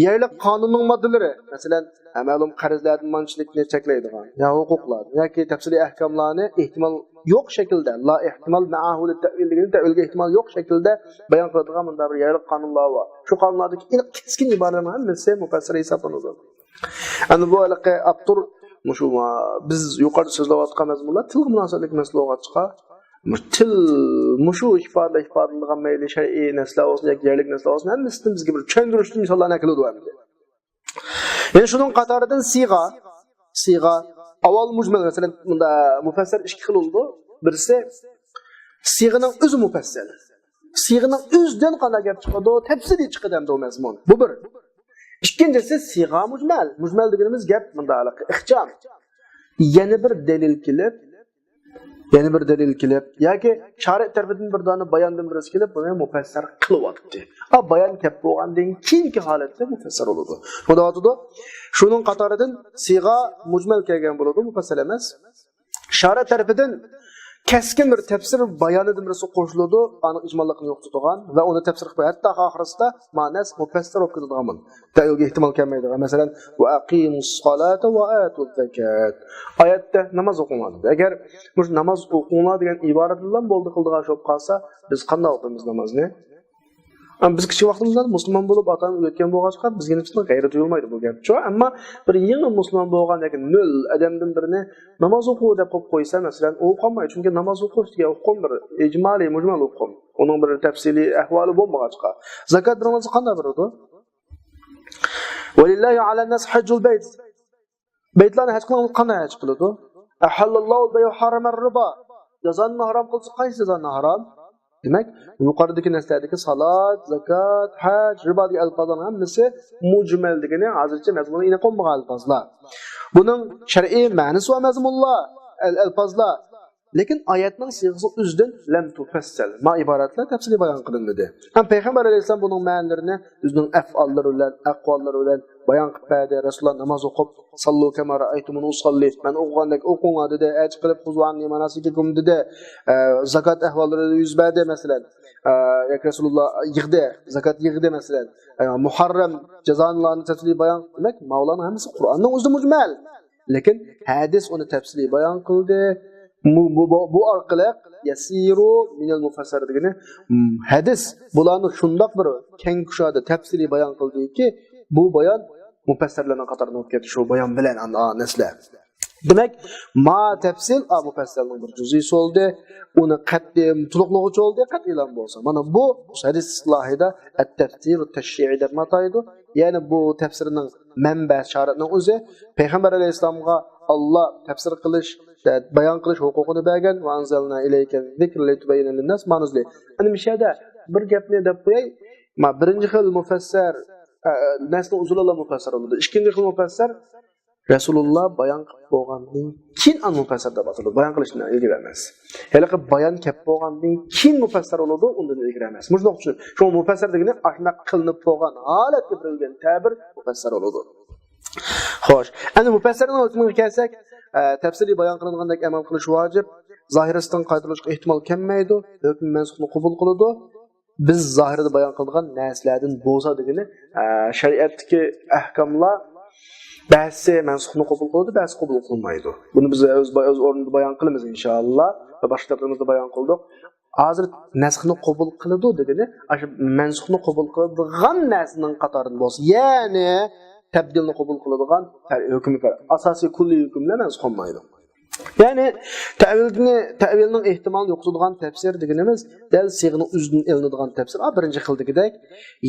يەرلىك قانۇننىڭ ماددىلىرى، مەسىلەن، مەلۇم قەرزلەردىن مانچىلىكنى چەكلەيدىغان يا ھوقۇقلار ياكى تەپسىلىي ئەھكاملارنى ئېھتىمال يوق شەكىلدە، لا ئېھتىمال مەئەھۇ لىتتەئۋىل دېگىنى تەئۋىلگە ئېھتىمال يوق شەكىلدە بايان قىلىدىغان مۇنداق بىر يەرلىك قانۇنلار بار. شۇ قانۇنلاردىكى ئېنىق كەسكىن ئىبارىلەرنىڭ ھەممىسى مۇپەسسەر ھېسابلىنىدۇ. ئەمدى بۇ ھېلىقى ئاپتور مۇشۇ، بىز يۇقىرىدا سۆزلەۋاتقان مەزمۇنلار تىلغا مۇناسىۋەتلىك مەسىلە بولغاچقا، مۇشۇ تىل، مۇشۇ ئىپادىلەر ئىپادىلىنىدىغان مەيلى شەرئىي نەسلەر بولسۇن ياكى يەرلىك نەسلەر بولسۇن، ھەممىسىدىن بىزگە بىر چۈشەندۈرۈش ئۈچۈن مىساللارنى ئەكېلىدۇ ئەمدى. يەنە شۇنىڭ قاتارىدىن سىغا، سىغا، ئاۋۋال مۇجمەل، مەسىلەن، مۇندا مۇپەسسەل ئىككى خىل بولىدۇ. بىرسى سىغىنىڭ ئۆزى مۇپەسسەل. سىغىنىڭ ئۆزىدىن قانداق گەپ چىقىدۇ؟ تەپسىلىي چىقىدۇ ئەمدى ئۇ مەزمۇن. بۇ بىر. ئىككىنچىسى سىغا مۇجمەل. مۇجمەل دېگىنىمىز گەپ مۇنداق ئىخچام. يەنە بىر دەلىل كېلىپ، يەنە بىر دەلىل كېلىپ ياكى شارىئ تەرىپىدىن بىر دانە باياندىن بىرسى كېلىپ بۇنى مۇپەسسەر قىلىۋاتتى. ئا، بايان كەپ بولغاندىن كېيىنكى ھالەتتە مۇپەسسەر بولىدۇ. بۇ دەۋاتىدۇ. شۇنىڭ قاتارىدىن سىغا مۇجمەل كەلگەن بولىدۇ، مۇپەسسەل ئەمەس. شارىئ تەرىپىدىن كەسكىن بىر تەپسىر بايانىدىن بىرسى قوشۇلىدۇ، ئانىڭ ئىجماللىقىنى يوقىتىدىغان ۋە ئۇنى تەپسىر قىلىپ، ھەتتا ئاخىرسىدا مەنىسى مۇپەسسەر بولۇپ كېتىدىغان بۇنى. تەئۋىلگە ئېھتىمال كەلمەيدىغان. مەسىلەن، ۋە ئەقىمۇس سالاتە ۋە ئاتۇز زەكات. ئايەتتە ناماز ئوقۇڭلار دېدى. ئەگەر مۇشۇ ناماز ئوقۇڭلار دېگەن ئىبارەتلا بولدى قىلىدىغان ئىش بولۇپ قالسا، بىز قانداق ئوقۇيمىز نامازنى؟ ئەمما بىز كىچىك ۋاقتىمىزدا مۇسۇلمان بولۇپ، ئاتا-ئانا ئۆگەتكەن بولغاچقا، بىزگە نېمىسىنىڭ غەيرىتى يولمايدۇ بۇ گەپ. شۇ، ئەمما بىر يېڭى مۇسۇلمان بولغان ياكى نۆل ئادەمدىن بىرىنى ناماز ئوقۇ دەپ قويۇپ قويسا، مەسىلەن، ئۇ ئوقۇالمايدۇ. چۈنكى ناماز ئوقۇش دېگەن ئۇقۇم بىر ئىجمالىي، مۇجمەل ئۇقۇم. ئۇنىڭ بىر تەپسىلىي ئەھۋالى بولمىغاچقا. زاكات بىر نامازنى قانداق بېرىدۇ؟ ۋەلىللاھى ئەلەنناس ھەججۇل بەيت. بەيتلارنى ھەج قىلغانلار قانداق ھەج قىلىدۇ؟ ئەھەللەللاھۇل بەيئە ۋە ھەررەمەر رىبا. جازانى ھارام قىلسا، قايسى جازانى ھارام؟ دېمەك، يۇقىرىدىكى نەسلەردىكى سالات، زاكات، ھەج، رىبا دېگەن ئەلپازلارنىڭ ھەممىسى مۇجمەل دېگىنى ھازىرچە مەزمۇنى ئېنىق بولمىغان ئەلپازلار. بۇنىڭ شەرئىي مەنىسى ۋە مەزمۇنلار، ئەل-، ئەلپازلار. لېكىن ئايەتنىڭ سىيغىسى ئۆزىدىن لەم تۇپەسسەل. ما ئىبارەتلەر تەپسىلىي بايان قىلىنمىدى. ھەم پەيغەمبەر ئەلەيھىسسالام بۇنىڭ مەنىلىرىنى ئۆزىنىڭ ئەفئاللىرى بىلەن، ئەقۋاللىرى بىلەن بايان قىلىپ بەردى. رەسۇلۇللا ناماز ئوقۇپ، ساللۇ كەما رائەيتۇمۇنى ئۇساللى، مەن ئوقۇغاندەك ئوقۇڭلار دېدى. ھەج قىلىپ، خۇزۇ ئەننى ماناسىكىكۇم دېدى. ئە، زاكات ئەھۋاللىرى يۈز بەردى، مەسىلەن. ئە، ياكى رەسۇلۇللا يىغدى، زاكات يىغدى، مەسىلەن. ئە، مۇھەررەم جازالارنى تەپسىلىي بايان، دېمەك، ماۋۇلارنىڭ ھەممىسى قۇرئاننىڭ ئۆزىدە مۇجمەل. لېكىن ھەدىس ئۇنى تەپسىلىي بايان قىلدى. بۇ، بۇ، بۇ، بۇ ئارقىلىق يەسىرۇ مىنەل مۇفەسسەر دېگىنى، م، ھەدىس بۇلارنى شۇنداق بىر كەڭ كۇشادە تەپسىلىي بايان قىلدىكى، بۇ بايان مۇپەسسەرلەرنىڭ قاتارىدا بولۇپ كەتتى، شۇ بايان بىلەن ئا، ئا نەسلە. دېمەك، ما تەپسىل ئا مۇپەسسەرنىڭ بىر جۈزئىسى بولدى. ئۇنى قەتئىي تولۇقلىغۇچى بولدى، قەتئىيلا بولسا. مانا بۇ ھەدىس ئىستىلاھىدا ئەت-تەپسىرۇ تەشرىئىي دەپ ئاتايدۇ. يەنى بۇ تەپسىرنىڭ مەنبە شارىئنىڭ ئۆزى. پەيغەمبەر ئەلەيھىسسالامغا ئاللا تەپسىر قىلىش، بايان قىلىش ھوقۇقىنى بەرگەن. ۋە ئەنزەلنا ئىلەيكە زىكر لىتۇبەييىنە لىنناس. مانا ئۆزى. ئەنە مۇشۇ يەردە بىر گەپنى دەپ قوياي. ما بىرىنچى خىل مۇپەسسەر، ئە، نەسنىڭ ئۆزىلا مۇپەسسەر بولىدۇ. ئىككىنچى خىل مۇپەسسەر رەسۇلۇللا بايان قىلىپ بولغاندىن كېيىن ئان مۇپەسسەر دەپ ئاتىلىدۇ. بايان قىلىشتىن ئىلگىرى ئەمەس. ھېلىقى بايان كەپ بولغاندىن كېيىن مۇپەسسەر بولىدۇ، ئۇندىن ئىلگىرى ئەمەس. مۇشۇنداق چۈشىنىڭ. شۇڭا مۇپەسسەر دېگىنى ئاشۇنداق قىلىنىپ بولغان ھالەتتە بېرىلگەن تەبىر مۇپەسسەر بولىدۇ. خوش، ئەمدى مۇپەسسەرنىڭ ھۆكمىگە كەلسەك، ئە، تەپسىلىي بايان قىلىنغاندەك ئەمەل قىلىش ۋاجىپ، زاھىرىسىدىن قايتۇرۇلۇشقا ئېھتىمال كەلمەيدۇ، ھۆكمى مەنسۇخنى قوبۇل قىلىدۇ. بىز زاھىرىدا بايان قىلىدىغان نەرسىلەردىن بولسا دېگىنى، ئە، شەرىئەتتىكى ئەھكاملار بەزىسى مەنسۇخنى قوبۇل قىلىدۇ، بەزىسى قوبۇل قىلمايدۇ. بۇنى بىز ئۆز، ئۆز ئورنىدا بايان قىلىمىز، ئىنشائاللا. ۋە باشقا كىتابلىرىمىزدا بايان قىلدۇق. ھازىر نەسخنى قوبۇل قىلىدۇ دېگىنى، ئاشۇ مەنسۇخنى قوبۇل قىلىدىغان نەرسىنىڭ قاتارىدىن بولسا، يەنى تەبدىلنى قوبۇل قىلىدىغان ھۆكۈم، ئاساسىي كۈللىي ھۆكۈملەر مەنسۇخ قىلمايدۇ. يەنى تەۋىلنى، تەۋىلنىڭ ئېھتىمالىنى يوقىتىدىغان تەپسىر دېگىنىمىز دەل سىيغىنىڭ ئۆزىدىن ئېلىنىدىغان تەپسىر، ئا، بىرىنچى خىلدىكىدەك،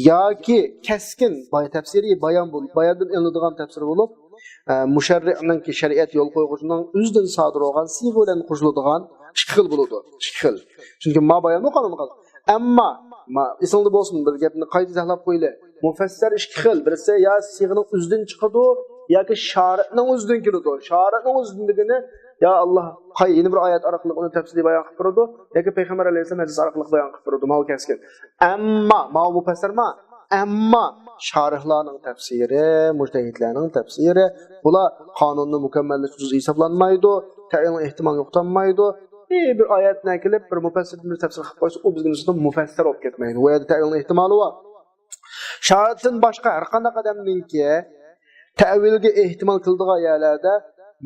ياكى كەسكىن باي-، تەپسىرىي بايان بول-، باياندىن ئېلىنىدىغان تەپسىر بولۇپ، ئە، مۇشەررىئنىڭكى، شەرىئەت يول قويغۇچىنىڭ ئۆزىدىن سادىر بولغان سىيغە بىلەن قوشۇلىدىغان ئىككى خىل بولىدۇ. ئىككى خىل. چۈنكى ما بايانمۇ قانۇنغا. ئەمما، ما، ئېسىڭدە بولسۇن، بىر گەپنى قايتا تەكرارلاپ قويىلى. مۇپەسسەر ئىككى خىل. بىرسى يا سىيغىنىڭ ئۆزىدىن چىقىدۇ، ياكى شارىئنىڭ ئۆزىدىن كېلىدۇ. شارىئنىڭ ئۆزىدىن دېگىنى، يا ئاللا، قاي-، يەنە بىر ئايەت ئارقىلىق ئۇنى تەپسىلىي بايان قىلىپ بېرىدۇ، ياكى پەيغەمبەر ئەلەيھىسسالام ھەدىس ئارقىلىق بايان قىلىپ بېرىدۇ. ماۋۇ كەسكىن. ئەمما، ماۋۇ مۇپەسسەر ما، ئەمما شارىھلارنىڭ تەپسىرى، مۇجتەھىدلەرنىڭ تەپسىرى، بۇلار قانۇننى مۇكەممەللەشتۈرۈش جۈزئى ھېسابلانمايدۇ، تەۋىلنىڭ ئېھتىمالىنى يوقىتالمايدۇ. ئى، بىر ئايەتنى ئەكېلىپ، بىر مۇپەسسىر بىر تەپسىر قىلىپ قويسا، ئۇ بىزگە نىسبەتەن مۇپەسسەر بولۇپ كەتمەيدۇ. بۇ يەردە تەۋىلنىڭ ئېھتىمالى بار. شارىئتىن باشقا ھەر قانداق ئادەمنىڭكى تەۋىلگە ئېھتىمال كېلىدىغان يەرلەردە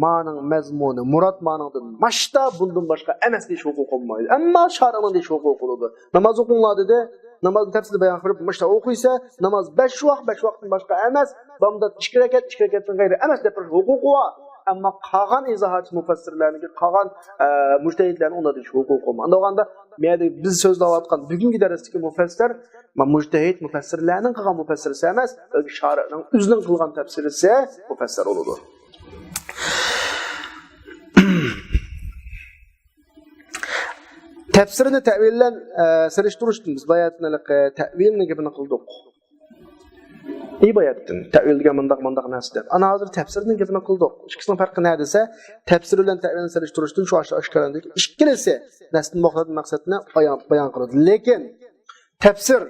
مانىڭ مەزمۇنى، مۇراد مانىڭدىن ماشتا، بۇندىن باشقا ئەمەس دېيىش ھوقۇقى بولمايدۇ. ئەمما شارىئنىڭ دېيىش ھوقۇقى بولىدۇ. ناماز ئوقۇڭلار دېدى. نامازنى تەپسىلىي بايان قىلىپ، ماشتا ئوقۇيسە، ناماز بەش ۋاق، بەش ۋاقتىن باشقا ئەمەس، بامدات ئىككى رەكەت، ئىككى رەكەتتىن غەيرى ئەمەس دەپ بېرىش ھوقۇقى بار. ئەمما قالغان ئىزاھاتچى مۇپەسسىرلەرنىڭكى، قالغان، ئە، مۇجتەھىدلەرنىڭ ئۇنداق دېيىش ھوقۇقى بولمايدۇ. ئۇنداق بولغاندا، بۇ يەردە بىز سۆزلەۋاتقان بۈگۈنكى دەرستىكى مۇپەسسىر، ما، مۇجتەھىد مۇپەسسىرلەرنىڭ قىلغان مۇپەسسىرىسى ئەمەس، بەلكى شارىئنىڭ ئۆزىنىڭ قىلغان تەپسىرىسى مۇپەسسىر بولىدۇ. تەپسىرنى تەۋىل بىلەن، ئە، سېلىشتۇرۇشتىن بىز باياتىن ھېلىقى تەۋىلنىڭ گېپىنى قىلدۇق. ئى باياتىن، تەۋىل دېگەن مۇنداق، مۇنداق نەرسە دەپ. ئانا ھازىر تەپسىرنىڭ گېپىنى قىلدۇق. ئىككىسىنىڭ پەرقى نە دېسە، تەپسىر بىلەن تەۋىلنى سېلىشتۇرۇشتىن شۇ ئاشۇ ئاشكارىلىنىدۇ. ئىككىلىسى نەستىن مۇراد مەقسەتنى ئايان-، بايان قىلىدۇ. لېكىن تەپسىر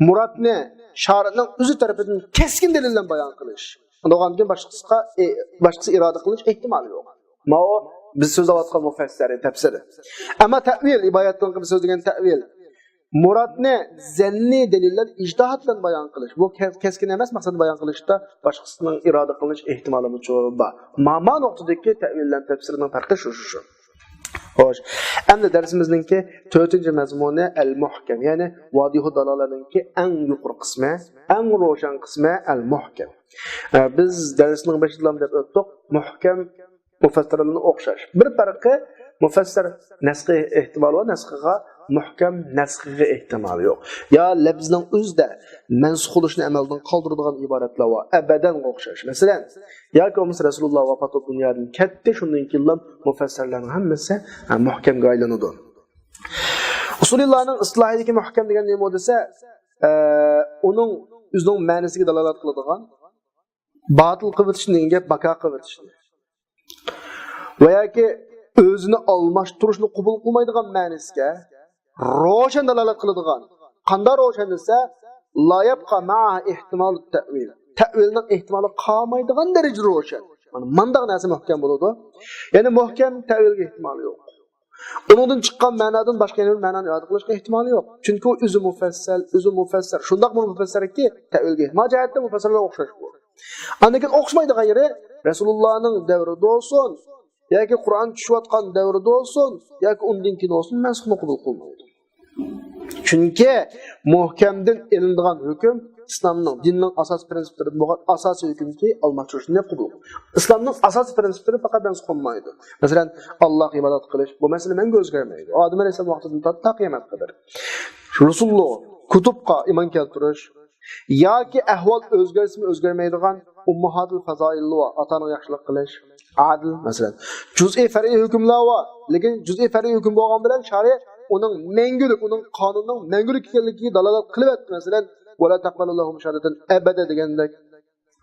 مۇرادنى شارىئنىڭ ئۆزى تەرىپىدىن كەسكىن دەلىل بىلەن بايان قىلىش. ئۇنداق بولغاندىن كېيىن باشقىسىغا، ئى، باشقىسى ئىرادە قىلىش ئېھتىمالى يوق. ماۋۇ بىز سۆزلەۋاتقان مۇپەسسەر، تەپسىر. ئەمما تەۋىل، ئى باياتىن بىز سۆزلىگەن تەۋىل. مۇرادنى زەننىي دەلىللەر، ئىجتىھات بىلەن بايان قىلىش. بۇ كەس-، كەسكىن ئەمەس، مەقسەت بايان قىلىشتا باشقىسىنىڭ ئىرادە قىلىش ئېھتىمالىمۇ بار. ما، ما نۇقتىدىكى تەۋىل بىلەن تەپسىرنىڭ پەرقى شۇ، شۇ، شۇ. خوش. ئەمدى دەرسىمىزنىڭكى تۆتىنچى مەزمۇنى ئەل مۇھكەم، يەنى ۋادىھۇ دالالەنىڭكى ئەڭ يۇقىرى قىسمى، ئەڭ روشەن قىسمى ئەل مۇھكەم. ئە، بىز دەرسنىڭ بېشىدىلا دەپ ئۆتتۇق، مۇھكەم مۇفەسسىرلەرنى ئوخشاش. بىر پەرقى، مۇفەسسىر نەسخى ئېھتىمالى بار، نەسخىغا، مۇھكەم نەسخىگە ئېھتىمالى يوق. يا لەپزنىڭ ئۆزىدە مەنسۇخ بولۇشنى ئەمەلدىن قالدۇرىدىغان ئىبارەتلەر بار، ئەبەدەنگە ئوخشاش. مەسىلەن، ياكى بولمىسا رەسۇلۇللا ۋاپات بولۇپ دۇنيادىن كەتتى، شۇندىن كېيىنلا مۇفەسسىرلەرنىڭ ھەممىسى، ھە، مۇھكەمگە ئايلىنىدۇ. ئۇسۇلىللارنىڭ ئىستىلاھىدىكى مۇھكەم دېگەن نېمە دېسە، ئە، ئۇنىڭ ئۆزىنىڭ مەنىسىگە دالالەت قىلىدىغان، باتىل قىلىۋېتىشنى دېگەن گەپ، بىكار قىلىۋېتىشنى. ۋە ياكى ئۆزىنى ئالماشتۇرۇشنى قوبۇل قىلمايدىغان مەنىسىگە روشەن دالالەت قىلىدىغان. قانداق روشەن دېسە، لا يەبقا مەئەھا ئېھتىمالۇ تەئۋىل. تەئۋىلنىڭ ئېھتىمالى قالمايدىغان دەرىجىدە روشەن. مانا مانداق نەرسە مۇھكەم بولىدۇ. يەنى مۇھكەم تەئۋىلگە ئېھتىمالى يوق. ئۇنىڭدىن چىققان مەنادىن باشقا يەنە بىر مەنانى ئىپادە قىلىشقا ئېھتىمالى يوق. چۈنكى ئۇ ئۆزى مۇپەسسەل، ئۆزى مۇپەسسەر. شۇنداقمۇ مۇپەسسەركى، تەئۋىلگە ئېھتىمال جەھەتتە مۇپەسسەرلەرگە ئوخشاش بۇ. ئاندىن كېيىن ئوخشىمايدىغان يېرى، رەسۇلۇللانىڭ دەۋرىدە بولسۇن، ياكى قۇرئان چۈشۈۋاتقان دەۋرىدە بولسۇن، ياكى ئۇندىن كېيىن بولسۇن، مەنسۇخنى قوبۇل قىلمايدۇ. چۈنكى مۇھكەمدىن ئېلىنىدىغان ھۆكۈم ئىسلامنىڭ دىننىڭ ئاساسىي پىرىنسىپلىرىدىن بولغان ئاساسىي ھۆكۈمكى، ئالماشتۇرۇشنى قوبۇل قىلىدۇ. ئىسلامنىڭ ئاساسىي پىرىنسىپلىرى پەقەت مەنسۇخ بولمايدۇ. مەسىلەن، ئاللاھقا ئىبادەت قىلىش، بۇ مەسىلە مەڭگۈ ئۆزگەرمەيدۇ. ئادەم ئەلەيھىسسالام ۋاقتىدىن تارتىپ تا قىيامەتكە قەدەر. رۇسۇللۇغا، كۇتۇبقا ئىمان كەلتۈرۈش، ياكى ئەھۋال ئۆزگەرسىمۇ ئۆزگەرمەيدىغان ئۇممۇھاتۇل فازائىللۇغا، ئاتا-ئانىغا ياخشىلىق قىلىش، ئادىل، مەسىلەن، جۈزئىي پەرئىي ھۆكۈملەر بار، لېكىن جۈزئىي پەرئىي ھۆكۈم بولغان بىلەن شارى ئۇنىڭ مەڭگۈلۈك، ئۇنىڭ قانۇننىڭ مەڭگۈلۈك ئىكەنلىكىگە دالالەت قىلىۋەتتى. مەسىلەن، ۋەلا تەقبەلۇ لەھۇم شاھادەتەن ئەبەدە دېگەندەك،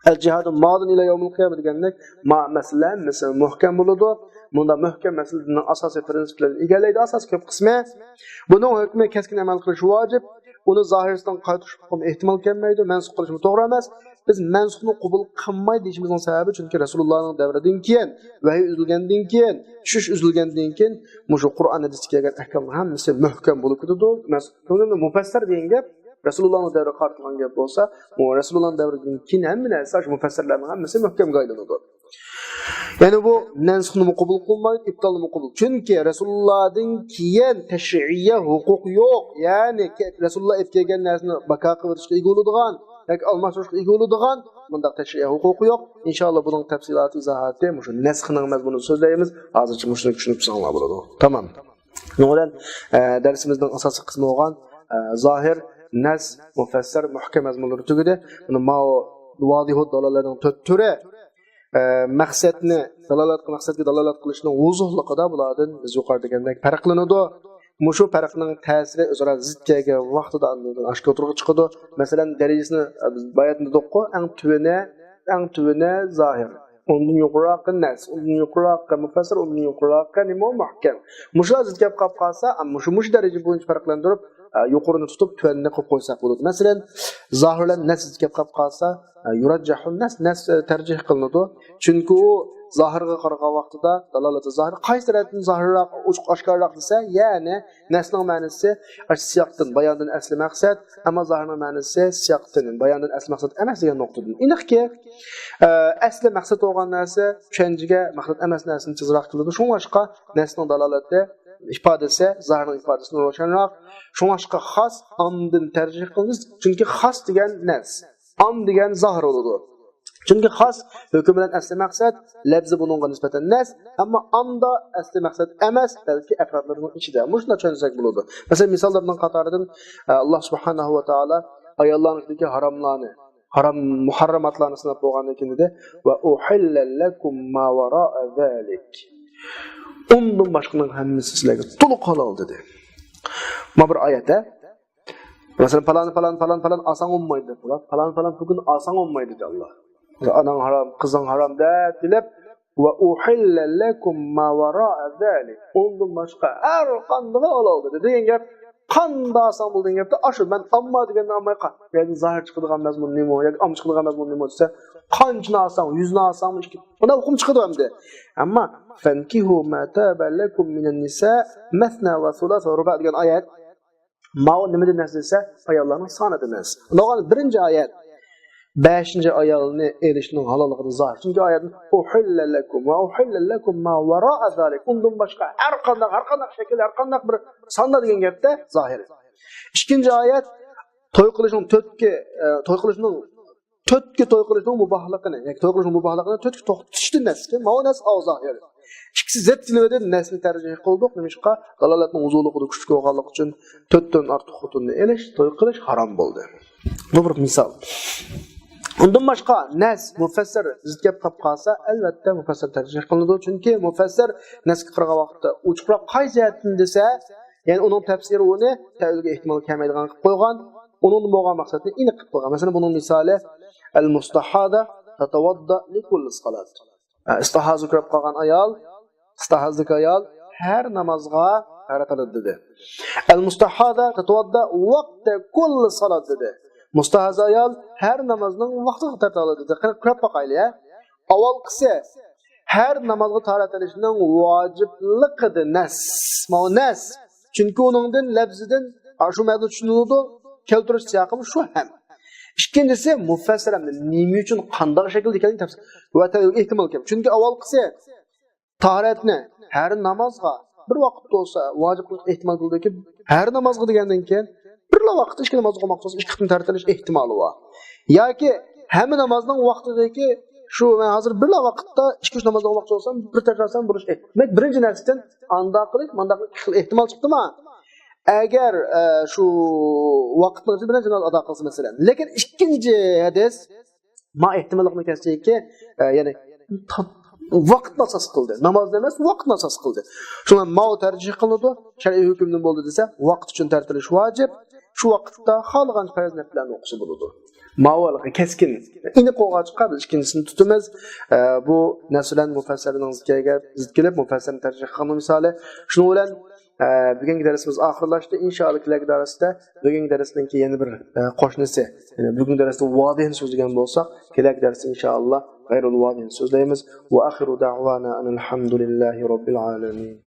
ئەل جىھادۇ مادىن ئىلە يەۋمىل قىيامە دېگەندەك، ما-، مەسىلە، مەسىلە مۇھكەم بولىدۇ. مۇنداق مۇھكەم مەسىلە دىننىڭ ئاساسىي پىرىنسىپلىرىنى ئىگىلەيدۇ، ئاساس كۆپ قىسمى. بۇنىڭ ھۆكمى كەسكىن ئەمەل قىلىش ۋاجىپ. ئۇنى زاھىرىسىدىن قايتۇرۇشقا ئېھتىمال كەلمەيدۇ، مەنسۇخ قىلىشمۇ توغرا ئەمەس. بىز مەنسۇخنى قوبۇل قىلماي دېيىشىمىزنىڭ سەۋەبى، چۈنكى رەسۇلۇللانىڭ دەۋرىدىن كېيىن ۋەھىي ئۈزۈلگەندىن كېيىن، چۈشۈش ئۈزۈلگەندىن كېيىن مۇشۇ قۇرئان ھەدىستە كەلگەن ئەھكاملار ھەممىسى مۇھكەم بولۇپ كېتىدۇ. مەس-، مۇپەسسەر دېگەن گەپ رەسۇلۇللانىڭ دەۋرىگە قارىتىلغان گەپ بولسا، ئۇ رەسۇلۇللانىڭ دەۋرىدىن كېيىن ھەممە نەرسە، شۇ مۇپەسسەرلەرنىڭ ھەممىسى مۇھكەمگە ئايلىنىدۇ. يەنى بۇ نەسخنىمۇ قوبۇل قىلمايدۇ، ئىپتالنىمۇ قوبۇل. چۈنكى رەسۇلۇللادىن كېيىن تەشرىئىيە ھوقۇقى يوق. يەنى كە-، رەسۇلۇللا ئېلىپ كەلگەن نەرسىنى بىكار قىلىۋېتىشقا ئىگە بولىدىغان ياكى ئالماشتۇرۇشقا ئىگە بولىدىغان مۇنداق تەشرىئىيە ھوقۇقى يوق. ئىنشائاللا، بۇنىڭ تەپسىلاتى، ئىزاھاتى مۇشۇ نەسخنىڭ مەزمۇنىنى سۆزلەيمىز. ھازىرچە مۇشۇنى چۈشىنىپ تۇرساڭلار بولىدۇ. تامام. شۇنىڭ بىلەن، ئە، دەرسىمىزنىڭ ئاساسلىق قىسمى بولغان، ئە، زاھىر، نەس، مۇپەسسەر، مۇھكەم مەزمۇنلىرى تۈگىدى. بۇنى ماۋۇ ۋازىھۇ دالالەتنىڭ تۆت تۈرى، ئە، مەقسەتنى دالالەت، مەقسەتكە دالالەت قىلىشنىڭ ۋۇزۇھلۇقىدا بۇلاردىن بىز يۇقىرىدا دېگەندەك پەرقلىنىدۇ. مۇشۇ پەرقنىڭ تەسىرى ئۆزئارا زىت كەلگەن ۋاقتىدا ئاندىن ئاشكارا ئوتتۇرىغا چىقىدۇ. مەسىلەن، دەرىجىسىنى، ئە، بىز باياتىن دېدۇققۇ، ئەڭ تۆۋىنى، ئەڭ تۆۋىنى زاھىر. ئۇندىن يۇقىرىراقى نەس، ئۇندىن يۇقىرىراقى مۇپەسسەر، ئۇندىن يۇقىرىراقى نېمە، مۇھكەم. مۇشۇلار زىت كەپ قاپ قالسا، ئە، مۇشۇ، مۇشۇ دەرىجە بويىچە پەرقلەندۈرۈپ، ئە، يۇقىرىنى تۇتۇپ، تۆۋەننى قويۇپ قويساق بولىدۇ. مەسىلەن، زاھىر بىلەن نەس زىت كەپ قاپ قالسا، ئە، يۇراججەھۇن نەس، نەس، ئە، تەرجىھ قىلىنىدۇ. چۈنكى ئۇ زاھىرغا قارىغان ۋاقتىدا دالالىتى زاھىر. قايسى تەرەپتىن زاھىرراق، ئوچۇق ئاشكارىراق دېسە، يەنى نەسنىڭ مەنىسى ئاشۇ سىياقتىن، باياندىن ئەسلى مەقسەت، ئەمما زاھىرنىڭ مەنىسى سىياقتىن، باياندىن ئەسلى مەقسەت ئەمەس دېگەن نۇقتىدىن. ئېنىقكى، ئە، ئەسلى مەقسەت بولغان نەرسە چۈشەنچىگە مەقسەت ئەمەس نەرسىنى تېزراق كېلىدۇ. شۇڭلاشقا نەسنىڭ دالالىتى، ئىپادىسى زاھىرنىڭ ئىپادىسىدىن روشەنراق. شۇڭلاشقا خاس ئامدىن تەرجىھ قىلىنىدۇ. چۈنكى خاس دېگەن نەس، ئام دېگەن زاھىر بولىدۇ. چۈنكى خاس ھۆكۈم بىلەن ئەسلى مەقسەت، لەپزى بۇنىڭغا نىسبەتەن نەس، ئەمما ئامدا ئەسلى مەقسەت ئەمەس، بەلكى ئەپرادلىرىنىڭ ئىچىدە. مۇشۇنداق چۈشەنسەك بولىدۇ. مەسىلەن، مىساللارنىڭ قاتارىدىن، ئە، ئاللا سۇبھانەھۇ ۋە تائالا ئاياللارنىڭ ئىچىدىكى ھاراملارنى، ھارام، مۇھەررەماتلارنى ساناپ بولغاندىن كېيىن دېدى، ۋە ئۇھىللە لەكۇم ما ۋارائە زالىك. ئۇندىن باشقىنىڭ ھەممىسى سىلەرگە تولۇق ھالال دېدى. ما بىر ئايەت، ھە؟ مەسىلەن، پالان، پالان، پالان، پالان ئالساڭ بولمايدۇ دەپ، پالان، پالان بۈگۈن ئالساڭ بولمايدۇ دېدى ئاللا. ئاناڭ ھارام، قىزىڭ ھارام دەپ بىلىپ، ۋە ئۇھىللە لەكۇم ما ۋارائە زالىك. ئۇندىن باشقا ھەر قاندىقى ھالال دېدى. دېگەن گەپ، قانداق ئالساڭ بولدى دېگەن گەپتە، ئاشۇ مەن ئامما دېگەننى ئالماي قا-، يەنى زاھىر چىقىدىغان مەزمۇن نېمە، ياكى ئامما چىقىدىغان مەزمۇن نېمە دېسە، قانچىنى ئالساڭ، يۈزنى ئالساڭمۇ، ئىككى، مانا ئۇقۇم چىقىدۇ ئەمدى. ئەمما، فەنكىھۇ ما تابە لەكۇم مىنەن نىسا مەسنا ۋە سۇلاسە ۋە رۇبا دېگەن ئايەت، ماۋۇ نېمىدىن نەس دېسە، ئاياللارنىڭ سانىدىن نەس. ئۇنداق بولغاندا بىرىنچى ئايەت، بەشىنچى ئايالنى ئېلىشنىڭ ھالاللىقىدا زاھىر. چۈنكى ئايەتنى ئۇھىللە لەكۇم ۋە ئۇھىللە لەكۇم ما ۋارائە زالىك. ئۇندىن باشقا ھەر قانداق، ھەر قانداق شەكىل، ھەر قانداق بىر ساندا دېگەن گەپتە زاھىر. ئىككىنچى ئايەت توي قىلىشنىڭ تۆتكە، ئە، توي قىلىشنىڭ تۆتكە توي قىلىشنىڭ مۇباھلىقىنى، يەنى توي قىلىشنىڭ مۇباھلىقىنى تۆتكە توختىتىشتىن نەسكەن. ماۋۇ نەس ئاۋۇ زاھىر. ئىككىسى زەت كېلىۋىدى، نەسنى تەرجىھ قىلدۇق. نېمىشقا؟ دالالەتنىڭ ۋۇزۇلۇقىدا كۈچلۈك بولغانلىقى ئۈچۈن تۆتتىن ئارتۇق خوتۇننى ئېلىش، توي قىلىش ھارام بولدى. بۇ بىر مىسال. ئۇندىن باشقا نەس مۇپەسسەر زىت گەپ قاپ قالسا، ئەلۋەتتە مۇپەسسەر تەرجىھ قىلىنىدۇ. چۈنكى مۇپەسسەر نەسكە قارىغان ۋاقىتتا ئوچۇقراق. قايسى جەھەتتىن دېسە، يەنى ئۇنىڭ تەپسىرى ئۇنى تەۋىلگە ئېھتىمال كەلمەيدىغان قىلىپ قويغان، ئۇنىڭدىن بولغان مەقسەتنى ئېنىق قىلىپ قويغان. مەسىلەن، بۇنىڭ مىسالى، المستحاضة تتوضأ لكل صلاة. ئىستىھازا كۆرۈپ قالغان ئايال، ئىستىھازىدىكى ئايال ھەر نامازغا تەھارەت ئالىدۇ دېدى. المستحاضة تتوضأ وقت كل صلاة دېدى. مۇستاھازا ئايال ھەر نامازنىڭ ۋاقتىغا تەھارەت ئالىدۇ دېدى. قېنى كۆرۈپ باقايلى، ھە. ئاۋۋالقىسى، ھەر نامازغا تەھارەت ئېلىشنىڭ ۋاجىپلىقىدا نەس. ماۋۇ نەس. چۈنكى ئۇنىڭدىن، لەپزىدىن، ئاشۇ مەنىدە چۈشىنىلىدۇ. كەلتۈرۈش سىياقىمۇ شۇ ھەم. ئىككىنچىسى، مۇفەسسىر ھەم نېمە ئۈچۈن، قانداق شەكىلدە ئىكەنلىكى تەپسىر. ۋە تەۋىلگە ئېھتىمال كەم. چۈنكى ئاۋۋالقىسى، تاھارەتنى ھەر نامازغا بىر ۋاقىت بولسا ۋاجىپ قىلىش ئېھتىمال بولىدۇكى، ھەر نامازغا دېگەندىن كېيىن بىرلا ۋاقىتتا ئىككى نامازغا قىلماقچى بولسا، ئىككى قېتىم تەھارەت ئېلىش ئېھتىمالى بار. ياكى ھەممە نامازنىڭ ۋاقتىدىكى شۇ، مەن ھازىر بىرلا ۋاقىتتا ئىككى، ئۈچ نامازنى قىلماقچى بولسام، بىر تەھارەت ئالسام بولۇش ئېھ-، دېمەك، بىرىنچى نەرسىدىن ئانداق قىلىش، مانداق قىلىش ئىككى خىل ئېھتىمال چىقتىما؟ ئەگەر، ئە، شۇ ۋاقىتنىڭ ئىچىدە بىرىنچى ناماز ئادا قىلسا، مەسىلەن. لېكىن ئىككىنچى ھەدىس، ما ئېھتىماللىقنى كەلسىكى، ئە، يەنى تا-، ۋاقىتنى ئاساس قىلدى. نامازنى ئەمەس، ۋاقىتنى ئاساس قىلدى. شۇڭا ماۋۇ تەرجىھ قىلىنىدۇ. شەرئىي ھۆكۈمدىن بولدى دېسە، ۋاقىت ئۈچۈن تەھارەت ئېلىش ۋاجىپ. شۇ ۋاقىتتا خالىغان پەرز نەپلەرنى ئوقۇسا بولىدۇ. ماۋۇ ھېلىقى كەسكىن، ئېنىق بولغاچقا، بىز ئىككىنچىسىنى تۇتىمىز. ئە، بۇ نەس بىلەن مۇفەسسەرنىڭ زىت كەلگەن، زىت كېلىپ، مۇفەسسەرنى تەرجىھ قىلغان مىسالى. شۇنىڭ بىلەن، ئە، بۈگۈنكى دەرسىمىز ئاخىرلاشتى. ئىنشائاللا، كېلەكى دەرستە بۈگۈنكى دەرسنىڭكى يەنە بىر، ئە، قوشنىسى، يەنى بۈگۈنكى دەرستە ۋازىھنى سۆزلىگەن بولساق، كېلەكى دەرستە ئىنشائاللا غەيرۇل ۋازىھنى سۆزلەيمىز. وآخر دعوانا أن الحمد لله رب العالمين.